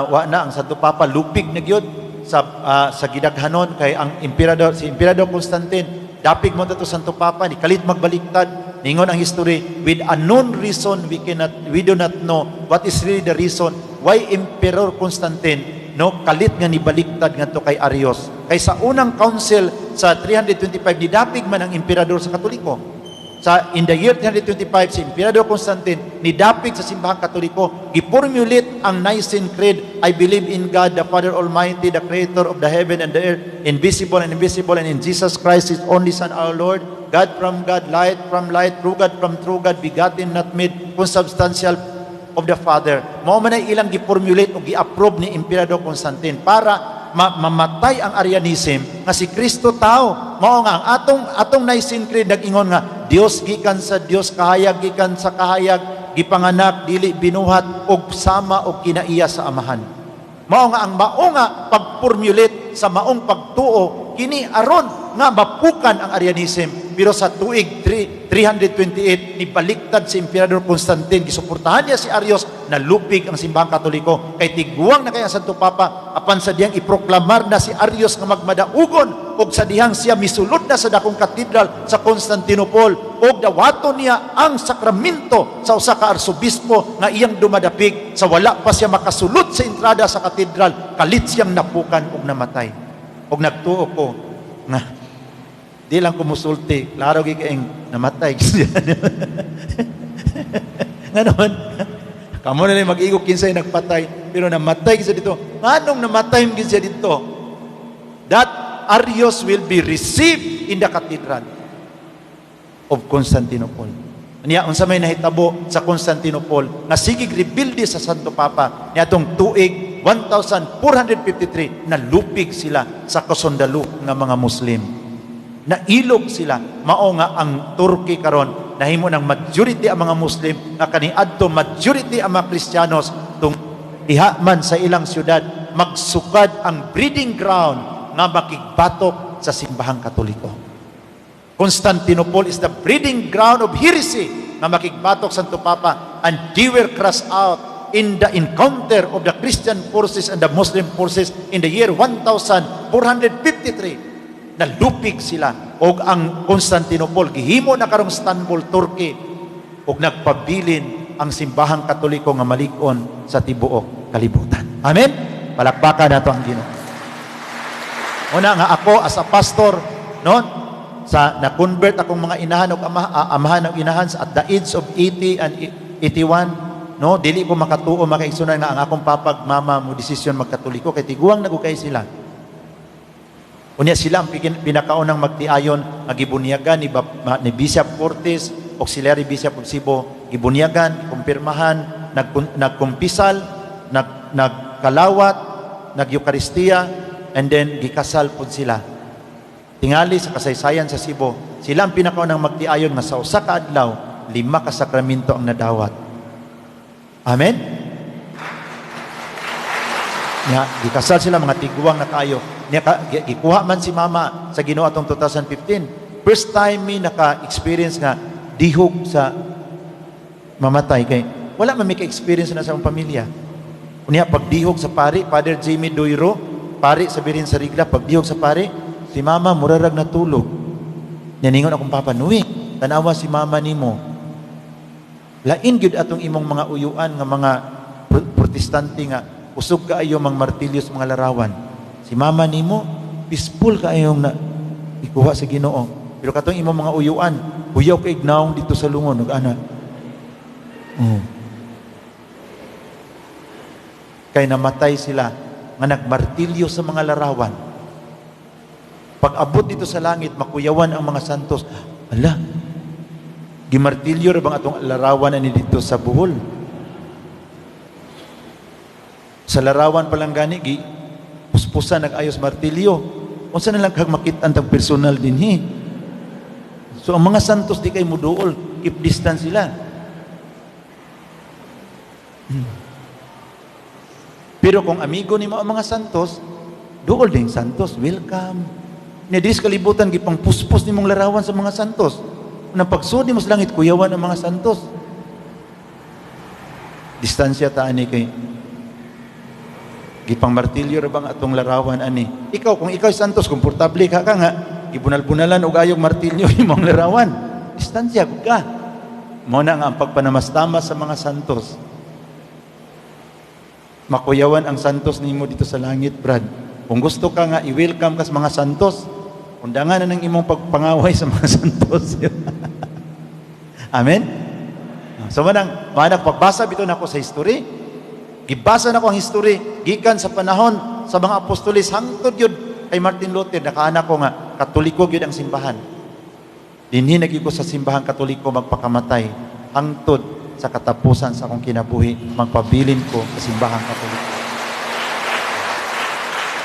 wa na ang Santo Papa, lupig na gyud sa gidaghanon kay ang emperador, si Emperador Constantine, dapig mo to Santo Papa, ni kalit magbaliktad. Ningon ang history, with a known reason, we do not know what is really the reason why Emperor Constantine, no, kalit nga nibaliktad ngadto kay Arius. Kay sa unang council sa 325, nidapig man ang emperador sa Katoliko. Sa in the year 325, si Emperador Constantine nidapig sa Simbahang Katoliko, giformulate ang Nicene Creed, "I believe in God, the Father Almighty, the creator of the heaven and the earth, invisible and invisible, and in Jesus Christ, His only Son, our Lord, God from God, light from light, true God from true God, begotten, not made, consubstantial of the Father." Mao man ay ilang giformulate o gi-approve ni Emperador Constantine para mamatay ang Arianism nga si Kristo tao. Mao nga ang atong Nicene Creed nag-ingon nga Dios gikan sa Dios, kahayag gikan sa kahayag, gipanganak, dili binuhat, ug sama og kinaiya sa Amahan. Mao nga ang mao nga pag-formulate sa maong pagtuo kini aron nga mapukan ang Arianism. Pero sa tuig 3, 328, nibaliktad si Emperador Constantine, gisuportahan niya si Arius, nalupig ang Simbahang Katoliko kay tiguang na kay ang Santo Papa. Apan sa dihang iproklamar na si Arius nga magmadaugon ug sa dihang siya misulod na sa dakong katedral sa Constantinople ug dawaton niya ang sakramento sa usa ka arsobispo nga iyang dumadapig, sa wala pa siya makasulod sa entrada sa katedral, kalit siyang napukan ug namatay. Ug nagtuo ko nga di lang ko musulti, klaro gyud kaayong namatay siya. Nga naman kamo na lang mag-igo kinsay nagpatay, pero namatay siya dito. Nganong namatay man siya dito? That Arius will be received in the cathedral of Constantinople. Niya unsa may nahitabo sa Constantinople nga sige rebelde sa Santo Papa niadtong tuig 1453, nalupig sila sa kasundalo nga mga Muslim. Nailog sila. Mao nga ang Turkey karon nahimo ng majority ang mga Muslim nga kaniadto majority ang mga Kristiyanos, tung diha man sa ilang syudad magsukad ang breeding ground nga makigbatok sa Simbahang Katoliko. Constantinople is the breeding ground of heresy nga makigbatok Santo Papa, and they were crushed out in the encounter of the Christian forces and the Muslim forces in the year 1453. Nalupig sila og ang Constantinople gihimo na karong Istanbul, Turkey, ug nagpabilin ang Simbahang Katoliko nga malig-on sa tibuok kalibutan. Amen. Palakpakan nato ang Ginoo. Una nga ako as a pastor, no, sa na-convert akong mga inahan ug ama, amahan ug inahan at the age of 80 and 81, no, dili ko makatuo, makaigsunan, nga ang akong papa ug mama mo desisyon magkatoliko kay tiguang na kay sila. Unya sila ang pinakaunang magtiayon nga gibunyagan ni Bishop Cortez, Auxiliary Bishop of Cebu, gibunyagan, kumpirmahan, nagkumpisal, nagkalawat, nag-Eucharistia, and then gikasal pud sila. Tingali sa kasaysayan sa Cebu, sila ang pinakaunang magtiayon nga sa usa ka adlaw, lima ka sakramento ang nadawat. Amen? Nya, gikasal sila, mga tiguang na kayo. Nya, gikuha man si mama sa Ginoo atong 2015. First time mi naka-experience nga dihog sa mamatay kay wala man mi ka-experience na sa akong pamilya. Unya pagdihog sa pari, Father Jimmy Duiro, pari sa Birhen sa Rigla, pagdihog sa pari, si mama murarag natulog. Nya ningon akong papa, "Nuwi, tanawa si mama nimo. Lain gyud atong imong mga uyuan nga mga Protestante nga usog kaayo mang martilyo sa mga larawan. Si mama nimo peaceful kaayong na ikuha sa Ginoo. Pero katong imong mga uyuan, huyaw kay nawong dito sa lungon ug ana." Oh. Kay namatay sila nga nagmartilyo sa mga larawan. Pag abot dito sa langit, makuyawan ang mga santos. "Ala, gimartilyo ra bang atong larawan ani dito sa Bohol?" Sa larawan pa lang gani, gi puspusan nag-ayos martilyo. Unsa na lang kag makit-an tag personal dinhi? So ang mga santos di kay muduol, keep distance sila. Pero kung amigo nimo ang mga santos, duol din santos, welcome. Ni dis kalibutan gipang puspos nimong larawan sa mga santos. Nang pagsud nimo sa langit, kuyawan ang mga santos. Distansya ta ani kay gipang martilyo ra bang atong larawan ani. Ikaw, kung ikaw santos, komportable ka ka nga gibunal-bunalan og ayog martilyo imong larawan. Distansya gud ka. Mo na nga ang pagpanamastamas sa mga santos. Makuyawan ang santos nimo dito sa langit, Brad. Kung gusto ka nga i-welcome ka sa mga santos, undangan na ng imong pagpangaway sa mga santos. Amen? So manang pagbasa bitaw nako sa history, gibasa nako ang history gikan sa panahon sa mga apostoles hangtod yun kay Martin Luther, nakaana ko nga Katoliko gyud ang simbahan. Dinhi na gyud ko sa Simbahang Katoliko magpakamatay hangtod sa katapusan sa akong kinabuhi, magpabilin ko sa Simbahang Katoliko.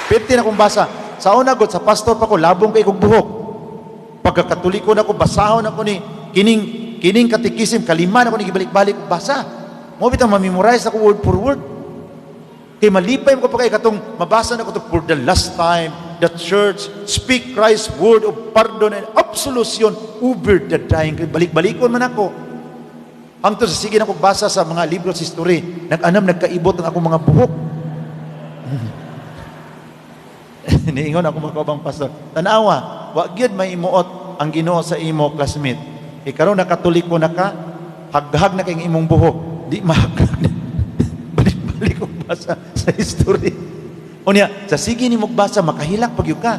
Pirti na kong basa. Sa una gud, sa pastor pa ko, labong kay kog buhok. Pagkakatoliko na ko, basahon ako ni kining kining katikisim, kalima na ko ni gibalik-balik og basa. Mo bitang ma-memorize ako word for word. Kay malipay mo ko pa kay katong mabasa na ko to, "For the last time, the church speak Christ's word of pardon and absolution over the dying." Kay balik-balikon man ako. Hangtod sa sige na ko basa sa mga libro sa history, nag-anam nagkaibot ang akong mga buhok. Niingon ako mga kaubang pastor, "Tanawa, wa gyud may imuot ang Ginoo sa imo classmate. Kay karon na Katoliko na ka, haghag na kay imong buhok." Di mahaghag na. Balik-balik ko basa sa history. Unya, sa sige ni basa, makahilak pag ka.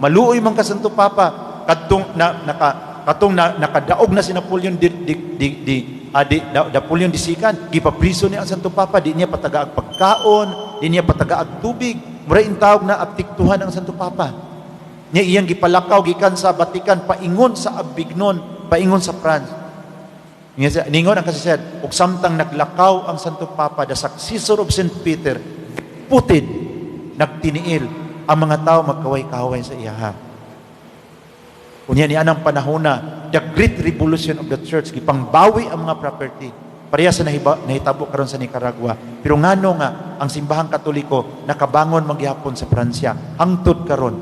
Maluoy man ka Santo Papa kadtong na naka katong na, nakadaog na si Napoleon di di di, di, di Napoleon di sikan, gipapriso niya ang Santo Papa, di niya patagaag pagkaon, di niya patagaag tubig. Mura intawog na aptiktuhan ang Santo Papa. Niya iyang gipalakaw gikan sa Vatican paingon sa Avignon, paingon sa France. Nga siya, ningon ang kasisad, ug samtang naglakaw ang Santo Papa, the successor of St. Peter, putid, nagtiniil ang mga tao magkaway-kaway sa iyaha. Unya ni anang panahona, the great revolution of the church, gipangbawi ang mga property. Pareha sa nahitabo karon sa Nicaragua. Pero ngano nga ang Simbahang Katoliko nakabangon magyapon sa Pransya hangtod karon,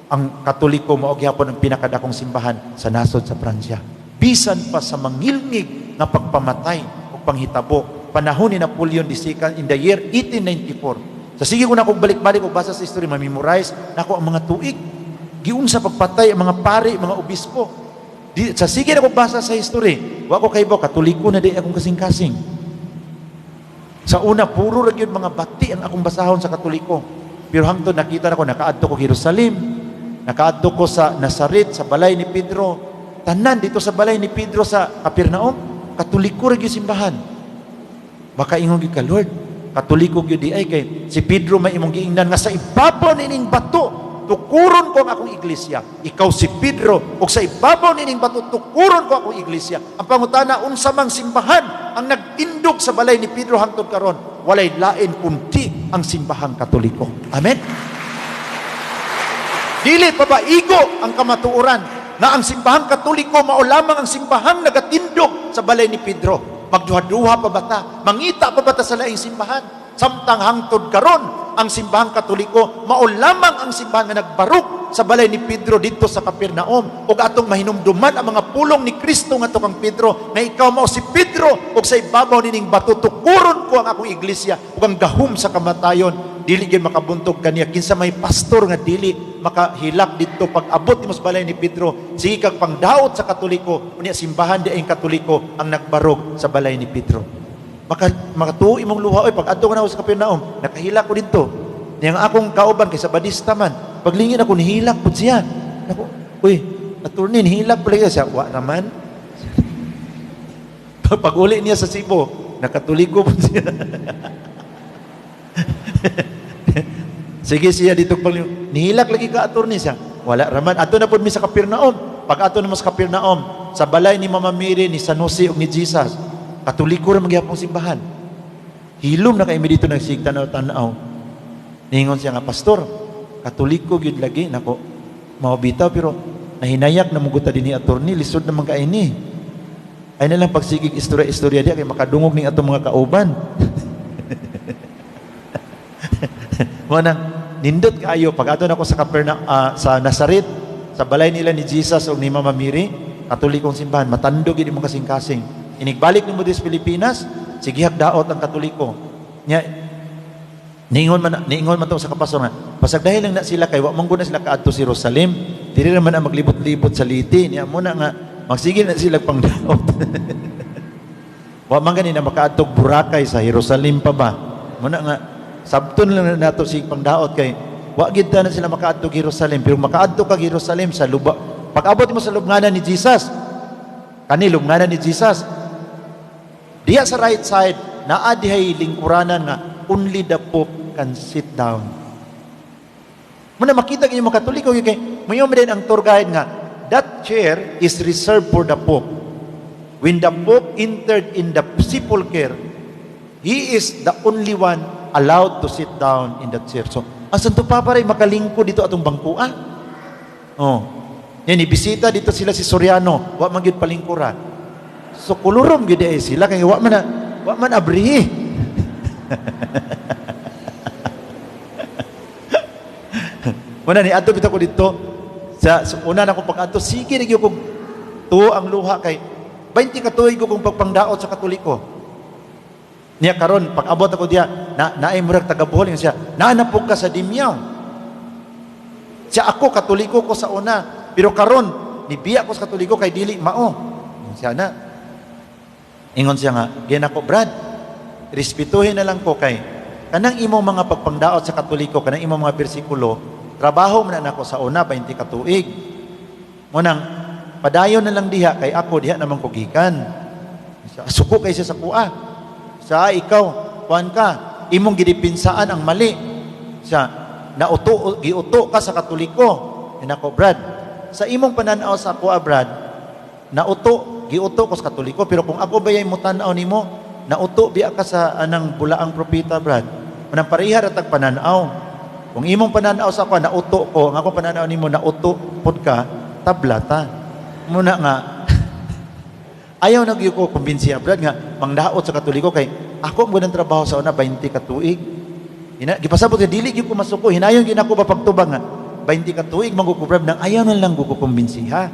ang Katoliko mao gyapon ang pinakadakong simbahan sa nasod sa Pransya. Bisan pa sa mangilngig nga pagpamatay o panghitabo panahon ni Napoleon II in the year 1894. Sa sige ko na kong balik-balik og basa sa history, ma-memorize nako ang mga tuig. Giunsa pagpatay ang mga pari, mga obispo. Di, sa sige na kong basa sa history, wa ko kaibaw Katoliko na di akong kasing-kasing. Sa una, puro ra gyud mga bati ang akong basahon sa Katoliko. Pero hangtod nakita nako, nakaadto ko Jerusalem, nakaadto ko sa Nazaret, sa balay ni Pedro. Tanan dito sa balay ni Pedro sa Capernaum, Katoliko ra gyud simbahan. Baka ingon gyud ka, "Lord, Katoliko gyud di ay kay si Pedro may imong giingnan nga sa ibabaw nining bato tukuron ko ang akong iglesia." Ikaw si Pedro ug sa ibabaw nining bato tukuron ko akong iglesia. Ang pangutana, unsa mang simbahan ang nagtindog sa balay ni Pedro hangtod karon? Walay lain kundi ang Simbahang Katoliko. Amen. Dili pa ba igo ang kamatuoran na ang Simbahang Katoliko mao lamang ang simbahang nagatindog sa balay ni Pedro? Magduha-duha pa bata? Mangita pa bata sa laing simbahan? Samtang hangtod karon ang Simbahang Katoliko mao lamang ang simbahan nga nagbarog sa balay ni Pedro dito sa Capernaum, ug atong mahinumduman ang mga pulong ni Kristo ngadto kang Pedro na ikaw mao si Pedro ug sa ibabaw nining bato tukuron ko ang akong iglesia ug ang gahom sa kamatayon dili gyud makabuntog kaniya. Kinsa may pastor nga dili makahilak didto pag abot nimo sa balay ni Pedro? Sige kag pangdaot sa Katoliko, unya simbahan di ang Katoliko ang nagbarog sa balay ni Pedro. Makatuo imong luha oy. Pag adto ko na sa Capernaum, nakahilak ko didto. Niyang akong kauban kay Sabadista man. Paglingin ako, nihilak pud siya. Nako, "Uy, attorney, nihilak pala siya." "Wa naman." Pag uli niya sa Cebu, nakatoliko pud siya. Sige siya dito pag nihilak lagi ka, attorney, siya. "Wala raman." Ato na pud mi sa Capernaum. Pag ato na mo sa Capernaum, sa balay ni Mama Mary, ni San Jose ug ni Jesus, Katoliko ra magyapong simbahan. Hilom na kay mi dito, nagsigtanaw tanaw. Ningon siya nga, "Pastor, Katoliko gyud lagi." Nako, mao bitaw, pero nahinayak na muguta din ni attorney, lisod naman kay ni. Ay na lang pagsigig istorya-istorya diya kay makadungog ning atong mga kauban. Mo nang nindot kaayo pag ato nako sa Caperna sa Nazaret, sa balay nila ni Jesus ug ni Mama Mary, Katolikong simbahan, matandog gyud imong kasing-kasing. Inigbalik nimo diri sa Pilipinas, sige daot ang Katoliko. Nya niingon man to sa kapastor nga pasag dahil lang na sila kay wa man gud na sila kaadto sa Jerusalem, diri naman ang maglibot-libot sa Leyte niya mo na nga magsige na sila pangdaot. Wa man gani na makaadtog Boracay, sa Jerusalem pa ba. Mo na nga sabton lang na nato sig pangdaot kay wa gid ta na sila makaadto Jerusalem, pero makaadto ka Jerusalem sa luba. Pag-abot mo sa lubnganan ni Jesus, kani lubnganan ni Jesus diya sa right side, naa dihay lingkuranan nga only the Pope can sit down. Muna makita ninyo mga Katoliko kay mayo din ang tour guide nga that chair is reserved for the Pope. When the Pope entered in the sepulchre, he is the only one allowed to sit down in that chair. So, ang Santo Papa rin makalingkod dito atong bangkuan. Oh. Yan, ibisita dito sila si Soriano, wa man gyud palingkura. So kulurom gyud ay sila kay wa man abrihi. Muna ni adto bitaw ko dito sa una na ko pag-adto, sige ra gyud kog tuo ang luha kay 20 ka tuig ko kong pagpangdaot sa Katoliko. Niya karon pag abot ako diya na naay murag taga Bohol siya, naa na po ka sa Dimiao. Siya, ako Katoliko ko sa una, pero karon nibiya ko sa Katoliko kay dili mao. Siya na. Ingon siya nga, "Giyan ako, Brad, respetuhin na lang ko kay kanang imong mga pagpangdaot sa Katoliko, kanang imong mga bersikulo, trabaho man na nako sa una 20 ka tuig. Munang padayon na lang diha kay ako diha naman ko gikan." Suko kay siya sa kuha. Sa ikaw, kuan ka, imong gidepinsaan ang mali. Siya, nauto, giuto ka sa Katoliko. Inako, "Brad, sa imong pananaw sa kuha, Brad, nauto Giuto ko sa Katoliko, pero kung ako ba mo tan-aw nimo, nauto biya ka sa anang bulaang propeta, Brad. Manang pareha ra tag pananaw. Kung imong pananaw sa ako, nauto ko, ang akong pananaw nimo, nauto pud ka, tabla ta. Muna nga, ayaw na gyud ko kumbinsiha, Brad, nga mangdaot sa Katoliko kay ako ang ganang trabaho sa una 20 ka tuig. Ina, gipasabot nga dili gyud ko masuko, hinayon gyud ako ba pagtubang nga 20 ka tuig man ko, Brad, nang ayaw na lang ko kumbinsiha.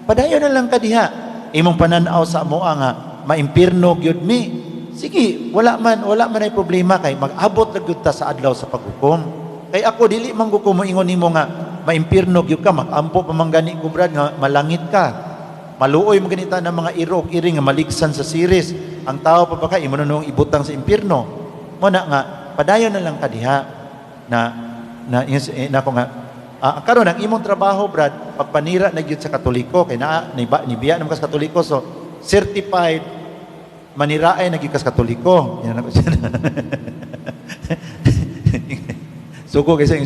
Padayon na lang ka diha. Imong pananaw sa amoa nga maimpirno gyud mi. Sige, wala man ay problema kay mag-abot ra gyud ta sa adlaw sa paghukom. Kay ako dili man ko moingon nimo nga maimpirno gyud ka, mag-ampo pa man gani ko, Brad, nga malangit ka. Maluoy mo ganita ng mga iro ug iring nga maligsan sa siris. Ang tao pa ba ka imo na ibutang sa impierno. Mo na nga padayon na lang ka diha na na eh, na ko nga karon ang imong trabaho, Brad, pagpanira na gyud sa Katoliko kay naa ni, ni biya naman ka sa Katoliko, so certified maniraay na gyud ka sa Katoliko. Yan ako siya. Suko kasi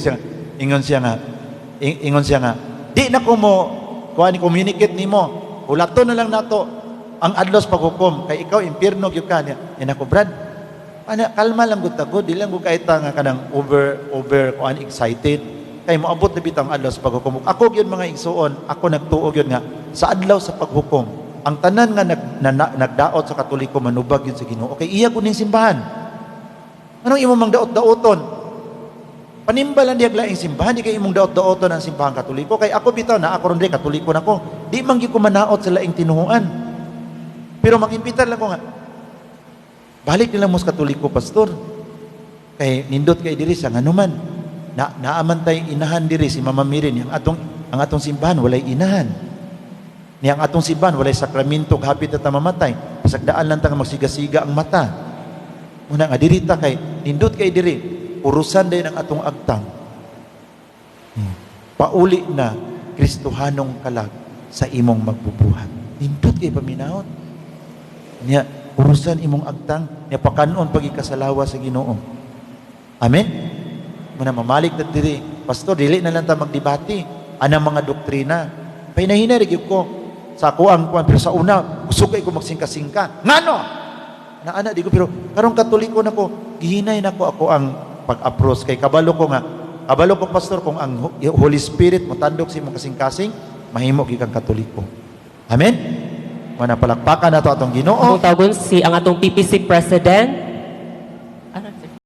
ingon siya nga di na ko mo kuan communicate nimo, hulaton na lang nato ang adlaw sa paghukom kay ikaw impierno gyud ka niya. Yan ako, Brad, ana kalma lang gud ta gud, di lang gud kay ta nga kanang over over kuan excited kay moabot na bitaw ang adlaw sa paghukom. Ako gyud, mga igsuon, ako nagtuo gyud nga sa adlaw sa paghukom ang tanan nga nagdaot sa Katoliko manubag gyud sa Ginoo kay iya gud ning simbahan. Anong imo mang daot-daoton? Panimbal lang diyag laing simbahan, di kay imong daot-daoton ang simbahang Katoliko. Kay ako bitaw na ako ron diri, Katoliko na ko. Di man gyud ko manaot sa laing tinuhuan. Pero mangimpitar lang ko nga, balik nila mo sa Katoliko, pastor. Kay nindot kay diri sa nganuman. Na naaman tay inahan diri si Mama Mary ang atong simbahan walay inahan. Niyang atong simbahan walay sakramento, hapit na ta mamatay. Pasagdaan lang ta nga magsiga-siga ang mata. Muna nga diri ta kay nindot kay diri, urusan din ang atong agtang. Pauli na Kristohanong kalag sa imong magbubuhat. Nindot kay paminawon. Niya, urusan imong agtang, niya pakanon pagikasalawa sa Ginoo. Amen? Muna mamalik na diri. Pastor, dili na lang ta magdebate. Anang mga doktrina. Pahinahina rin ko sa ako ang kuan, pero sa una, gusto kay ko magsingka-singka. Ngano? Na ana di ko, pero karong Katoliko na ko, gihinay na ko ako ang pag-approach kay kabalo ko nga kabalo ko, pastor, kung ang Holy Spirit motandok sa imong kasing-kasing, mahimo gyud kang Katoliko. Amen? Mana palakpakan nato atong Ginoo. Atong tawagon si ang atong PPC President.